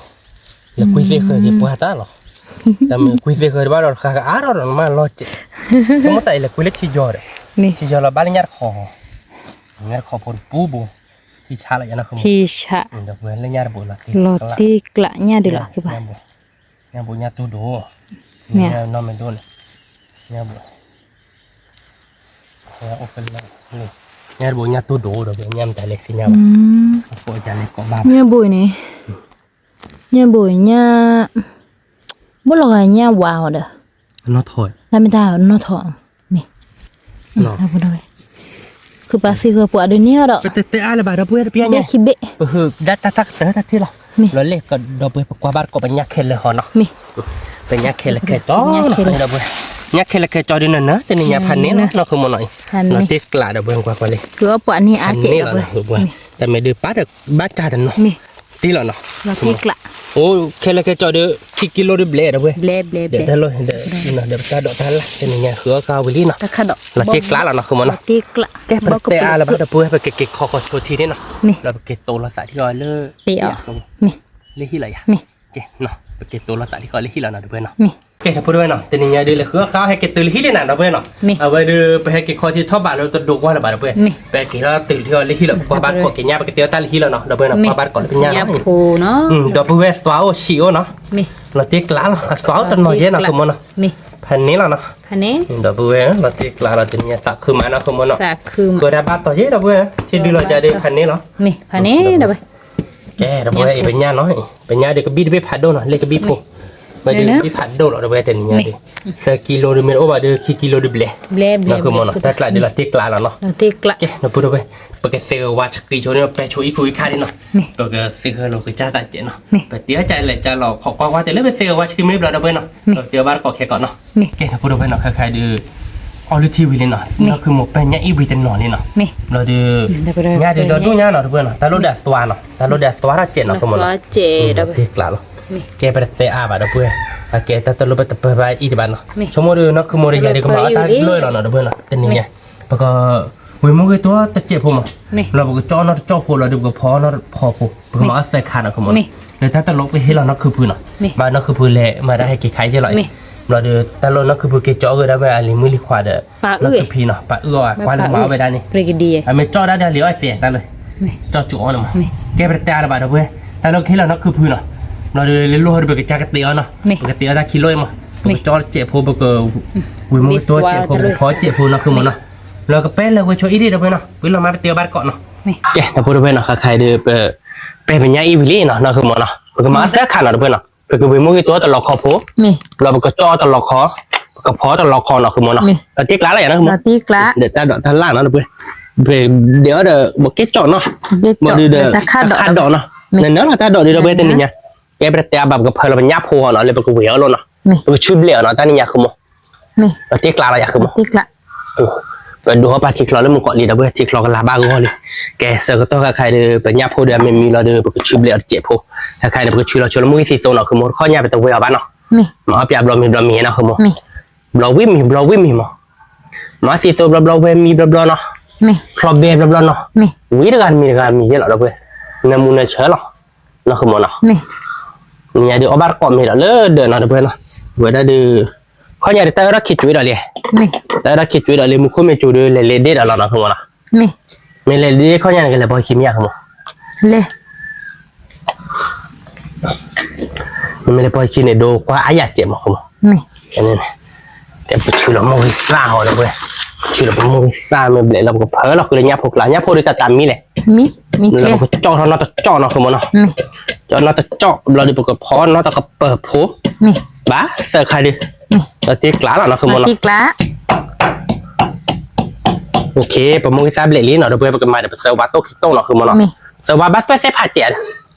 လဲၤကွံာ်သ့ၣ်ဃၢၤက့ၤပှၢ်တၢ်လီၤ, တၢ်မ့ၢ်ကွံာ်သ့ၣ်ဃၢၤတဘၣ်ဒီးတဃါကအါထီၣ်ဒီး နမ့ၢ်လီၤစဲး, ဆိကမိၣ်သးအံၤလဲၤကွံာ်လၢထံယီၤဒီး, ထံယီၤလီၤဘၣ်လၢညၣ်တခီ, ညၣ်တခီဖိတပူၤဘိ, ထံဆးလီၤယၤနီၤ, ထံဆး, ဒီပုၢ်ဝဲၢ်လၢညၣ်တဘိလီၤတံၢ်, လီၤတံၢ်ကျါညၣ်ဒုးလီၤ, ညၣ်ဘိညၣ်တိၢ်ဒိၣ်, နီၢ်မ့ၢ်ဒိၣ်န့ၣ်, ညၣ်ဘိ, အိၣ်ဖဲလၢ, ညၣ်တဘိညၣ်တိၢ်ဒိၣ်ဒီပုၢ်ဝဲၢ် ညၣ်မတၤလဲၣ်သ့ၣ်ညါဘၣ်, ညၣ်ဘိန့ၣ်, ညၣ်ဘိညၣ်, ဘိလီၤဂာ်ညၣ်ဝါအီၤဒီး, တၢ်မ့ၢ်တၢ်နီၢ်ထီၣ်, မ့ၢ် ခုပာ်သ့ၣ်ဃၢၤပှၤဒုးန့ၢ်အီၤဒီး, ပတတဲအါလၢၤဘၣ်ဒီပုၢ်ဝဲၢ်တပျၢ်ညါ, ပဟုးဒၣ်တၢ်တၢ်ကတၢၢ်တၢ်ထံၣ်လီၤ, လီၤလဲၣ်ဒီပုၢ်ဝဲၢ် ပကွၢ်ဘၣ်တကိးပညၣ်ခဲလၢာ်ဟီနီၤ, ပညၣ်ခဲလၢာ်ခဲကၠီ, ဒီပုၢ်ဝဲၢ်, ညၣ်ခဲလၢာ်ခဲကၠီဒုးနၢၤနၢၤ တနံၤညါဖးန့ၣ်လီၤ နီၢ်ဃုမီၢ်နီၤအံၤ, လီၤတံၢ်ကျါဒီပုၢ်ဝဲၢ် ကွၢ်ကွၢ်လံ, တၢ်မ့ၢ်ဒုးပာ်ဒီးဘၣ်တၢ်တနီၤ, တံၢ်လီၤနီၤ, အိၣ်ခဲလၢာ်ခဲကၠီဒီး ခံကံလိဒုးဘျဲၣ်ဒီပုၢ်ဝဲၢ်, ဒီးတၢ်လီၢ် ဒီးပတၢ်ဒိးတၢ်လၢ် တနံၤညါဃုအီၣ်ကါဝံၤလံနီၤ, လီၤတံၢ်ကျါလီၤနီၤ ဃုမီၢ်နီၤ, ကဲပတတဲအါလၢၤဘၣ်ဒီပုၢ်ဝဲၢ် ပကက့ၤခီဃီဆိထံန့ၣ်နီၤ, ဒီးပက့ၤတိာ်လီၤသးထံအီၤလၢ, လၢဟံၣ်လီၤယၤ, ကဲ, ပက့ၤတိာ်လီၤသးထံဃီလၢဟံၣ်လီၤနီၤ ဒီပုၢ်ဝဲၢ်နီၤ, ကဲတၢ်ဖိတဝဲၢ်နီၤ တနံၤညါဒုးလဲၤဃုအီၣ်ကါဟဲက့ၤတုၤလၢဟံၣ်လံနီၤ ဒီပုၢ်ဝဲၢ်နီၤ, အဝဲဒုး ပဟဲက့ၤခီထံထီၣ်ဘးလၢတဒိးကွၢ်လၢၤဘၣ်ဒီပုၢ်ဝဲၢ်, ပဟဲက့ၤထီၣ်တုၤလၢဟံၣ်လီၤ ပကွၢ်ဘၣ်တကိးက့ၤညါ ပကတဲအီၣ်တၢ်လၢဟံၣ်လီၤနီၤ ဒီပုၢ်ဝဲၢ်နီၤ, ကွၢ်ဘၣ်တကိးလၢပညၣ်လီၤ, ဒီပုၢ်ဝဲၢ်သွါအိၣ်ဆံးအိၣ်နီၤ, လီၤတံၢ်ကျါလီၤ အသွါအိၣ်တနီၤယဲနီၤ ဃုမီၢ်နီၤ, ဖးန့ၣ်လီၤနီၤ, ဒီပုၢ်ဝဲၢ် လီၤတံၢ်ကျါလီၤ တနံၤညါသးခုမးနီၤ ဃုမီၢ်နီၤ, ကဲဒၣ်ဘၣ်တီၤယဲဒီပုၢ်ဝဲၢ် ထံဒုလီၤကဒီးဖးန့ၣ်လီၤ, ကဲဒီပုၢ်ဝဲၢ်အံၤပညၣ်နီၤ, ပညၣ်ဒုးကဘံၣ်တဘ့ၣ်ဖးဒိၣ်နီၤ လၢကဘံၣ်ဖိ, ဝဲဒုးကဘံၣ်ဖးဒိၣ်လီၤ ဒီပုၢ်ဝဲၢ် တနံၤညါဒုး, သၢကံလိဒုးမ့ၢ်တအိၣ်ဘၣ်ဒီး ခံကံလိဒုးဘျဲၣ်, နီၤ ဃုမီၢ်နီၤ တၢ်ကျါဒုးလီၤတံၢ်ကျါလီၤနီၤ, ကဲဒီပုၢ်ဝဲၢ် ပကသ့ၣ်ဂ့ၤဝါဆှံဆိန့ၣ် ပဲဆိအံၣ်ခူအံၣ်ခါဒ်နီၤ, ပကသ့ၣ်ဂ့ၤလိာ်ကစၢ်သးစဲးနီၤ, ပတ့အီၣ်ကလဲၤကလီၤခီကွၢ်ကွၢ်တဲလၢပသ့ၣ်ဂ့ၤဝါဆှံမ့ၢ်ဘျီဒီပုၢ်ဝဲၢ်နီၤ, ပတ့အီၣ်ဘၣ်တကိးခဲကိးနီၤ, ကဲဒီပုၢ်ဝဲၢ်နီၤ ခဲခါဒုး အီၣ်လုၢ်ထံဝံၤလံနီၤ နီၤ ဃုမီၢ် ပညၣ်အံၣ်ဝံၤတနီၤလံနီၤ, ဘျီဒုး, ညၣ်ဒုးဒီဒူၣ်ညါနီၤ ဒီပုၢ်ဝဲၢ်နီၤ တၢ်လိၣ်ဒုးအသွါနီၤ တၢ်လိၣ်ဒုးအသွါထီၣ်စဲးနီၤ ဃုမီၢ်နီၤ, တံၢ်ကျါလီၤ, ကဲပတတဲအါဘၣ်ဒီပုၢ်ဝဲၢ်, အကဲတၢ်တလိၣ်ပတပၢၢ်ဘၣ်အံၤတဘၣ်နီၤ, ဆိကမိၣ်ဒုးနီၤ ဃုမီၢ်ဒီးယၤဒုးကမၤအီၣ်တၢ်လၢလီၤနီၤ ဒီပုၢ်ဝဲၢ်နီၤ တနံၤညါ, ပက, ဝံၤမုၢ်ဂ့ၤတိၢ်တစဲးဖိမး, ဘျီပကကၠီနီတကၠီဖိလီၤဒုး ပကဖီနီတဖီဖိ ပကမၤအီၣ်သၢခါနီၤ ဃုမီၢ်နီၤ, လၢတၢ်တလိၣ်ပဟ့ၣ်လီၤနီၢ်ခုဖုနီၤ, ဘၣ်နီၢ်ခုဖုလဲၤမၤတၢ်ဟဲက့ၤခါအံၤလီၤအံၤ, ဘျီဒုး တၢ်လိၣ်နီၢ်ခုဖုက့ၤကၠီအီၣ်ဂ့ၤဒၣ်ဝဲအလံၤမုၢ်လံၤခွါဒီး, နီၢ်ခုဖံနီၤ ပာ်အုၣ်အီၣ်ကွၢ်လၢမၤအီၣ်ဝဲဒၣ်န့ၣ်, အမ့ၢ်ကၠီဒၣ်ဒၣ်လံအီၣ်သ့တၢ်လၢ, ကၠီကၠူအီၣ်န့ၣ်မး, ကဲပတတဲအါလၢၤဘၣ်ဒီပုၢ်ဝဲၢ်, တၢ်လိၣ်ကဟ့ၣ်လီၤနီၢ်ခုဖုနီၤ, ဘျီဒုးလၢလိၣ်ဟီဒုး ပကစၢ်ကတဲအီၤနီၤ, ပကတဲအီၤတၢ်ခံလိၣ်အံၤမး, ပကကၠီတစဲးဖိ ပက, ဝံၤမုၢ်ဂ့ၤတိၢ်တစဲးဖိ ပကဖီတစဲးဖိနီၤ ဃုမီၢ်နီၤ, လၢကပဲလၢဝဲဆိအံၣ်ဒံးဒီပုၢ်ဝဲၢ်နီၤ ဝံၤလီၤမးပတဲအီၤဘၣ်တကိးနီၤ ကဲ ဒီပုၢ်ဝဲၢ်နီၤ ခဲခါအံၤဒုး ပ, ပဲပညၣ်အံၣ်ဝံၤလံနီၤ နီၢ်ခုမီၢ်နီၤ ပကမၤအီၣ်သၢခါနီၤ ဒီပုၢ်ဝဲၢ်နီၤ ပကဝံၤမုၢ်ဂ့ၤတိၢ်တလီၤခီဖိ, ဘျီပကကၠီတလီၤခီ, ပကဖီတလီၤခီနီၤ ဃုမီၢ်နီၤ, ပတံၢ်ကျါလီၤယၤနီၤ ဃုမီၢ်နီၤ, ဒီးတၢ်ဒိးတၢ်လၢ်နီၤ ဒီပုၢ်ဝဲၢ်, ဒဲးအီၤဒီး ပကဲကၠီနီၤ, ဘၣ်ဒုးဒီး တၢ်ခးဒိးနီၤ, နနၢ်လီၤတၢ်ဒိးဒုး ဒီပုၢ်ဝဲၢ် တနံၤညါ, ကဲပတတဲအါဘၣ် ပကဖၢလီၤပညၣ်ဖိအီၤနီၤ လၢပကဝံၤအီၤလီၤနီၤ, ပကဆူဘျဲးအီၤနီၤ တၢ်နံၤညါ ဃုမီၢ် ပတံၢ်ကျါလီၤယၤ ဃုမီၢ် ပဒိးဟီၣ်ပာ်ထံချီလၢမုၢ်ကီးလံ ဒီပုၢ်ဝဲၢ် ထံချီကလၤဘၣ်ဂီၢ်လံ, ကဲဆၢကတီၢ်ခဲခါအံၤဒီး ပညၣ်ဖိဒီးအမ့ၢ်မံလီၤဒီး ပကဆူဘျဲးအီၤတစဲးဖိ, ခဲခါအံၤန့ၣ် ပကဆူလီၤဆိလၢမုၢ်ဂံၢ်သံသိနီၤ ဃုမီၢ် တခီညါပတဝဲအီၤဘၣ်နီၤ, မၤအီၣ်ပၠးဘျီမံၤဘျီမံၤနီၤ ဃုမီၢ်, ဘျီဝံၣ်မံၤ ဘျီဝံၣ်မံၤမီၢ်, မၤသံသိဘျီဘျီဝဲမံၤဘျီဘျီနီၤ, ဖျီဘဲဘျီဘျီနီၤ, ဝံၣ်တဂၤတမံၤတဂၤမံၤယဲလီၤ ဒီပုၢ်ဝဲၢ်, နၢမူနၢဆၢလီၤ, နီၤ ဃုမီၢ်နီၤ, နံၤညါဒုးအီၣ်ဘၣ်တကိးမ့ၤဒီးလၢဒၢးနီၤ ဒီပုၢ်ဝဲၢ်နီၤ, ဝဲဒၣ်ဒုး, ခီညါဒုးတၢ်အၢထီၣ်ခံကွံာ်ဒီးလံ, တၢ်အၢထီၣ်ခံကွံာ်ဒီးလံ မူခိၣ်မ့ၢ်စူၤဒုး လဲၤလဲၤဒ့ၣ်ဒီးလီၤနီၤ ဃုမီၢ်နီၤ, မ့ၢ်လဲၤဒ်ခီညါန့ၣ် ကလဲၤပီၢ်ခံမ့ၢ်ဧါ ဃမီၤ, လဲၤ, မ့မ့ၢ်လဲၤပီၢ်ခံန့ၣ် ဒိကွၢ်အါယၤစဲးမး ဃမီၤ, မ့ၢ်, ကဲပဆူလီၤမိၢ်ဂံၢ်သၣ်ဟီဒီးပှဲၤ, ပဆူလီၤပမိၢ်ဂံၢ်သၣ်မ့ၢ်ဘျဲးလီၤ ပကဖၢလီၤဃုာ်လၢညၣ်ဖိကျါ, ညၣ်ဖိဒီးတၢ်တၢ်မံလဲၣ်, မ့ၢ်, ပကကၠီထီၣ်နီတကၠီနီၤ ဃမီၤနီၤ, ကၠီနီတကၠီ ဘျီဒီးပကဖီနီတကပၢၤဖိ, ဘၣ်သၢခါဒုး, လီၤတံၢ်ကျါလီၤနီၤ ဃမီၤနီၤ, ပမိၢ်ဂံၢ်သၣ်ဘျဲးလံနီၤ ဒီးပှဲၤပကမၤဒီးပသၢဝါတိၢ်ခံတိၢ်နီၤ ဃမီၤနီၤ, သၢဝါဘၣ်သွဲၣ်သဲဖးစဲး,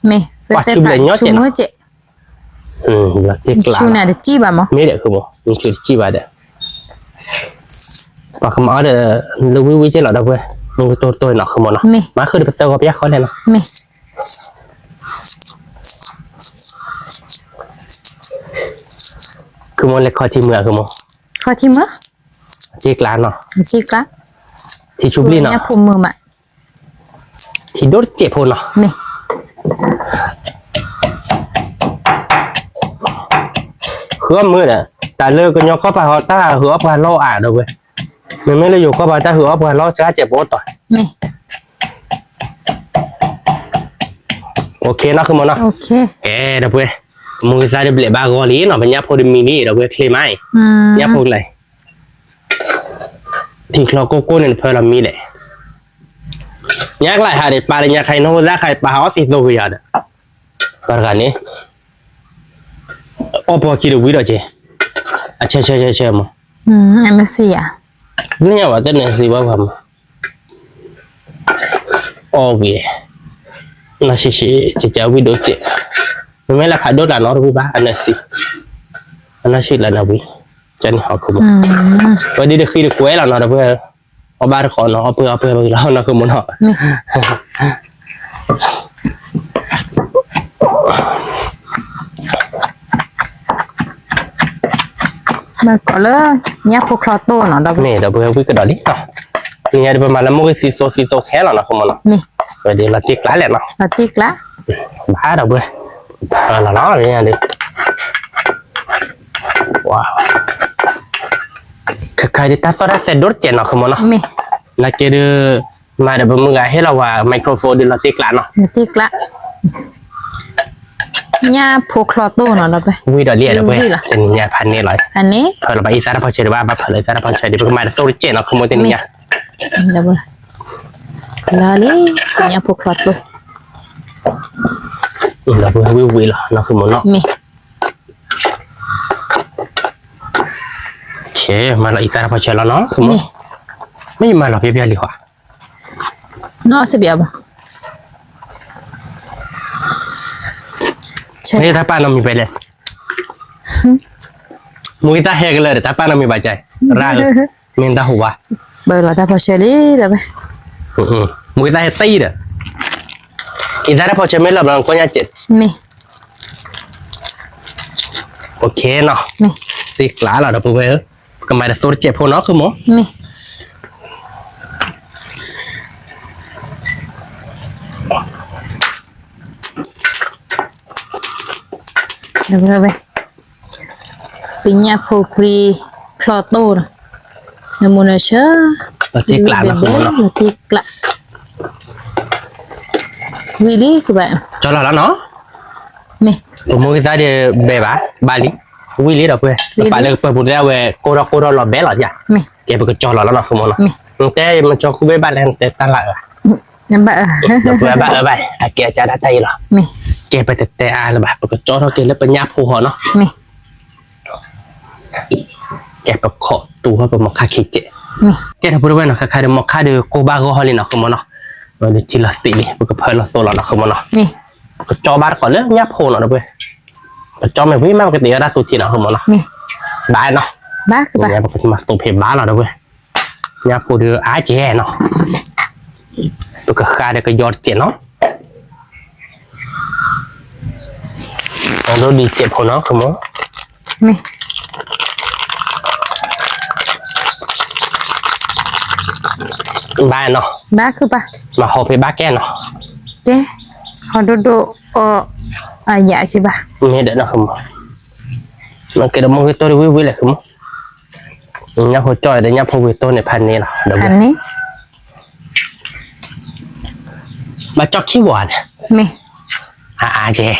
ပှၤဆူဘျဲးညီစဲးနီၤ, လီၤတံၢ်ကျါ, ဆူန့ၣ်တစံၣ်ဘၣ်မး, မ့ၢ်ဒီး ဃမီၤ, ပှၤကမၤအီၤဒီး လၢဝံၣ်ဝံၣ်ကဲလီၤဒီးပှဲၤ, မ့ၢ်ကတိၢ်တိၢ်နီၤ ဃမီၤနီၤ, မၤဃုာ်ဒီးပသၢဂီၤပယၢ်ဃီလဲၣ်နီၤ, ဃမီၤလဲၤခီထံမုၢ်ဧါ ဃမီၤ, ခီထံမုၢ်, တံၢ်ကျါနီၤ, ထံဆူဘျံၣ်နီၤ, ထံဒိၣ်တစဲးဖိနီၤ, ဃုအီၣ်မုၢ်ဒီး တၢ်လၢကညီကီၢ်ပၤဟီတၢ်ဟုးအီၣ်ပှၤလီၢ်အါဒီးဝဲ, မ့မ့ၢ်လၢယိၤကီၢ်ပၤတၢ်ဟုးအီၣ်ပှၤလီၢ်စှၤစဲးဖိတီၤ, အိၣ်ခ့နီၤ ဃမီၤနီၤ, အဲ ဒီးပှဲၤ, မိၢ်ဂံၢ်သၣ်ဒီးဘျဲးဘၣ်ဂီၤလံနီၤ ပညၣ်ဖိဒီးမံလံ ဒီးပှဲၤချ့မးအံၤ, ညၣ်ဖိကျါအံၤ, ထံချီကိၢ်ကိၢ်န့ၣ်နဖၢလီၤမံလဲၣ် ညါကျါဟးဒီးပာ်လၢညါခါအံၤ နီၢ်ဟိသၣ်ခါအံၤပာ်ဟးအီၣ်သံသိကယၤဒီး, ပှၤတဂၤန့ၣ်, အီၣ်ပှၤခံဒီးဝံၤဒီးက့ၤ, အဆၢဆၢဆၢဆၢမး, နဝဲတန့ၢ်သံဘၣ်ပှၤမး, အီၣ်ဝံၤ, နီၢ်ဆံးဆံး ကကဝံၤဒိၣ်က့ၤ, မ့မ့ၢ်လၢဖးဒိၣ်တၢ်နီတဝံၤဘၣ် အနၢၤဆံး, အနီၢ်ဆံးလၢနဝံၤ, ကန့ၣ်ဟီခိၣ်မး, ဝဲဒ်တဃံတကွဲလီၤနီၤ ဒီးပှဲၤ အီၣ်ဘၣ်တခီနီၤ အီၣ်ပှဲၤအီၣ်ပှဲၤပှဲၤလီၤနီၤ ဃမီၤနီၤ, မ့ၢ်ကိးလၢ ညၣ်ဖိချီတိၢ်နီၤ ဒီးမ့ၢ်ဒီးပှဲၤဝံၤကဒီးလံ, နညါဒီးပမၤလၢမိၢ်ဂ့ၤသံသိသံသိခဲလီၤနီၤ ဃမီၤနီၤ, ဝဲဒ်လီၤတံၢ်ကျါလဲၣ်နီၤ, ဘၣ်ဒီးပှဲၤ, လီၤနီၤ နညါဒီး ခါခါဒ်တၢ်သီၣ်တၢ်သဲဒိၣ်တစဲးနီၤ ဃမီၤနီၤ, နာ်က့ဒီး မၤဒီးပမုၢ်ဂၤဟ့ၣ်လီၤဝဲ microphone ဒီးလီၤတံၢ်ကျါနီၤ, ညၣ်ဖိချီတိၢ်နီၤ ဒီးပှဲၤ, ဝံၤဒီးလံဒီးပှဲၤ, တနံၤညါဖးန့ၢ်လီၤ, ဖၢလီၤဘၣ်အံသၣ်တဖီဆဲးဒီးဘၣ် ဘၣ်ဖၢလီၤအံသၣ်တဖီဆဲးဒီး ပကမၤတသိၣ်တစဲးနီၤ ဃမီၤ တနံၤညါ, လီၤလံ, ညၣ်ဖိချီတိၢ်, ဒီးပှဲၤဝံၤဝံၤလီၤနီၤ ဃမီၤနီၤ, မ့ၢ်လီၤအံသၣ်တဖီဆဲးလီၤနီၤ မ့ၢ်ယမၤလီၤဖဲဖဲလံၤဟီ, နီၢ်စဘံးအဘၣ်, မ့ၢ်တၢ်ပာ်နီတမံၤဘၣ်လဲၣ်, မူဂံၢ်သၣ်ဟဲကလၢာ်ဒီး တၢ်ပာ်နီတမံၤဘၣ်ကဲ, ရၣ်ဧၢ, မ့ၢ်တၢ်ဟူဘၣ်, ဘၣ်လီၤတၢ်ဖီဆဲးလံဒီးဝဲ, မူဂံၢ်သၣ်ဟဲသံဒီး, အံသၣ်တၢ်ဖီဆဲးမ့ၢ်လီၤဘျီကိးညါကဲ, မ့ၢ် အိၣ်ခ့နီၤ, သံကျါလီၤဒီးပဝဲ, ပကမၤတသိၣ်တစဲးဖိနီၤ ဃမီၤ, မ့ၢ် ဝဲ, ပညၣ်ဖိပြံချီတိၢ်ဒီး, နမူနဆၢ, လီၤတံၢ်ကျါနီၤ လီၤတံၢ်ကျါ, ဝံၤလံကဘၣ်, ကၠီလီၤလီၤနီၤ, မ့ၢ် ပမိၢ်ဂံၢ်သၣ်ဒီးဘဲဘၣ်, ဘၣ်လံ, ဝံၤလံဒီးပှဲၤ, ပပာ်လၢပၢၤပူၤဒၣ်ဝဲ ကိၢ်ထီၣ်ကိၢ်ထီၣ်လီၤဘဲလီၤယၤ, ကဲပကကၠီလီၤလီၤနီၤ ဃမီၤနီၤ, တဲမကၠီဃုဘဲဘၣ်လဲၣ် တဲတၢ်လၢအၢ, ပဘၣ်အၢဘၣ်, အကဲအကါဒၣ်တၢ်အံၤလီၤ, ကဲပတတဲအါလၢၤဘၣ် ပကကၠီထီၣ်က့ၤလၢပညၣ်ဖိဟီနီၤ, ကဲပခိးတူၢ်ဟီၣ်ပမီၤခါခံကဲး, ကဲထီၣ်ဖိတဝဲနီၤ ခါခါဒီးမီၤခါဒီးကိၢ်ဘၣ်ဂီၢ်ဟီလံနီၤ ဃမီၤနီၤ, ဒီးထံလီၤသံးလံ ပကဖၢလီၤသိးလီၤနီၤ ဃမီၤနီၤ, ပကကၠီဘၣ်တကိးလၢညၣ်ဖိနီၤဒီးပှဲၤ, ပကၠီမ့ၢ်ဝံၤမးပကတဲအီၤတၢ်သူထံနီၤ ဃမီၤနီၤ, ဘၣ်နီၤ, ပကမၤသိးဖဲဘၣ်လီၤဒီးပှဲၤ, ညၣ်ဖိဒီးအါကဲနီၤ, ပကဃါဒီးကယီတစဲးနီၤ အဒိဒ်စဲးဖိနီၤ ကမီၤ, ဘၣ်နီၤ, ဘၣ်, မၤဟီဖဲဘၣ်ကဲနီၤ, ကဲ, ဟီဒိၣ်ဒိၣ်အီၤ, အယၤက့ဘၣ်, မ့ၢ်ဒီးနီၤ ကမီၤ, နကဲဒီးမိၢ်ဂ့ၤတိၢ်ဒီးဝံၤဝံၤလဲၣ် ကမီၤ, ညၣ်ဖိကၠီဒီးညၣ်ဖိဝံၤတိၢ်န့ၣ်ဖးန့ၣ်လီၤ, ဖးန့ၣ် ဘၣ်ကၠီၣ်ခံဝီန့ၣ်, မ့ၢ်, အါအါကဲ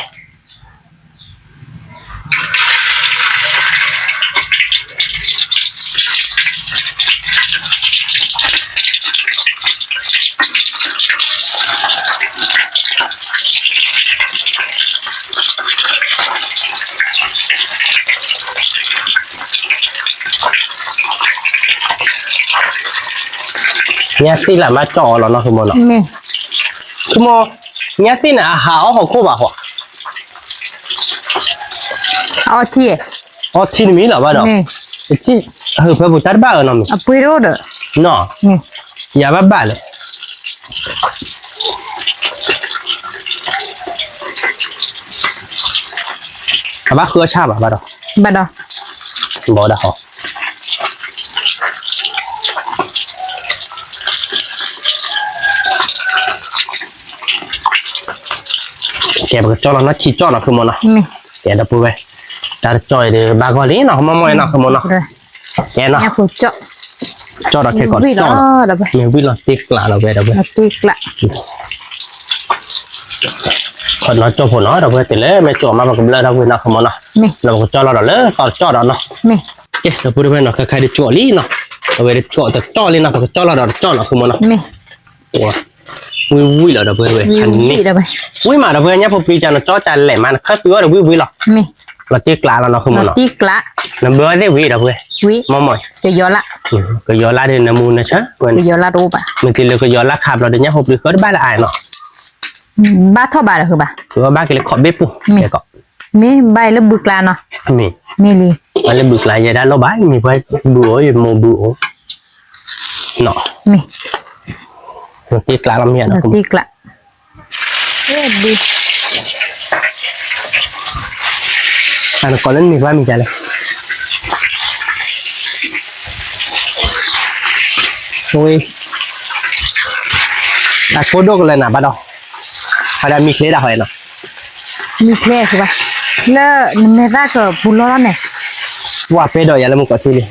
ညါသ့ၣ်လၢမ့ၢ်ကၠီၣ်အီၤလီၤနီၤ ဃုမိၢ်နီၤ, မ့ၢ်, ဃုမိၢ်, ညါသ့ၣ်န့ၣ် အဟးအီၣ်ဟီၣ်ခိၣ်ဘၣ်ဃီ, အီထံ, အီထံတမံၤလီၤဘၣ်ဒီး, ဟၢဖၢပူၤတၢ်တဘၣ်အၢနီၤမ့ၢ်, အပှ့ၤတအိၣ်ဒီး, နီၤ, ယၤဘၣ်ဘၣ်လဲၣ် အဘၣ်ဃုအီၣ်ဆၣ်ဘၣ်ဘၣ်ဒီး, ဘၣ်ဒီး, ဘၣ်ဒီးဟီ, ကဲပကကၠီၣ်လီၤနီၢ်ခံကၠီၣ်နီၤ ဃုမိၢ်နီၤ, ကဲဒီပုၢ်ဝဲၢ်, တၢ်တကၠီၣ်အံၤဒီးဘၣ်ဂီၢ်လံနီၤ မ့ၢ်မ့ၢ်နီၤ ဃုမိၢ်နီၤ, ကဲနီၤ, ကၠီၣ်ဒီးခဲကီးကၠီၣ်ဒီး, မ့ၢ်ဝံၣ်လီၤတ့ကျးလီၤဝဲဒီပုၢ်ဝဲၢ် ခီနီၢ်ကၠီၣ်ဖိနီၤ ဒီပုၢ်ဝဲၢ် တုၤလၢမ့ၢ်ကၠီၣ်မး ပကဘျၢထီၣ်ဝံၤနီၤ ဃုမိၢ်နီၤ, လၢပကကၠီၣ်လီၤဒီးလၢသီတကၠီၣ်ဒီးနီၤ, ကဲဒီပုၢ်ဝဲၢ်နီၤ ခဲခါဒုးကၠီၣ်လံနီၤ, အဝဲဒုးကၠီၣ်တကၠီၣ်လံနီၤ ပကကၠီၣ်လီၤဒီးတကၠီၣ်နီၤ ဃုမိၢ်နီၤ, ဝံၣ်ဝံၣ်လီၤဒီပုၢ်ဝဲၢ် ဝံၣ်မးဒီပုၢ်ဝဲၢ် ညၣ်ဖိပျံၤကၢ်နီၤ ကၠီၣ်ကၢ်လဲၣ်မး နခၢၣ်သွံအီၤဒီးဝံၣ်ဝံၣ်လီၤ, လီၤတ့ကျးလီၤနီၤ ဃုမိၢ်နီၤ, နဘၢအီၤသ့ၣ်ဝံၤဒီပုၢ်ဝဲၢ်, မ့ၢ်မ့ၢ်, ကယီၤလါဒ်နမူနဆၢ, ကယီၤလါတအိၣ်ဘၣ်, မ့ၢ်တုၤလၢကယီၤလါခးဘျီဒီး ညၣ်ဖိပျံၤဃၢတဘၣ်လၢအအါနီၤ, ဘၣ်ထီၣ်ဘၣ်ဒီးဃုဘၣ်, ဘၣ်က့ၤလၢခီးဘ့ၣ်ပူၤ, မ့ၢ်ဘၣ်အံၤလၢဘုကျါနီၤ, မ့ၢ်, မ့ၢ်လံ, ဘၣ်လၢဘုကျါ ယဲဒၣ်လီၢ်ဘၣ် မ့ၢ်ပှၤဘုအိၣ် ယမိၢ်ဘုအိၣ်, နီၤ, မ့ၢ်, တ့ကျးလီၤမ့ၢ်နီၤ, တ့ကျး ဘု, အနကိးလၢနမံၤပှၢ်မံၤဒ်လဲၣ်, ဝ့ၢ်, အကိးဒိၣ်ကလၢနၤဘၣ်ဒီး, ဖးဒၣ်မံချ့ဒၣ်ဟီနီၤ, မံချ့စ့ၢ်ဘၣ်, လၢနမဲာ်သၣ်ကပူၤလီၢ်လီၤန့ၣ်, ပှၤပဲဒီးယၤလၢမုၢ်ကီၢ်ထံလ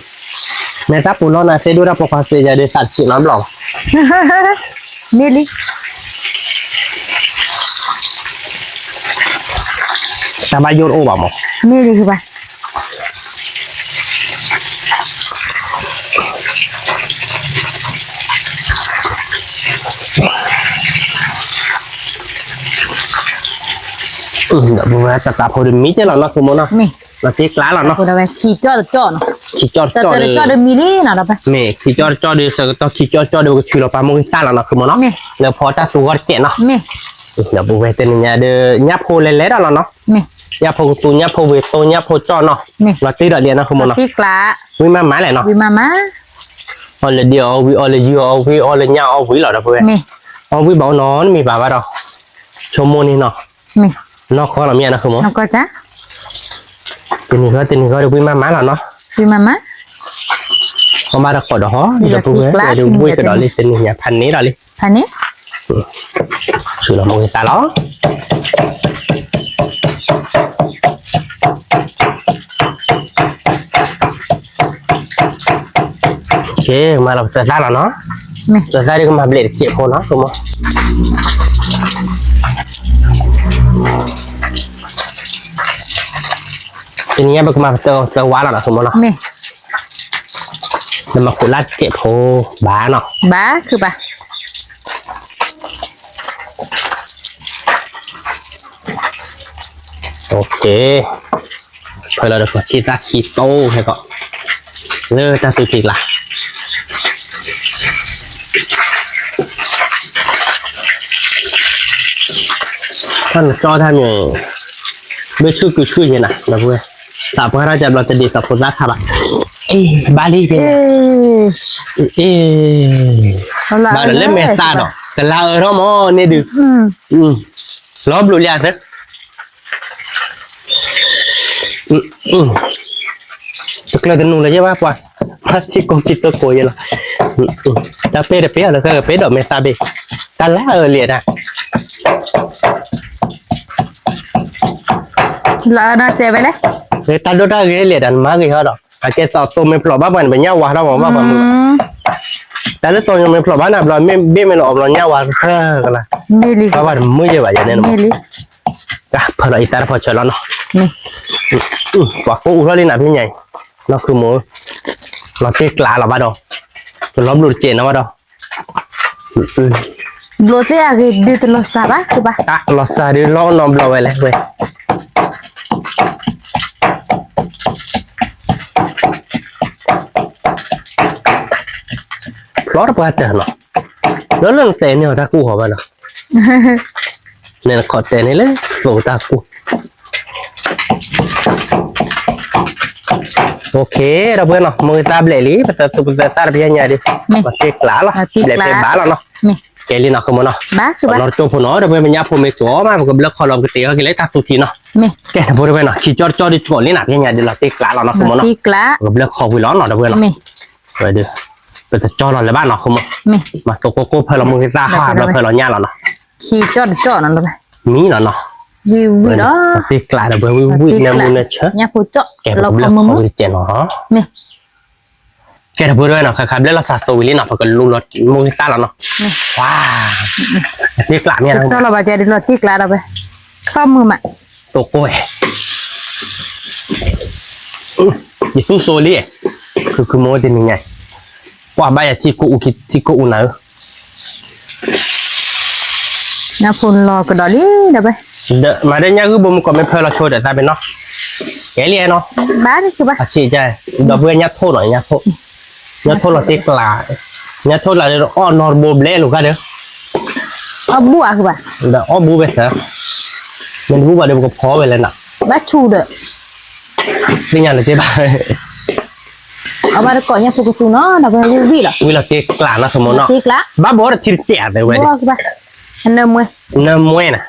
ံ, မဲာ်သၣ်ပူၤလီၢ်နၤသ့ဒိၣ်တၢ်ပိာ်ခွါသ့ယၤဒုးသးတစံးနီတဘျီဘၣ် မ့ၢ်လံ, တၢ်ဘၣ်ယိၣ်တအိၣ်ဘၣ်မး, မ့ၢ်လံဘၣ်, ဒီပုၢ်ဝဲၢ် တၢ်သးဖိဒုးမံကဲလီၤနီၤ ဃုမိၢ်နီၤ, လီၤတ့ကျးလီၤနီၤ, ခံကၠီၣ်တကၠီၣ်နီၤ, ခံကၠီၣ်တကၠီၣ်ဒုး, မ့ၢ်ခံကၠီၣ်တကၠီၣ်ဒုး ဆၢကတီၢ်ခံကၠီၣ်တကၠီၣ်ဒုး ပကဆူးလီၤပာ်မိၢ်ဂံၢ်သၣ်လီၤနီၤ ဃုမိၢ်နီၤ, လၢဖီတၢ်သူဂီၢ်တစဲးနီၤ, ဒီပုၢ်ဝဲၢ် တနံၤညါဒီး ညၣ်ဖိလဲၤလဲၤဒီးလီၤနီၤ, ညၣ်ဖိကသူ ညၣ်ဖိဝံၤသိ ညၣ်ဖိကၠီၣ်နီၤ, လီၤတ့ဒီးလံနီၤ ဃုမိၢ်နီၤ, ဝံၣ်မးမးလဲၣ်နီၤ, အီၣ်လၢဒ့အီၣ်ဝံၤ အီၣ်လၢယုၢ်အီၣ်ဝံၤ အီၣ်လၢညၣ်အီၣ်ဝံၤလီၤ ဒီပုၢ်ဝဲၢ်, အီၣ်ဝံၤဘၣ်အိၣ်နီတမံၤဘၣ်ဘၣ်ဒီး, ဆိကမိၣ်န့ၣ်နီၤ, နီၢ်ကီၢ်လီၤမ့ၢ်နီၤ ဃုမိၢ်နီၤ, တနံၤဃီတနံၤဃီဒီး ဝံၣ်မးမးလီၤနီၤ, အီၣ်ဘၣ်တကိးဒီးဟီ ဒီပုၢ်ဝဲၢ် ဝံၣ်ကဒီးလံ တနံၤညါဖးန့ၣ်ဒီးလံ ဖးန့ၣ်, ဆူးလီၤမိၢ်ဂံၢ်သၣ်လီၤ. ကမၤလီၤပသၢသၣ်လီၤနီၤ, သၢသၣ်ဒ်ကမၤဘျဲးတစဲးဖိနီၤ, တနံၤညါပကမၤပသၢသၢဝါလီၤနီၤ ဆိကမိၣ်နီၤ, နမၤခိးလၢတစဲးဖိဘၣ်နီၤ, ဘၣ်ခုဘၣ် ဖဲလီၤဒီး ကီၢ်ဆံသၣ်ခံတိၢ်ဟဲကီး လၢတၢ်သူဖံးကျါ တၢ်နကၠီတၢ်မ့ၢ် ဘၣ်ဆူၣ်ကုဆူၣ်ယဲနၤ ဒီပုၢ်ဝဲၢ် သးပှၢ်ထီၣ်ကဘျီတဒ်သိးဖိသၣ်ခါဘၣ်, အ့ ဘၣ်လံက့ၤ, အ့ ဘၣ်ဒီးလၢမဲာ်သၣ်ဒီး ကလါအၢထီၣ်မး န့ၣ်ဒုး, လီၤဘျိးလံအသၢ တကျၢၤတနူၤလၢၤယဲဘၣ်ပှၤ, ထံကိးထံတကိးယဲလီၤ, တၢ်ပဲၢ်တပဲၢ်အီၤလၢ ကပဲၢ်ဒီးမဲာ်သၣ်ဘ့ၣ်, တၢ်လၢအၢလံဒၣ်, လၢတၢ်ဒိၣ်တၢ်ဂ့ၤလံဒၣ် နမၤဂ့ၤဟီဒီး အကဲသိးသိမ့ၢ်ဖျိးဘၣ်ပှၤန့ၣ် ပညၣ်ဝါထီၣ်မးဘၣ်ပှၤမုၢ်, တၢ်လၢသိမ့ၢ်ဖျိးဘၣ်နၤဘျီ ဘ့ၣ်မ့ၢ်လီၤအီၤဘျီညၣ်ဝါရၢကလါ မ့ၢ်လံ, ဘၣ်ဘၣ်တမုာ်ယဲၢ်ဘၣ်ယဲန့ၣ်, မ့ၢ်လံ, ဖၢလီၤအံသၣ်တဖီဆၢလီၤနီၤ, ပှၤကိၣ်အူထီၣ်လံနၤဖဲညါအံၤ, နီၢ်ခုမိၢ်, လီၤတ့ကျးလီၤဘၣ်ဒီး, တလီၤဘျိးတစဲးနီၤဘၣ်ဒီး, ဘျိးသ့ၣ်အဂ့ၤဒုးတလီၤစှၤဘၣ်, လီၤစှၤဒုးလီၤနီတဘျီဝဲလဲၣ်ဝဲ ဖျီတပှၢ်တၢၢ်နီၤ, လၢလၢနတဲန့ၢ်အီၤတၢ်ကူၣ်ဟီဘၣ်နီၤ, နခီတဲန့ၣ်လၢသိးတၢ်ကူၣ်, အိၣ်ခ့ ဒီပုၢ်ဝဲၢ်နီၤ, မုၢ်သၣ်ဘျဲၣ်လံ, ပသၢသူပသၢသၣ်တပျဲညါဒုး, ပတ့ကျးလီၤ, ဘျဲၣ်ဖဲဘၣ်လီၤနီၤ, ကဲလံနီၤ ခုမိၢ်နီၤ, ပနီၢ်တကၠိဖိနီၤ, ဒီပုၢ်ဝဲၢ် ပညၣ်ဖိမ့ၢ်ကၠီမး ပကဘျၢၣ်ခီလီၤ ပကတ့အီၤက့ၤလၢတၢ်သူထံနီၤ, ကဲဒီပုၢ်ဝဲၢ်နီၤ, ခံကၠီတကၠီဒုးကၠီလံနၤဖဲညါဒုး လီၤတ့ကျးလီၤနီၤ ခုမိၢ်နီၤ, ပကဘျၢၣ်ခီဝံၤလီၤနီၤ ဒီပုၢ်ဝဲၢ်နီၤ, ပတကၠီလီၤလၢၤဘၣ်နီၤ ခုမိၢ်, မၤသိးကိၢ်ကိၢ်ဖၢလီၤမုၢ်သၣ်ဟး ဘျၢၣ်ဖၢလီၤညၣ်လီၤနီၤ, ခံကၠီတကၠီနီၤ မံနီၤနီၤ, ဝံၣ်ဝံၣ်လီၤ, တ့ကျးဒီပုၢ်ဝဲၢ် ဝံၣ်ဝံၣ် နၢမူနၢဆၢ, ကဲပကဘျၢၣ်ခီဝံၤတစဲးနီၤ, ကဲဒီပုၢ်ဝဲၢ်နီၤ, ခါခါဘျၢၣ်လီၤစှၤသိးဝံၤလံနီၤ, ပကလူလီၤမုၢ်သၣ်လီၤနီၤ, ဝါ, တ့ကျးမ့ၢ်နီၤ, ကၠီလီၤဘၣ်ကဲဒုးလီၤတ့ကျးဒီပုၢ်ဝဲၢ်, ခီမုၢ်မး, တိၢ်ကိၢ်ဝဲ ယသူၣ်စိလံ, ခုခုမိၢ်တနံၤညါ, ကွၢ်ဘၣ်ယၤထံကိၢ်အူခံထံကိၢ်အူနၤဧၢ, ညၣ်ဖိလီၤကဒီးလံဒီး, မၤဒၣ်ညၣ်ဂုၢ်ဘိမုၢ်ကီးမ့ၢ်ဖၢလီၤဆိဒီးသးပ့ၤနီၤ, ကဲလံနီၤ, ဘၣ်, အဆံးကဲ, ဒီပုၢ်ဝဲၢ်ညၣ်ထိၣ်နီၤ, ညၣ်ထိၣ်, ညၣ်ထိၣ်လီၤတ့ကျး, ညၣ်ထိၣ်လၢအီၣ်နီတဘိဘျဲၣ်လိာ်ကါဒီး, အီၣ်ဘူၣ်အါကဘၣ်, ဒီးအီၣ်ဘူၣ်ဝဲသၢ, မ့ၢ်တဘူၣ်ဘၣ်ဒီးပကဖီဝဲလဲၣ်နီၤ, ဘၣ်ဆူၣ်ဒီး သ့ၣ်ညါလၢၤစ့ၢ်ဘၣ်, အဘၣ်တကိးညၣ်ဖိကသူနီၤ ဒီပုၢ်ဝဲၢ် ဝံၣ်ဝံၣ်လီၤ, ဝံၣ်လီၤတ့ကျးနီၤ ခုမိၢ်နီၤ, ဘၣ်ဘၣ်ဒီးထံတစဲးအသးဝဲဒီး, နၢမွဲ, နၢမွဲနီၤ,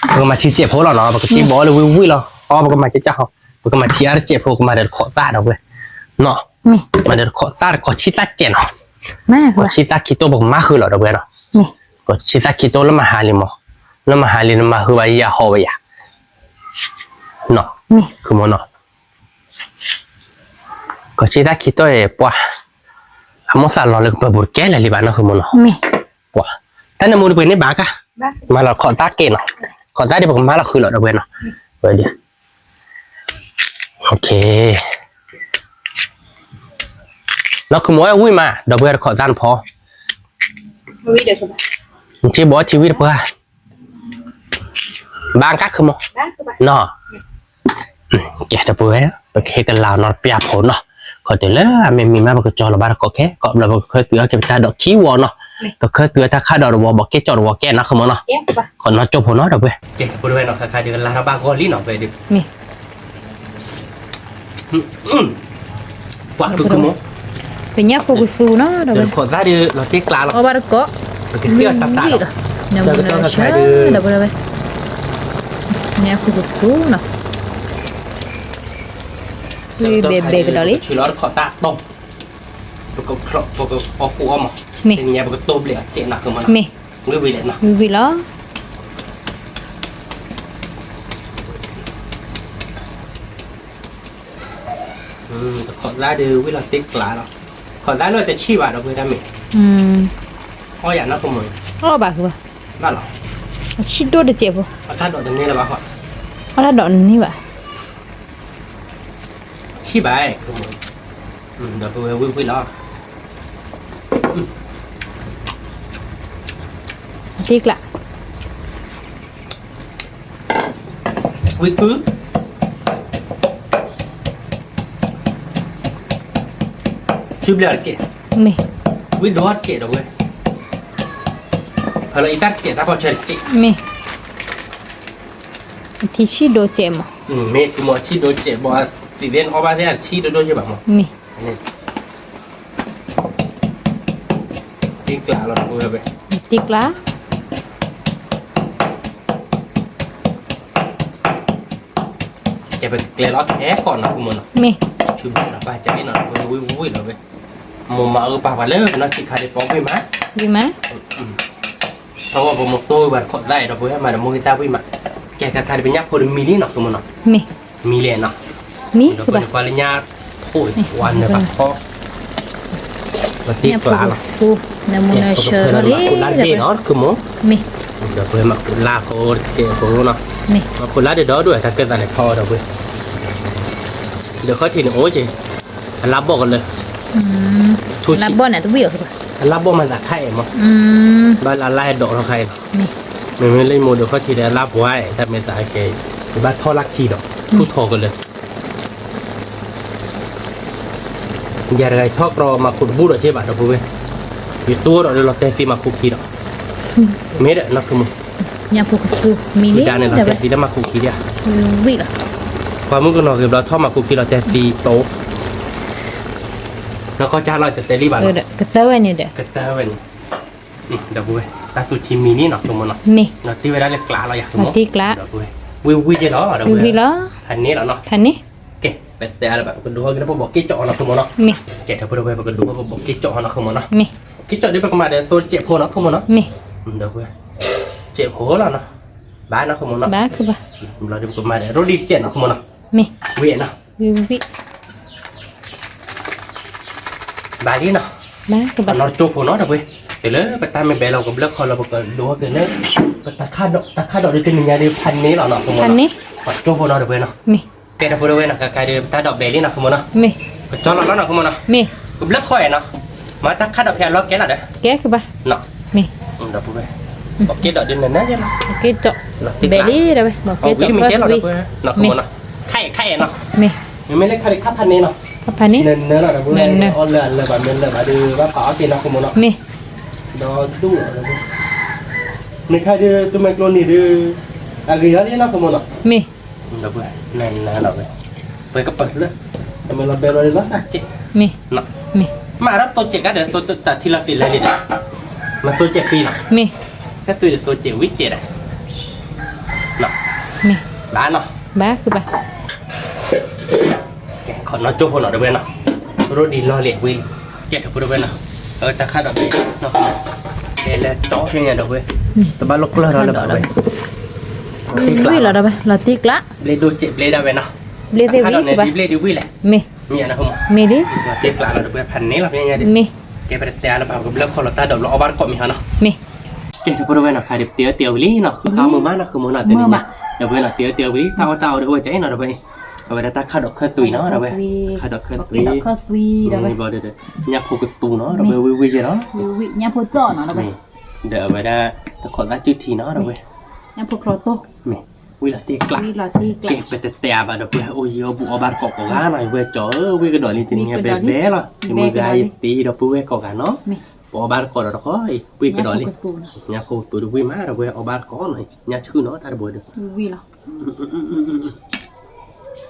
ပကမၤထံတစဲးဖိလီၤနီၤ, ပကထံဘီလၢဝံၣ်ဝံၣ်လီၤ, အီ ပကမၤကကၢ်ဟီ, ပကမၤထံအါတစဲးဖိ ကမၤဒီးတခိးသၣ်ဒီပုၢ်ဝဲၢ်, နီၤ, မၤဒီးတခိးသၣ်တခိးဆံသၣ်စဲးနီၤ, ခိးဆံသၣ်ခံတိၢ်ပကမၤဃုာ်လီၤဒီပုၢ်ဝဲၢ်နီၤ, ခိးဆံသၣ်ခံတိၢ်လၢမဟါလံမး, လၢမဟါလံနမၤဃုာ်ဘၣ်ယၤဟီဝဲယၤ နီၤ, ခုမိၢ်နီၤ, ကီၢ်ဆံသၣ်ခံတိၢ်အံၤပှၤ, အမိၢ်သးလီၤလၢကပၢၤပူၤတကဲလၢာ်လံဘၣ်နီၤ ခုမိၢ်နီၤ, ပှၤ, တၢ်နၢမူတပှဲၤန့ၣ်ဘၣ်ကါ, မၤလီၤခိးသၣ်ကဲနီၤ, ခိးသၣ်ဒီးပကမၤလီၤဃုာ်လီၤဒီပုၢ်ဝဲၢ်နီၤ, ဝဲဒၣ်, နီၤ ခုမိၢ်ဝဲဝံၣ်မး ဒီပုၢ်ဝဲၢ်တခိးသၣ်နဖီ, နထံဘီထံဝံၣ်တပှၢ် ဘၣ်ကါခုမိၢ်, နီၤ, ကဲဒီပုၢ်ဝဲၢ် ပကဟ့ၣ်ကလၤအီၤနီတပျၢ်ဖိနီၤ, ခီတုၤလၢအမ့ၢ်မံၤမး ပကကၠီလီၤဘၣ်တကိးခဲ ကိးဘျီပကခၢသုးအီၤက့ၤပတၢ်ဒီးခံဝီနီၤ, ပခၢသုးအတၢ်ခးဒီးတဝီ ဘီကဲကၠီတဝီကဲနီၤ ခုမိၢ်နီၤ, ခီနီၢ်ကၠိဖိနီၤ ဒီပုၢ်ဝဲၢ်, ကဲဒီပုၢ်ဝဲၢ်နီၤ ခါခါဒုးကလၤထီၣ်ဘၣ်ဂီၢ်လံနီၤ ပဝဲဒုး ပှၤခုခုမိၢ်, ပညၣ်ဖိကသူနီၤ ဒီးခိးသၣ်ဒုးလီၤတ့ကျးလီၤ, အီၣ်ဘၣ်တကိး, ပကသ့ၣ်အီၤတၢ်တၢ်လီၤ, ဒီးပဝဲဒၣ်, ညၣ်ဖိကသူနီၤ, ဘဲဘဲကဒီးလံ, ဆူလီၤတခိးသၣ်တီၢ်, ပကဖျိး ပကအီၣ်ဃူအီၣ်မး, မ့ၢ်, တနံၤညါပကတိၢ်ဘျဲးအီၤစဲးနီၤ ခုမိၢ်နီၤ, မ့ၢ်, ဝံၣ်ဝံၣ်လဲၣ်နီၤ, ဝံၣ်ဝံၣ်လီၤ. တခိးသၣ်ဒုးဝံၣ်လီၤတ့ကျးလီၤ, ခိးသၣ်လၢတဆံၣ်ဘၣ်ဒီပုၢ်ဝဲၢ်တၢ်မ့ၢ်, အီၣ်ယၤနီၢ်ကမီၤ, အီၣ်ဘၣ်ဃုာ်ဘၣ်, ဘၣ်လီၤ, အဆံၣ်ဒိၣ်တစဲးဖိ, အတၢ်ဒိးတန့ၢ်လၢၤဘၣ်ဃီ, အတၢ်ဒိးတန့ၢ်ဘၣ်, ဆံၣ်ဘၣ်, ဒီပုၢ်ဝဲၢ်ဝံၣ်ဝံၣ်လီၤ. တ့ကျး, ဝံၣ်ကု, ဆူဘျဲၣ်တစဲး, မ့ၢ်, ဝံၣ်ဒိၣ်တစဲးဒီပုၢ်ဝဲၢ်, ဖဲလီၤအံသၣ်တစဲး တၢ်ဖီဆၢတစဲး, မ့ၢ်, ထံဆံၣ်ဒိၣ်စဲးမး, မ့ၢ် ကမီၤဆံၣ်ဒိၣ်စဲး ဘီသံးသ့ၣ်နအီၣ်ဘၣ်သ့ၣ်အထံဒိၣ်ဒိၣ်ယဲၢ်ဘၣ်မး, မ့ၢ် တ့ကျးလီၤ, တ့ကျး, ကဲပကျဲလီၤထဲကီးနီၤ ကမီၤနီၤ, မ့ၢ်, ဆူဘျဲၣ်နီၤ ပၢ်ကဲလံနီၤ ဝံၣ်ဝံၣ်လီၤဝဲ, မိၢ်မၤအၢပၢ်ပှၤလၢပနီၢ်ဆံးခါဒံး ပီၣ်ဝံၣ်မး, ဝံၣ်မး, ထီၣ်ဝဲပမိၢ်တိၢ်ဝံၣ်ပှၤတခိးသၣ်အံၤဒီး ပဝဲမၤဒီးမိၢ်ဂံၢ်သၣ်ဝံၣ်မး, ကဲခါခါဒံးပညၣ်ဖိဒီးမံလံနီၤ ကမီၤနီၤ, မ့ၢ်, မံလဲၣ်နီၤ, မံ, ဒီးပနကွၢ်လၢညၣ်ထိၣ်အံၤ ဝါနၢၤဘၣ်ထီၣ်, ပသ့ကျးလီၤ, နမူနဆၢလီၤလံ, မၤခိၣ်လါတဘ့ၣ်နီၤ တခုမိၢ်, မ့ၢ်, ဒီပုၢ်ဝဲၢ် မၤခိၣ်လါဖိတကဲးဖိနီၤ, မ့ၢ်, မၤခိၣ်လါတဒီဒိၣ် တၢ်ကဲသးန့ၣ်ထီၣ်ဒီပုၢ်ဝဲၢ်, ဒီးခီၣ်ထံးန့ၣ်အိၣ်က့ၤ, အလါဘီၣ်ကလၢာ်, လါဘီၣ်န့ၣ်တဝံၣ်အီၤ, အလါဘီၣ်မၤသးခါအဲၣ်မး, ဘၣ်လၢအလါဟဲဒိးထီၣ်ခါအံၤလီၤ, မ့မ့ၢ်လၢယမိၢ်ဒီးခီၣ်ထံးဒီးအလါပှဲၤ တၢ်မဲာ်သးကဲ, ယဘၣ်ထီၣ်လၢခံဒီး ထူၣ်ထီၣ်ကလၢာ် ယၤတဂၤယထီၣ်ကြီမၤခိၣ်တဘူၣ်ဒီးက့ဘၣ်ဒီပုၢ်ဝဲၢ်, ယတိၢ်ဒီးလီၤတဲာ်သံမၤခိၣ်ခံဒီး, မ့ၢ်ဒီးနီၢ်ခိမိၢ်, ညၣ်ဖိကသူမံၤန့ၣ် လီၤတဲာ်သံလၢမၤခိၣ်ခံဒံးဧါ, ဝံၣ်လီၤ, ပှၤမုၣ်ကနီၤဂ့ၤဘျီထီၣ်မၤခိၣ်ခံလီၤတဲာ်သံတိၢ်, နီၢ်ကီၢ်ကၢ်လီၤတဲာ်လံဘၣ်လီၤ, ကတၢၢ်ဝဲန့ၣ်ဒီး, ကတၢၢ်ဝဲန့ၣ်, ဒီပုၢ်ဝဲၢ် တၢ်သူထံမံၤန့ၣ်နီၢ်ခိမိၢ်နီၤ, မ့ၢ်, လီၤတံၢ်ဝဲဒၣ်လၢကျးလီၤယၤခိမိၢ်, ဝံၣ်ဝံၣ်က့လီၤ, ဝံၣ်ဝံၣ်လီၤ, ဖးန့ၣ်လီၤနီၤ, ဖးန့ၣ်, ကဲ ပတဲအါလၢၤဘၣ် ပကဒိးဟီၣ်က့ၤလၢပဘီးက့ၣ်ကၠီၣ်အီၤနီၢ်ခိမိၢ်နီၤ, မ့ၢ်, ကဲ ဒီပုၢ်ဝဲၢ် ပကဒိးဟီၣ်က့ၤလၢပဘီးက့ၣ်ကၠီၣ်အီၤနီၢ်ခိမိၢ်နီၤ, မ့ၢ်, က့ၣ်ကၠီၣ်ဒီးပကမၤဒီးသိတစဲးဖိနီၢ်ခိမိၢ်နီၤ, မ့ၢ်, ဒီပုၢ်ဝဲၢ်, စဲးဖိလီၤနီၤ, ဘၣ်နီၢ်ခိမိၢ်နီၤ, ဘၣ်, ဘျီဒီးပကမၤဒီးရိဒံတစဲးနီၢ်ခိမိၢ်နီၤ, မ့ၢ်, ဝံၣ်နီၤ ဝံၣ်ဝံၣ် ဘၣ်လံနီၤ, နီၢ်ကၠိဖိနီၤ ဒီပုၢ်ဝဲၢ်, တုၤလၢပတၢ်မ့ၢ်ဘဲလီၤ ကဘျၢၣ်ခီလီၤ ပကဒိးဟီၣ်က့ၤလၢ ပတၢ်ခးဒီး တၢ်ခးဒီးဒ်တနံၤညါဒီး ဖးန့ၢ်လီၤနီၤ ခိမိၣ်နီၤ, နီၢ်ကၠိဖိနီၤ ဒီပုၢ်ဝဲၢ်နီၤ, မ့ၢ်, ကဲ ဒီပုၢ်ဝဲၢ်နီၤ ကကဲဒီး ပတၢ်ဒိးဘဲလံနီၤ ခိမိၣ်နီၤ, မ့ၢ်, ကကၠီလီၤလီၤနီၤ ခိမိၣ်နီၤ, မ့ၢ်, ကဘျၢၣ်ခီအဲၣ်နီၤ, မ့ၢ်တၢ်ခးဒီးဖဲအလီၢ်ကဲလီၤဒီး, ကဲကဘၣ်, မ့ၢ်, ဒီပုၢ်ဝဲၢ်, ပက့ၣ်ဒီးဒ်န့ၣ်န့ၣ်လီၤ, က့ၣ်ကၠီၣ်, ဘဲလံ ဒီပုၢ်ဝဲၢ်, ပက့ၣ်ကၠီၣ်ခၢၣ်သွံ, မ့ၢ်, ခါအဲၣ်ခါအဲၣ်နီၤ, မ့ၢ်, မ့မ့ၢ်လၢခါဒုးခါဖးန့ၢ်နီၤ, ခါဖးန့ၢ်, နနၢလီၤ ဒီပုၢ်ဝဲၢ်, အီၣ်လၢအလၢာ်ဘၣ် မ့ၢ်လၢာ်ဘၣ်ဒီး ဘၣ်ပာ်အီၣ်က့ၤနီၤ ခိမိၣ်နီၤ, မ့ၢ်, ဒီးဒူၣ်လီၤ, နခါဒုး သူမ့ၢ်ကျိနံၤဒုး အဂ့ၤအီၤလံနီၤ ခိမိၣ်နီၤ, မ့ၢ်, ဒီပုၢ်ဝဲၢ်, နနၢလီၤဝဲ, ပကပၢၢ်လၢ တမ့ၢ်လီၤဘဲလီၤလီၤစၢ်ကဲး, မ့ၢ်, မ့ၢ်, မ့ၢ်အရၣ်သိကဲးကါဒီး သိတၢ်ထံလီၤသ့ၣ်လဲၣ်ဒ်ဒီး, မ့ၢ်သိကဲးဖံလီၤ, မ့ၢ်, ကဲသွံဒီးသိကဲးဝံၤကဲးဒီး မ့ၢ်, ဘၣ်နီၤ, ဘၣ်ဃုဘၣ်, ကဲ ခီနီၢ်ကၠိဖိနီၤ ဒီပုၢ်ဝဲၢ်နီၤ, ရိဒံလီၤလံဝံၤလံ, ကဲ ဒီပုၢ်ဝဲၢ်နီၤ, အတၢ်ခးဒီးဘဲ, ကဲလၢကၠီဖဲညါ ဒီပုၢ်ဝဲၢ်, တဘၣ်လိာ်ကျၢၢ်ထီၣ်လၢ ဒီပုၢ်ဝဲၢ်, ဝံၣ်လီၤ ဒီပုၢ်ဝဲၢ် လီၤတံၢ်ကျး, ဘျ့ဒိၣ်စဲးဘျ့ဒၣ်ဝဲနီၤ, ဘျ့သ့ၣ်ဝံၤ ခးဒီးန့ၣ် ဘျ့ဒံးဝံၤလဲၣ်, မ့ၢ်, မ့ၢ်နီၤ မ့ၢ်ဒံး, လီၤတံၢ်ကျးလီၤ ဒီပုၢ်ဝဲၢ် ဖးန့ၢ်လီၤ ဖဲညါဒံး, မ့ၢ်, ကဲ ပတတဲအါလၢၤဘၣ် ပကဘျၢၣ်ခီလီၤတၢ်ဒိးဘျီ အီၣ်ဘၣ်တကိးမ့ၢ်ဟီနီၤ, မ့ၢ်, ကဲ ဒီပုၢ်ဝဲၢ်နီၤ ခါဒုးပတ့အီၣ်တ့အီၣ်ဝံၤလံနီၤ ဃုခါမုာ်မးနီၤ ဃုမုာ်နီၤ တနံၤညါ, ဒီပုၢ်ဝဲၢ်နီၤ တ့အီၣ်တ့အီၣ်ဝံၤလံ တၢ်အီၣ်တၢ်အီဒီးအိၣ်ဝဲကၠီနီၤ ဒီပုၢ်ဝဲၢ်, အဝဲဒၣ်တၢ်ခးဒီးခၢၣ်သွံနီၤ ဒီပုၢ်ဝဲၢ်, ခးဒီးခၢၣ်သွံ, ညၣ်ဖိကသူနီၤ ဒီပုၢ်ဝဲၢ် ဝံၣ်ဝံၣ်ကဲနီၤ, မ့ၢ်, ဒီးအဝဲဒၣ် တခိးသၣ်စုထံနီၤ ဒီပုၢ်ဝဲၢ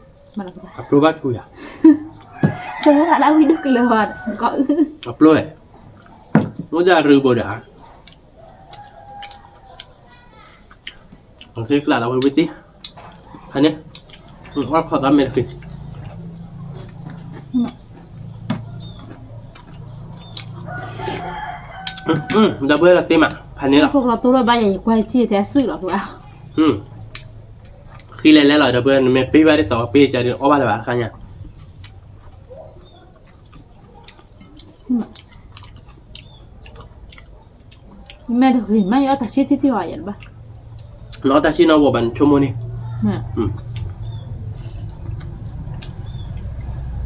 ်, ညၣ်ဖိကျီတိၢ်, မ့ၢ်, ဝံၣ်လီၤတံၢ်ကျး, ကဲ ပတတဲအါဘၣ် ဒီပုၢ်ဝဲၢ် အိၣ်ယံၤအီၣ်ဘူးအီၣ်ဘၣ်တကိးကိးဂၤနီၤ ယဝဲၢ်ကၠီဧၢ ဝံၣ်ကဒီးလံ တနံၤညါဘဲဘဲလီၤ ယမုၢ်ဂၤယတ့ဒီပုၢ်ဝဲၢ်ကိးဂၤနီၤ, ပအီၣ်ဘၣ်တကိးဒီးတခီအံၤ ဝံၣ်ကဒီးလံ, ညၣ်ဖိကသူဒီးဝံၣ်မး ဒီပုၢ်ဝဲၢ် အီၣ်ဘၣ်တကိးနီၤ ညၣ်ဆူၣ်နီၤ တၢ်တဘိဒီး အပျိဘၣ်ဆူယၤ, အပျိ, အိၣ်ဒၣ်ရူၢ်ဘိဒီး, အကျါလီၤဝဲဝံၣ်တံၢ်, ဖဲန့ၣ်, အီၣ်ခီၣ်သးမဲာ်တဃံ, ဒီပုၢ်ဝဲၢ်လီၤတံၢ်မး ဖဲန့ၣ်လီၤ, ဃံလဲၤလဲၤလီၤ ဒီပုၢ်ဝဲၢ် နမ့ၢ်ပ့ၢ်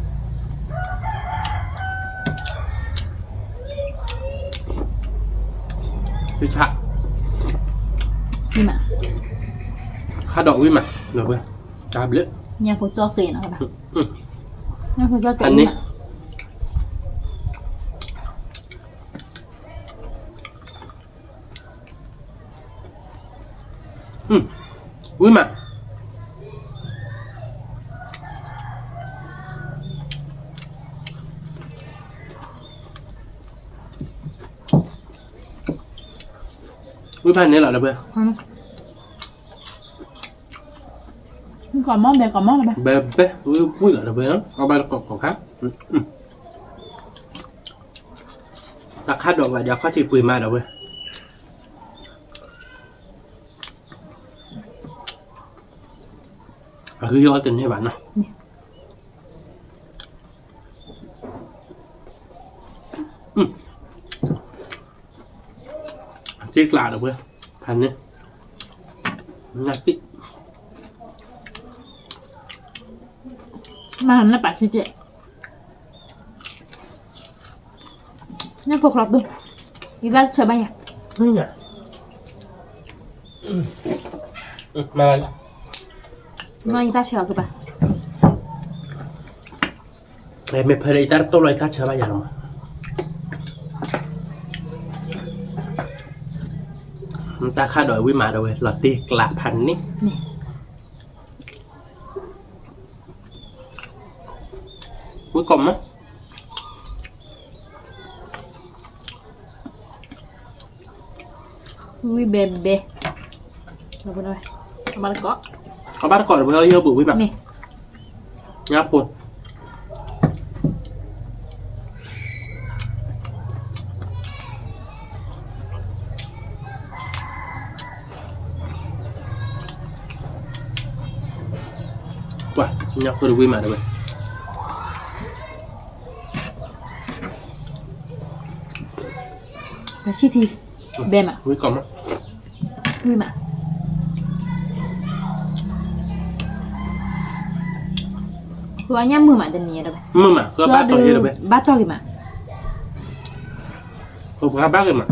ဘၣ်ဒ်သိး ပ့ၢ်ကၢ်ဒုးအီၣ်ဘၣ်လၢၤဘၣ် တခါညါ မ့ၢ်တဂ့ၤမး ယအီၣ်တၢ်ဆံၣ်ထံၣ်ထံၣ်အီၤယဲၢ်ဘၣ်, နအီၣ်တၢ်ဆံၣ်နီၣ်ဝီၤဘၣ် နဆိကမိၣ်န့ၣ်, ဆူၣ်ဆါ, ဟးဒီးဝံၣ်မး, တၢ်ဘျုး, ညၣ်ဖိကၠီၣ်ဃ့နီၤ, ညၣ်ဖိကၠီၣ်ဃ့န့ၣ် ဝံၣ်မး, ဝံၣ်ဖးန့ၣ်လီၤ ဒီပုၢ်ဝဲၢ်, ဘဲဘဲ ဝံၣ်ဝံၣ်လီၤ ဒီပုၢ်ဝဲၢ်, အီၣ်ဘၣ်တကိးကိးခါ, တၢ်ခးဒီးဂၤဒီး အခီၣ်ထံးပှ့ၤမး ဒီပုၢ်ဝဲၢ် အဂံၢ်အီၣ်တန့ၢ်ဘၣ်နီၤ, မ့ၢ်, သ့ကျးဒီးဝဲ, ဖးန့ၣ်, ညၣ်သ့ၣ်, မၤနပာ်စ့ၢ်ကီး, ညၣ်ဖိချီတိ, ယဘၣ်ဆၢဘၣ်ယၤ, မၤ, ယဘၣ်ဆၢအီၤကဘၣ် မ့ၢ်ဖဲလၢယတၢ်တတိၢ်လီၤ ယသးဆၢဘၣ်ယၤလီၤမး, တၢ်ခါဒီးဝံၣ်မးဒီးဝဲ လီၤတံၢ်ကျးဖးန့ၣ်, ဝံၣ်ကီးမး ဝံၣ်ဘဲဘဲ, အဘၣ်တကိး, အဘၣ်တကိးဒီးဝဲ ယဟၢဘူးဝံၣ်မး, ညၣ်ဖိ ပှၤ ညၣ်ဖိတဝံၣ်မးတဝဲ, ဆံၣ်ထံ, ဘဲမး, ဝံၣ်ကီးမး, ဝံၣ်မး, ဃုအီၣ်ညၣ်မုာ်မးတနံၤညါတဝဲ, မုာ်မး ဃုအီၣ်ဘၣ်တီၢ်ယဲတဝဲ, ဘၣ်တီၢ်ဂ့ၤမး ပှၤဘၣ်ဂ့ၤမး,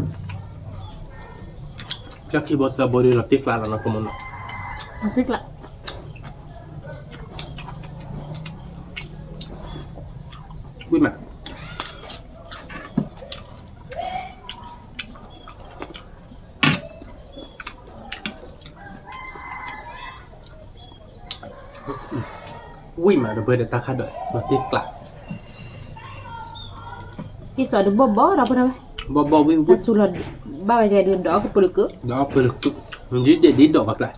တၢ်ခံဘိသၢဘိဒီး လီၤတံၢ်ကျးလီၤနီၤ ကမီၤနီၤ, လီၤတံၢ်ကျး, ဝံၣ်မး, ဝံၣ်မးဒီး ပှဲၤဒီးတၢ်ခါဒီး လီၤတံၢ်ကျး, က့ၤစိာ်ဒုးဘီၣ်ဘီၣ်ဒီးပဝဲ, ဘီၣ်ဘီၣ်ဝံၣ်ဝံၣ်, တၢ်စူၤလီၤဘၣ်ဝဲကဲဒုးဒီးကပၢၤလၢကု, ဒီးပၢၤလၢကု, ဒ်ဒဲးဒ်ဒီးပှၤကျါ ပှၤ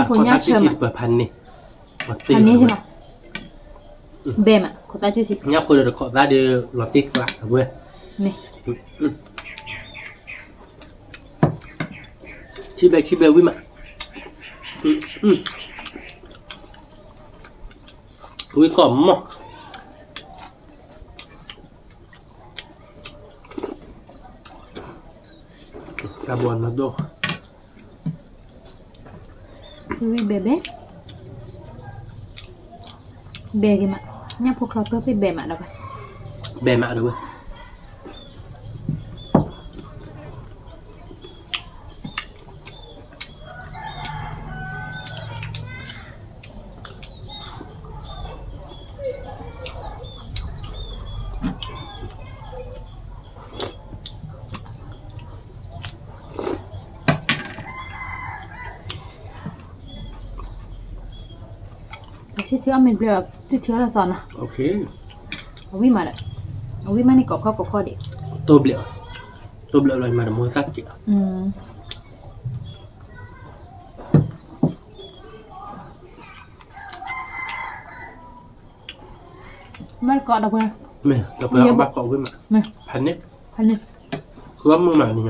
ခိးသၣ်ဆံၣ်ထံတပၢၤဖးန့ၣ်, ဖးန့ၣ်, ဘဲမး, ခိးသၣ်ဆံၣ်ထံ, ညၣ်ဖိဒီးတခိးသၣ်ဒီး လီၤတံၢ်ကျးအဝဲ, မ့ၢ် ဆံၣ်ဘဲဆံၣ်ဘဲဝံၣ်မး, ဝံၣ်ကီးမး, တၢ်ဘီနီၢ်ဒိၣ်, ဝံၣ်ဘဲဘဲ, ဘဲဂ့ၤမး, ညၣ်ဖိချီတိသ့ၣ်ဘဲမးဒီးဝဲ, ဘဲမးဒီးဝဲ တၢ်ဆံၣ်ထံအီၣ်မ့ၢ်ဘျဲၣ်ဘၣ် တၢ်ဆံၣ်ထံအီၣ်လၢသီနီၤ, အဝံၣ်မးဒီး, အဝံၣ်မးန့ၣ်ကိးခီၣ်ကိးခီၣ်ဒံး, တိၢ်ဘျဲၣ်, တိၢ်ဘျဲၣ်လီၤအံၤမးဒီးမိၢ်သၣ်က့ၤလီၤ, မ့ၢ်ကိးဒီးပှၤ, မ့ၢ်ဒီးပှၤဘၣ်ကိးဝံၣ်မး, ဖးန့ၣ်, ဖးန့ၣ်, ဃုအီၣ်မုာ်မးန့ၣ်, ထံမ့ၢ်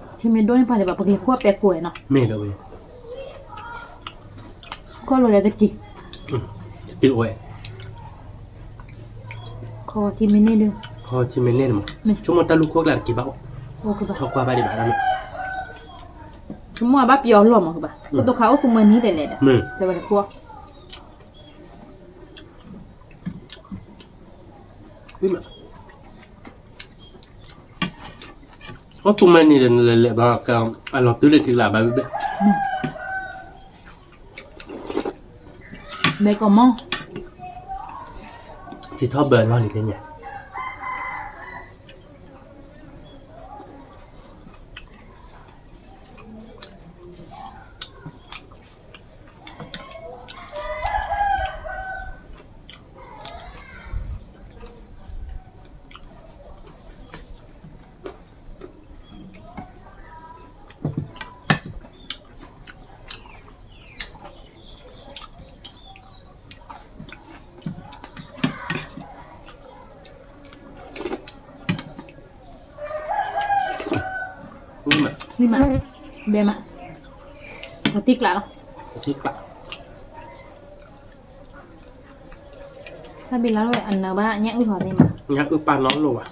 ဒိၣ်န့ၣ်ပှၤန့ၣ်ဘၣ် ပကလဲၤဃုအီၣ်ပဲာ်ကိးနီၤ, မ့ၢ်ဒီးဝဲ, ခီၣ်လီၤလၢတက့ၤ, တက့ၤအိၣ်ဝဲ, ခီထံမ့ၢ်န့ၢ်ဒီး, ခီထံမ့ၢ်န့ၢ်န့ၣ်မး, ဆိကမိၣ်တၢ်လူၢ်ခိၣ်ကျါတက့ၤဘၣ်အိၣ်, ထီၣ်ကွၢ်ဘၣ်ဒံးဘၣ်ဒ်န့ၣ်, ဆိကမိၣ်အဘၣ်ပယီၤလီၤမးကဘၣ်, အိၣ်တခါအိၣ်သူမွဲနံၤလဲၣ်လဲၣ်ဒီး, တဲဝဲတခီ အိၣ်သူမွဲနံၤဒီးနလဲၤလဲၤဘၣ်က အလီၤတုၤလၢထံကျါဘၣ်ဘၣ်, ဘဲကီးမး, ထံထီၣ်ဘၢလီၤလံသ့ၣ်ညါ. မး, ဘဲမး, ပတံၢ်ကျးလီၤ, ပတံၢ်ကျး, တၢ်ဘံလါလၢအနၢဘၣ်ညၣ်အုၣ်ဟီသ့ၣ်မး, ညၣ်အုၣ်ပာ်နီၣ်လိာ်ဘၣ်,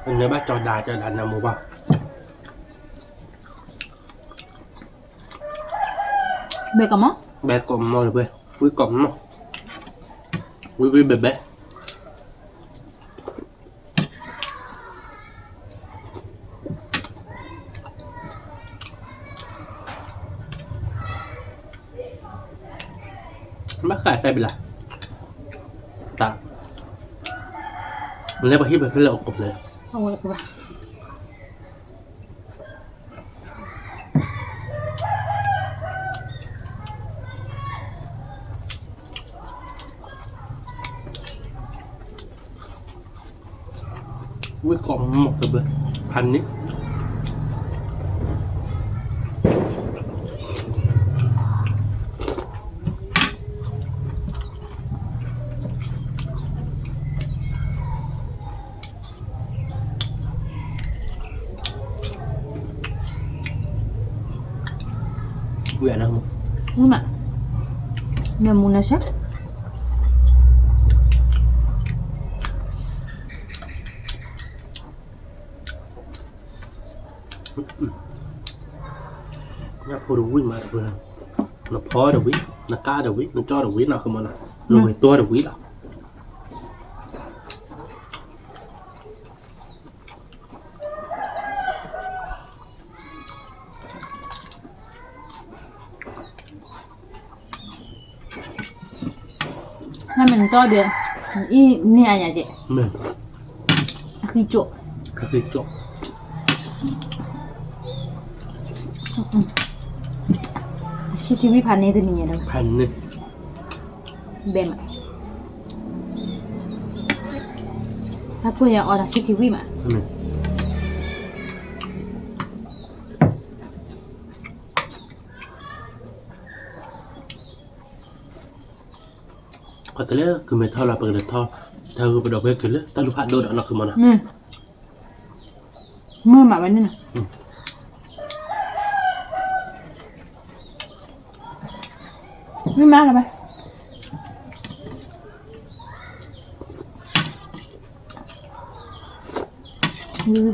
အနၢဘၣ်ကၠီဒါကၠီဒါနၢမူဘၣ်, ဘဲကိးမီၢ်, ဘဲကိးမီၢ်တဘဲ, ဝံကိးမီၢ်, ဝံဝံဘဲဘဲ ဘၣ်ဃးတၢ်ဘံလါ, တၢ်, လဲၤပှၤဟံၣ်ပှၤဖဲလဲၣ်အိၣ်ကိးဖျဲၣ် ဝံကိးမီၢ်တဘျီ, ဖးန့ၣ်, ဝံနမူ, ဝံမး, နမူနဆၢ ညၣ်ဖိတဝံၣ်မးတဘျီ, နဖီတဝံၣ်, နကါတဝံၣ်, နကၠီတဝံၣ်နီၤ ကမီၤနီၤ, နဝဲၤတီတဝံၣ်လီၤ. နမ့ၢ်နကၠီဒီး, အံၤန့ၢ်အါညါကဲ, အဃံကၠိ, အဃံကၠိ, ဆံထံဝံၣ်ဖးန့ၢ်တနံၤညါဒီး, ဖးန့ၢ် ဘဲမး, တၢ်ကွၢ်ယၤအီၣ်ဒီးဆံထံဝံၣ်မး, ခီတလဲၤကုၤမဲာ်ထီၣ်လီၤ ပကလဲၤထီၣ်, တၢ်ဂုၤပဒီပုၢ်ဝဲၢ်က့ၤလၢတၢ်လူၤဖးဒိၣ်ဒီးနီၢ်ခုမီၤနီၤ, မုာ်မးဝဲန့ၣ်နီၤ, မုာ်မးလီၤဘ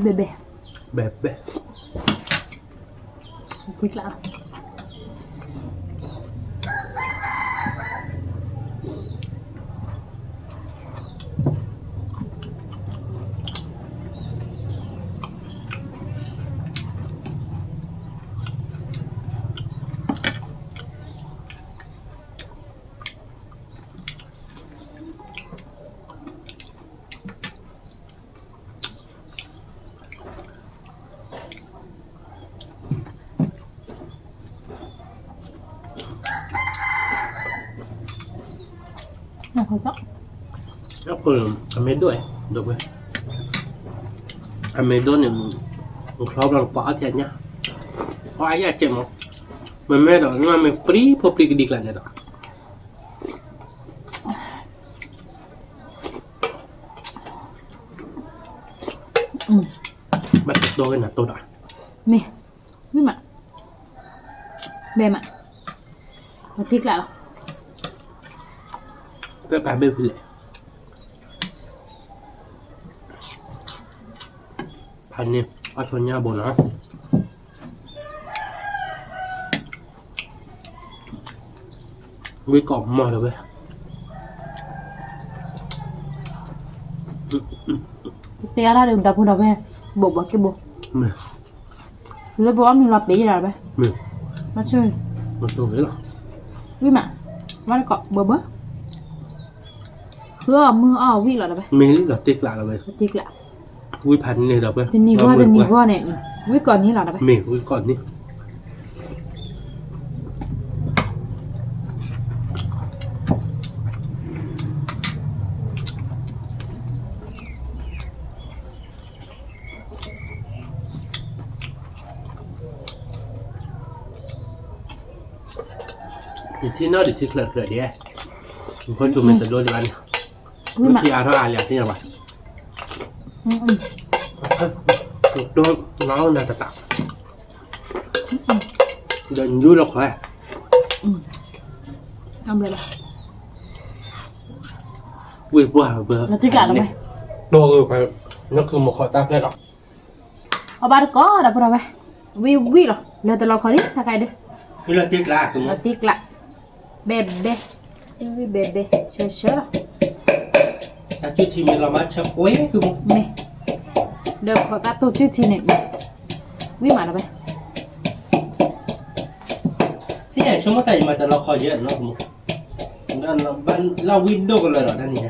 ဲ ဘဲဘဲ, ဘဲဘဲ, ကွံကျးလီၤ. အဖိန့ၣ် အမ့ၢ်ဒိၣ်, အမ့ၢ်ဒိၣ်န့ၣ် နချီဘျီနကွၢ်အီၣ်ထဲညါ, အီၣ်အါယၢ်ကဲမး, မ့မ့ၢ်ဒီး နမ့ၢ်ပြံဖိပြံကဒံကျါန့ၣ်ဒီး ဘၣ်တတိၢ်ဝဲနၤတိၢ်ဒီး, မ့ၢ်, မ့ၢ်မး, ဘဲမး, ပတံၢ်ကျးလီၤ, တၢ်ပာ်ဘ့ၣ်ဖဲလဲၣ် ဖးန့ၢ် အါဆိညါဘိနီၤ, ဝံကိးမီၢ်လၢၤဝဲ, တဲအါတၢ်ဒီး ဒီပုၢ်ဒီဝဲၢ် ဘိးဘၣ်က့ၤဘိး, လၢပအီၣ်မ့ၤလီၤပ့ၤယဲဒၣ်ဝဲ, မ့ၢ်, မ့ၢ်, ဝံမး, ဝဲတကိးဘၢဘၢ ဃုအီၣ်မုၢ်အီၣ်ဝံၣ်လီၤဒီးဝဲ, မ့ၢ်လီၤတ့ကျးလီၤဝဲ, တ့ကျး, ဝံဖးန့ၢ်ဒီးဝဲ, တနံၤဂီၢ်တနံၤဂီၢ်န့ၣ်, ဝံကိးန့ၢ်လီၤဒီးဝဲ, မ့ၢ်ဝံကိးန့ၢ် ယထံၣ်နီၣ်ဒံးထံချၢးချၢးဒံး, ယဖိကၠိမဲာ်တဒိလံဘၣ်န့ၣ်, မ့ၢ်ထံအါထီၣ်အါလံအသ့ၣ်ညါဘၣ်, ဒိနီၢ်နၤတတး, ဒီးညိလီၤခီ, ဝံၢ်ပှၢ်ဘၣ်, နကမၤခီၣ်တၢ်ဖျဲၣ်လီၤ, အဘၣ်တကိးဒီးပဒီးဝဲ, ဝံၢ်ဝံၢ်လီၤ လၢတလီၤခီလံ တၢ်ခါအံၤဒုး, လီၤတံၢ်ကျး, ဘဲဘဲ, ဝံၢ်ဝံၢ်ဘဲဘဲ, ဆၢဆၢလီၤ, တၢ်ကူၣ်ထံမ့ၢ်လီၤမၢ်ဆၢကွဲကုမ့ၢ်, မ့ၢ်, ဒီးခီၣ်တၢ်တိၢ်ကူၣ်ထံန့ၣ်, ဝံၢ်မးဒီးဝဲ သ့ၣ်ဆိကမိၣ်တၢ်အံၤမးတလီၤခီယဲၢ်နီၤ, လၢဝံၢ်ဒိၣ်ကလၢာ်လီၤတၢ်န့ၣ်,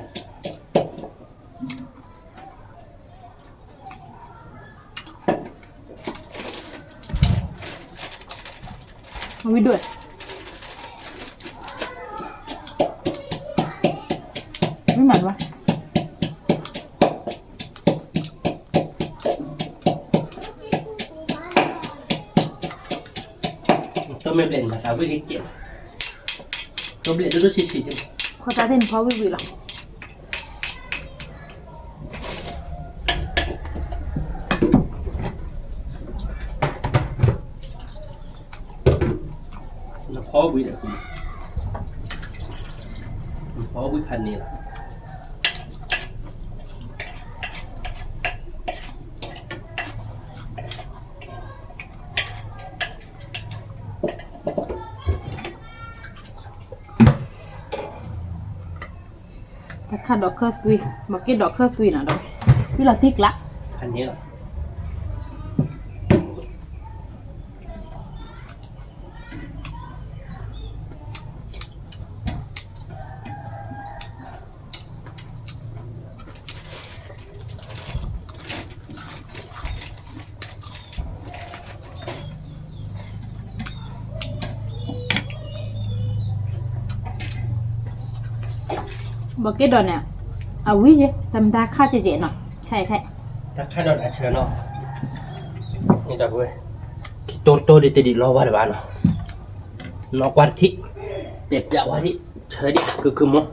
ဝံၢ်ဒိၣ်, ဝံၢ်မးလီၤ, တမ့ၢ်ဘျဲၣ်န့ၣ် သးဝံၣ်က့ၤကဲး, တဘျဲၣ်ဒိၣ်ဒိၣ်ဆံးဆံးကဲး, ခီၣ်တၢ်သ့ၣ်န့ၣ်ဖီဝံၣ်ဝံၣ်လီၤ. နဖီဝံၤဒီး, နဖီဝံၤဖးန့ၢ်လီၤ. တၢ်ခါဒီးခၢၣ်သွံ, ဘၣ်က့ၢ်ဒီးခၢၣ်သွံနီၤဒီး, ဝံၣ်လီၤတံၢ်ကျး, ဖးန့ၢ်လီၤ. ဘၣ်က့ၢ်ဒီးန့ၣ်, အဝံၤယဲ, တၢ်မတၤခါကဲကဲနီၤ, ခဲခဲ, တၢ်ခါဒီးအဆၢနီၤ, ဒီပုၢ်ဝဲၢ်, ခံတိတိဒ်တဒံးလီၤဝါတဘၣ်နီၤ, နီၢ်ကွၢ်တထံၣ်, တဲပျးဝါထံၣ်, ဆၢဒံး ကုၢ်ကုၢ်မိၢ်,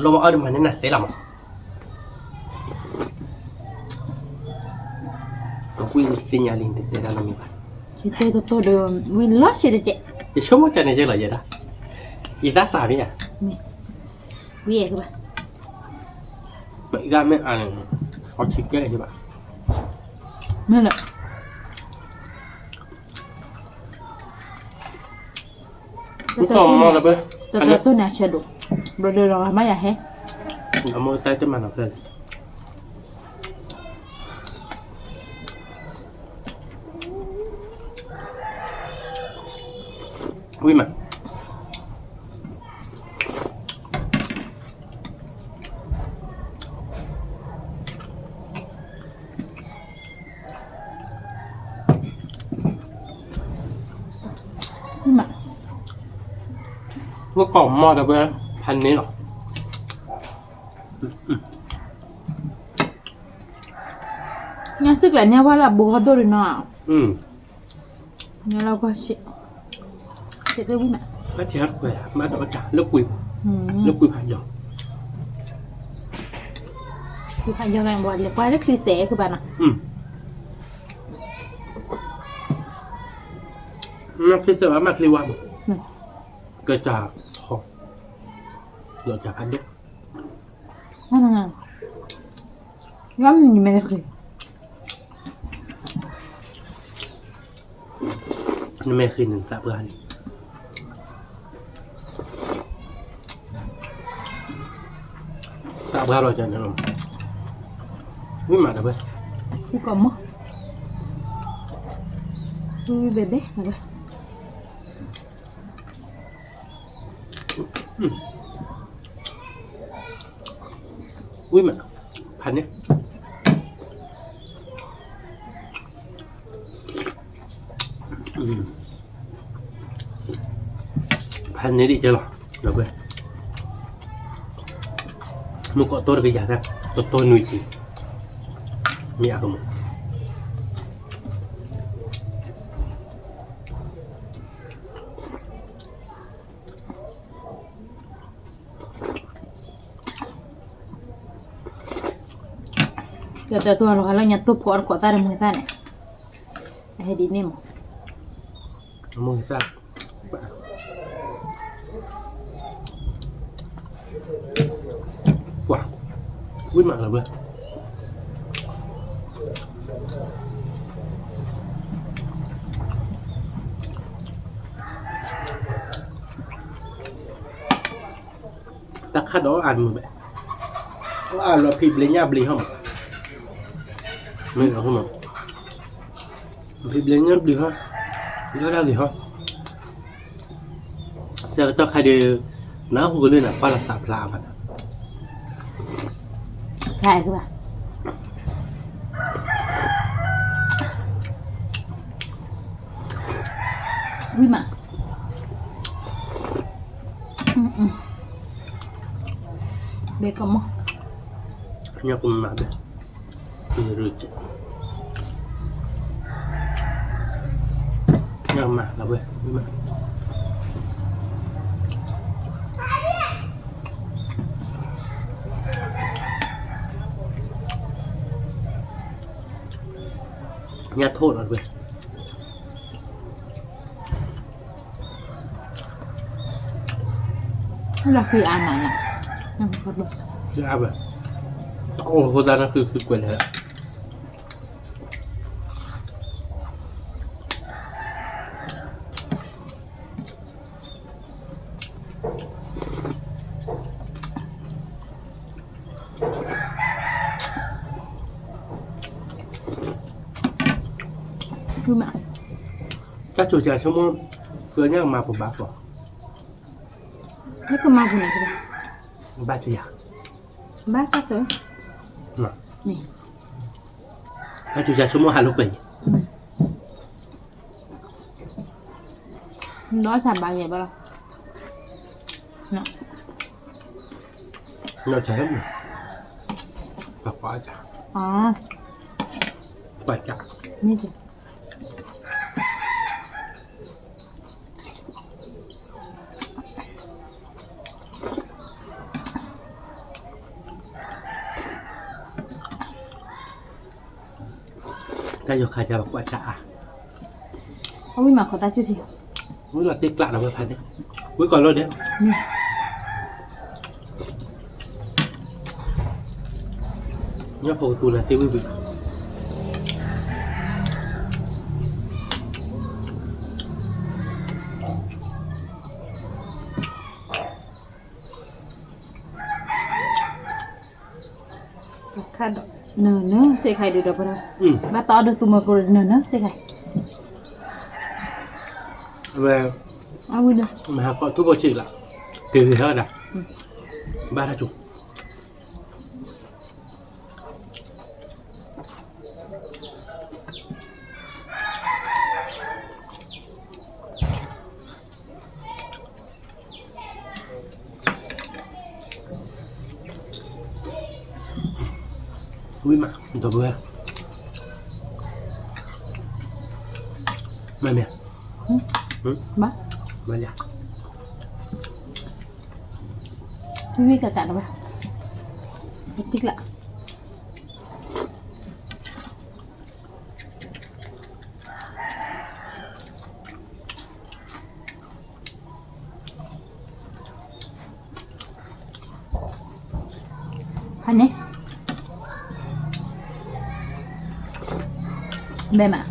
လီၤဝါအီၣ်ဒံးမးန့ၣ်နသဲလီၤမး. ဝံၣ်သ့ၣ်ညါလံတတဲတၢ်နီတမံၤဘၣ်, ယဆိကမိၣ်ကန့ၣ်ကဲလီၤယဲဒၣ်, ယသးစၢ်မ့ၢ်ဧါ, ဝံၣ်အဲၣ်ကဘၣ်, မ့ၢ်အံၤမ့ၢ်အါန့ၣ်, အီထံကဲလၢၤဘၣ်, မ့ၢ်လၢ မ့ၢ်တၢ်မီၢ်လၢၤဘၣ်, တၢ်တိၢ်န့ၣ်အဆၢဒိၣ်, ဘျီဒီးလီၤဂာ်မးယၤဟဲ, အမိၢ်တၢ်တမၤနီၤဖျၢၣ်လၢၤ, ဝံၣ်မး ဝဲကိးမီၢ်ဒီးဝဲဖးန့ၢ်လီၤ, ညါစုကျဲၤန့ၢ်ဝဲလၢအဘူးဟီၣ်ဒိၣ်ဒံးနီၤ, ညါလၢကွၢ်ဆံး, ဘၣ်ဆံးဟးတကွဲး ဘၣ်ဒီးတၢ်လၢကွံာ်, လၢကွံာ်ဖးယီၤ, ကွံာ်ဖးယီၤန့ၣ် ပှၤလဲၤကွၢ်လၢချံစဲးကဘၣ်နီၤ, မ့ၢ်ချံစဲးဘၣ်မ့ၢ်ချံဝါမး, ကစၢ်ထီၣ်, ဒီးတၢ်ဖးဒိၣ် ယွၤမ့ၢ်နမဲာ်တဃ့, နမဲာ်ဃ့န့ၣ်သးပှၢ်န့ၣ်, သးပှၢ်လီၤကန့ၣ်လီၤ, ဝံၣ်မးဒီးဝဲ, ဝံၣ်ကိးမီၢ်, ဝံၣ်ဝံၣ်ဘဲဘဲဝဲ ဝံၣ်မး, ဖးန့ၢ်, ဖးန့ၢ်ဒံးကဲလီၤ, ဒီးဝဲ, မုၢ်ကီးတိၢ်တကယၤတၢ်, တတိၢ်နွံဆံ, မ့ၢ်အကမူ ကတဲတိၢ်လီၤဂာ်လၢညါတိၢ်ဖိအတကိးသၣ်တမုာ်သၣ်န့ၣ်, ဟဲဒ်န့ၣ်မး, မိၢ်သၣ်, ပှၤ, ဝံၣ်မးလီၤဝဲ တၢ်ခါဒီးအါမးဘၣ်, အါလီၤဖံးဘျ့ညၣ်ဘျ့ဟီမး, မ့ၢ်လီၤဟီမး, ဖံးဘျ့ညၣ်ဘျ့ဟီ, ယီၣ်ဒၣ်ဂ့ၤဟီ, ဆၢကတီၢ်ခါဒီး, နၢ်ဟူကလၢနကွၢ်လီၤသးဖျါဘၣ်, ဖျါဘၣ် ဝံၣ်မး, ဘဲကမီၤ, ညၣ်ကမၤဘဲ, ညၣ်ကမၤလီၤဝဲ, ဝံၣ်မး ညၣ်ထိၣ်လီၤဝဲ, လၢဃံအါမး, ဃံအါဝဲ, အိၣ်ဃိသတးန့ၣ်ဃံဃံကွဲးလဲၣ် တၢ်ဆိၣ်စၢ်ဆိကမိၣ်, ဃုညၣ်ကမၤပဘၣ်ဃီ, နကမၤပူၤန့ၣ်, ဘၣ်ဆိၣ်ယၤ, ဘၣ်တၢ်, တၢ်ဆိၣ်စၢ်ဆိကမိၣ်ဟးလိာ်ကွဲၢ်န့ၣ်, ဒီးဆၣ်ဘၣ်ယဲၢ်ဘၣ်လီၤ, နီၢ်ဆၣ်, ပကွၢ်, ပကွၢ်, မ့ၢ် တၢ်ယီၤခါကပကွၢ်တၢ်, အဝံၣ်မၤခီတၢ်ဆူၣ်ထံ, ဝံၣ်လီၤတ့ကျးဒီးဝဲဖးန့ၣ်, ဝံၣ်ကီၤလီၤဒဲး, ညၣ်ဖိကသူနၤသ့ဝံၣ်ဝံၣ် ခါဒီး, နၢၤနၢၤစ့ၢ်ကီးဒုးဒီးပဒီး, ဘၣ်သီအီၤဒုးသူမၤကျိၤနၢၤနၢၤစ့ၢ်ကီး, အဝဲ, အဝဲ, မဟါခီထူၣ်ဖိဆံးလး, က့ၤဂ့ၤဟဲဒၣ်, ဘၣ်တၢ်ကၠိ ဝံၣ်မး, ဒီပုၢ်ဝဲၢ်, မၤမ့ၢ်, မၤ, မၤယၤ, ဝံၣ်ဝံၣ်ကးကးဒီးဝဲ, တံၢ်ကျး ဖဲန့ၣ်, ဘဲမး,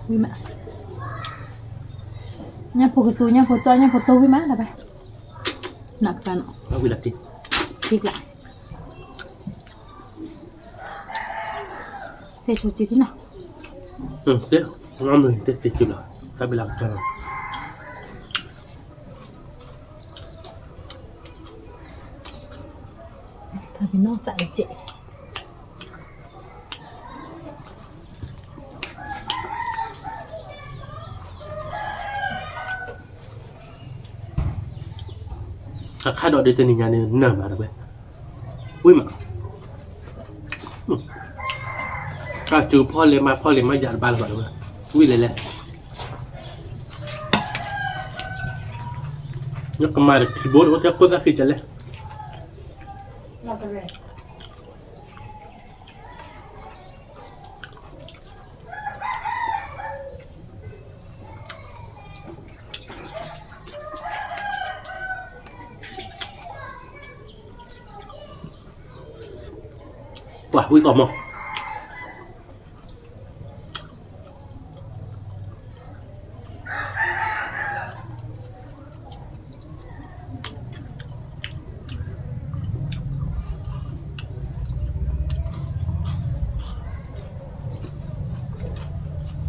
ဝံၣ်မး, ညၣ်ဖိကသူ ညၣ်ဖိကၠီ ညၣ်ဖိတိၢ်ဝံၣ်မးလၢၤဘၣ်, နၢ်ကပၤနီၤ, ဝံၣ်လၢတံၢ်, တံၢ်ကျး, သ့ၣ်ဆိကံထံနီၤ, သ့ၣ်, ငါမုၢ်သ့ၣ်သ့ၣ်ကံလီၤ, သးဘ့ၣ်လၢကတၢၢ်လီၤ ဖးပနီၣ်သးတကဲး, အခါဒီးဒ်တနံၤညါန့ၣ် နၢ်မးတဝဲ, ဝံၣ်မး, အစုဖီၣ်လ့ၤမး ဖီၣ်လ့ၤမး ယၤတဘၣ်လၢၤဘၣ်တဝဲ ဝံၤလဲၤလဲၤ, နကမၤဒီးခံဘိတအိၣ်တၢ်ခိၣ်သၣ်ဃံတလဲၣ်. ပှၤဝံၣ်ကီၢ်မီၢ် နီ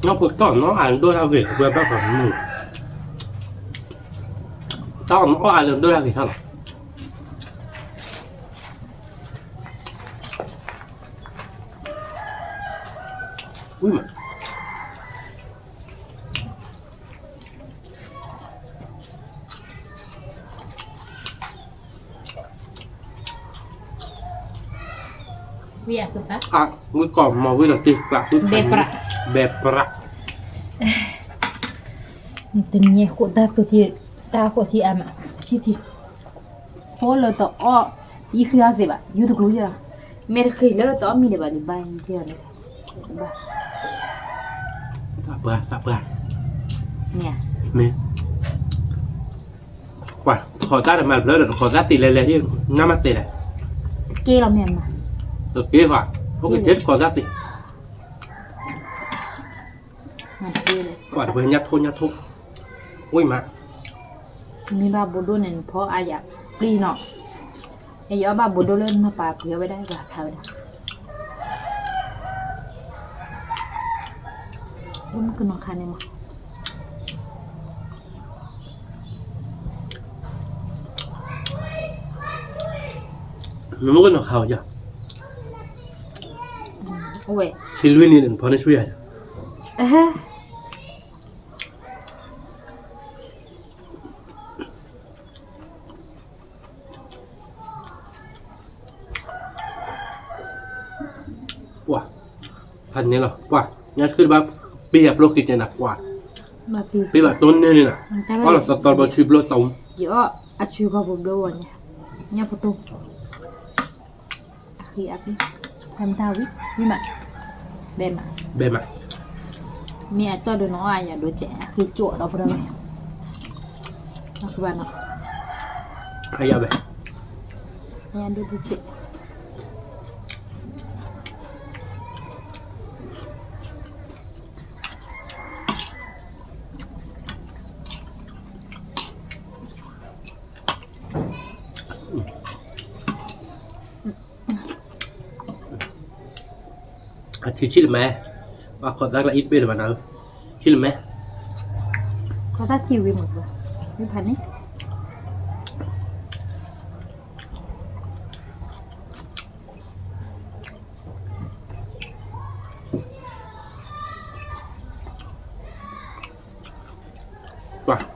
ၢ်ဖိတၢ်နီၢ်အါဒိၣ်တၢ်ဂ့ၤ ဝဲဘၣ်ပှၤမုၢ်, တၢ်နီၢ်အါလၢဒိၣ်တၢ်ဂ့ၤထီၣ်လီၤ. ဝံၤမး ဝံၣ်အါ, ဝံၣ်ကီၢ်မီၢ်ဝံၣ်လီၤတံၢ်ကျး, ဘဲပြး, ဘဲပြး, တနံၤညါဃိးတၢ်သူထံ, တၢ်ဃိးထံအါမး, ဆံထံ, ဃိးလၢတအီၣ်, ယံၤဃံအီၣ်သ့ဘၣ်, ယူၤတကျိၤယဲလီၤ, မ့ၢ်တဃံလၢတအီၣ်မံၤဒံးဘၣ်ဒံးဘၣ်ယဲလီၤ, သးပှၢ်, သးပှၢ်, မ့ၢ် ပှၤတခီသၣ်တမၤတဖျၢၣ်ဒီး တခီသၣ်သ့လဲၤလဲၤဒ် နၢ်မးသ့လဲၣ်, က့လီၤမ့ၢ်မး, တက့ဃီ, အိၣ်က့ၤတခီသၣ်သ့, ပှၤတပှဲၤညၣ်ထိၣ်ညၣ်ထိၣ်, ဝံၣ်မး, မ့ၢ်ဘၣ်ဘိဒိၣ်န့ၣ် နဖီအါယၤပျံၤနီၤ, ယအီၣ်ဘၣ်ဘိဒိၣ်လၢနပာ်ပှ့ၤအီၣ်ဝဲဒၣ် ပှၤဆါဝဲဒၣ်, မ့ၢ်ကနီၤခါန့ၣ်မး နမ့ၢ်ကနီၤခါဝဲ, အိၣ်ဝဲ, ဆံလွံၢ်နံၣ်န့ၣ် နဖီန့ၢ်ဆူယၤ, ပှၤ, ဖးန့ၣ်လီၤ, ပှၤ, ညါဆှၢတဘၣ်, ပ့ၢ်ယၤပျိၢ်ဃံကဲနၤ ပှၤ, ပ့ၢ်ဘၣ်တိၢ်န့ၢ်န့ၣ်နၤ, အီၣ်လီၤသီသီတဘျီဆံဘျိတၢ်, ယအီၣ်အဆူကီၢ်ပူၤဘျီဝဲန့ၣ်, ညၣ်ဖိတိၢ် အဃံအပျံၤ, ဟဲမတၤဝံၤ, ဝံၤမး, ဘဲမး, ဘဲမး, မ့ၢ်အတီၢ်ဒိၣ်နီၤ အယၤဒိၣ်စဲး အဃံကၠိဒီးပဒီဝဲ, အဃံဘၣ်နီၤ, အယၤဘဲ, အယၤဒိၣ်ဒိၣ်စဲး အထံဆံၣ်လၢမဲ, ပှၤခိးသၣ်ကျါအံၤတဘ့ၣ်လၢၤဘၣ်နၤ, ဆံၣ်လၢမဲ, ခိးသၣ်ထံဝံၤမး, မ့ၢ်ဖးန့ၣ်, ပှၤ,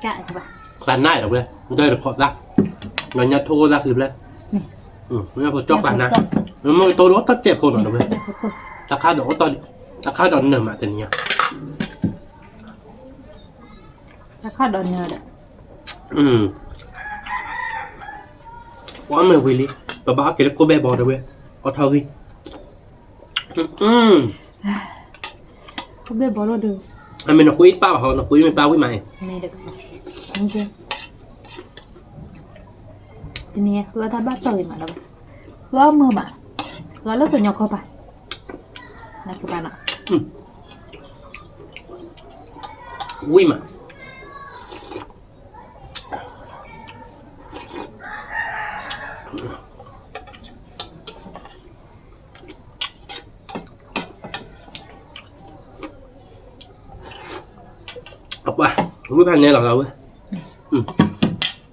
ကျါနၢ်ဒီးဝဲ, ဒီးတခိးသၣ်, ဒီးညါထိၣ်အိၣ်သၣ်ဃံဖျဲၣ်, ဖိကၠီကျါနၢ်, မ့ၢ်ကတိၤဒိၣ်အီၣ်တၢ်စဲးဖိနီၤဒီးဝဲ, တခါဒီးအိၣ်တၢ်, တခါဒီးနၢၤမးတနံၤညါ, တခါဒီးနၢၤဒီး, ပှၤအီၣ်မ့ၤဝံၤလံ, ပဘၣ်အီၣ်က့ၤလၢကိၣ်ဘဲဘီဒီးဝဲ, အီၣ်ထီၣ်ဂံၢ် ကဘဲဘီလိဒီး, အမ့ၢ်နကွ့ပာ်ဘၣ်ဟီ, နကွ့မ့ၢ်ပာ်ဝံၣ်မးအံၤ, မ့ၢ်တက, တနံၤဃုအီၣ်တၢ်ဘၣ်တီၢ်ဂ့ၤမးဒီး, ဃုအီၣ်မုာ်မး, ဃုအီၣ်လၢကညီကီၢ်ပၤ, နကဘၣ်နီၤ, ဝံၣ်မး အပှၤ, ဝံၣ်ဖးန့ၣ်လီၤဝဲ,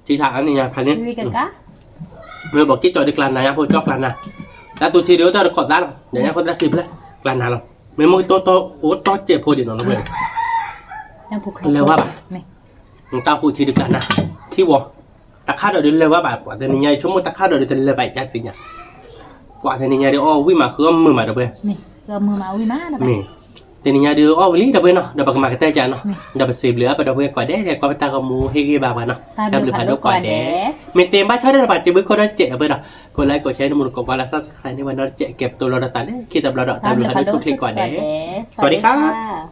ထံဆးအါန့ၣ်ညါဖးန့ၣ်, မ့ၢ်ဘီးက့ၤကၠီဒုးကျါနၤညါဖိကၠီကျါနၤ, တၢ်သူထံဒုးအိၣ်တၢ်တခိးသၣ်လီၤ, ညါညါဖိသၣ်ဃံဖျဲၣ်, ကျါနၤလီၤ, မ့ၢ်မိၢ်ကတိၤတိၤအိၣ်တီၢ်စဲးဖိဒံးနီၤလီၤဝဲ, လဲၤဝဲဘၣ်, တၢ်သူထံဒုးကျါနၤ, ထံဝီၤ, တခါဒီးဒုးလဲၤဝဲဘၣ်, ပှၤတနံၤညါအံၤဆိကမိၣ်တခါဒီးဒုးတလဲၤဘၣ်အံၤကသ့ညါ, ပှၤတနံၤညါဒုးအီၣ်ဝံၣ်မးဃုအီၣ်မုာ်မးဒီးဝဲ, မ့ၢ်, တနံၤညါဒုးအီၣ်ဝံၤလံ ဒီပုၢ်ဝဲၢ်နီၤ, ဒီးပကမၤကတၢၢ်ကနီၤ, ဒီးပစံးဘျုးအပဒီပုၢ်ဝဲၢ်ကိးဂၤဒဲး လၢကွၢ်ပတၢ်ဂီၤမူဟ့ၣ်ဂံၢ်ဘါပှၤနီၤ, တၢ်ဘျုးဖးဒိၣ်ကိးဂၤဒဲး, မ့ၢ်သ့ဘၣ်ဆီဒၣ်တၢ်ပာ်စၢၤဘုခိၣ်ဒီးစဲး ဒီပုၢ်ဝဲၢ်ဒီး ကိး like ကိး share န့ၣ် မူတကိးကွၢ်လၢ subscribe န့ၢ်ဝဲနီတစဲး ကဲပတိၢ်လီၤဒီးသးလၢခံတဘျီဒီး တၢ်ဘျုးဖးဒိၣ်ဆိၣ်ချ့ကိးဂၤဒဲး, စဝၤဒံခါ.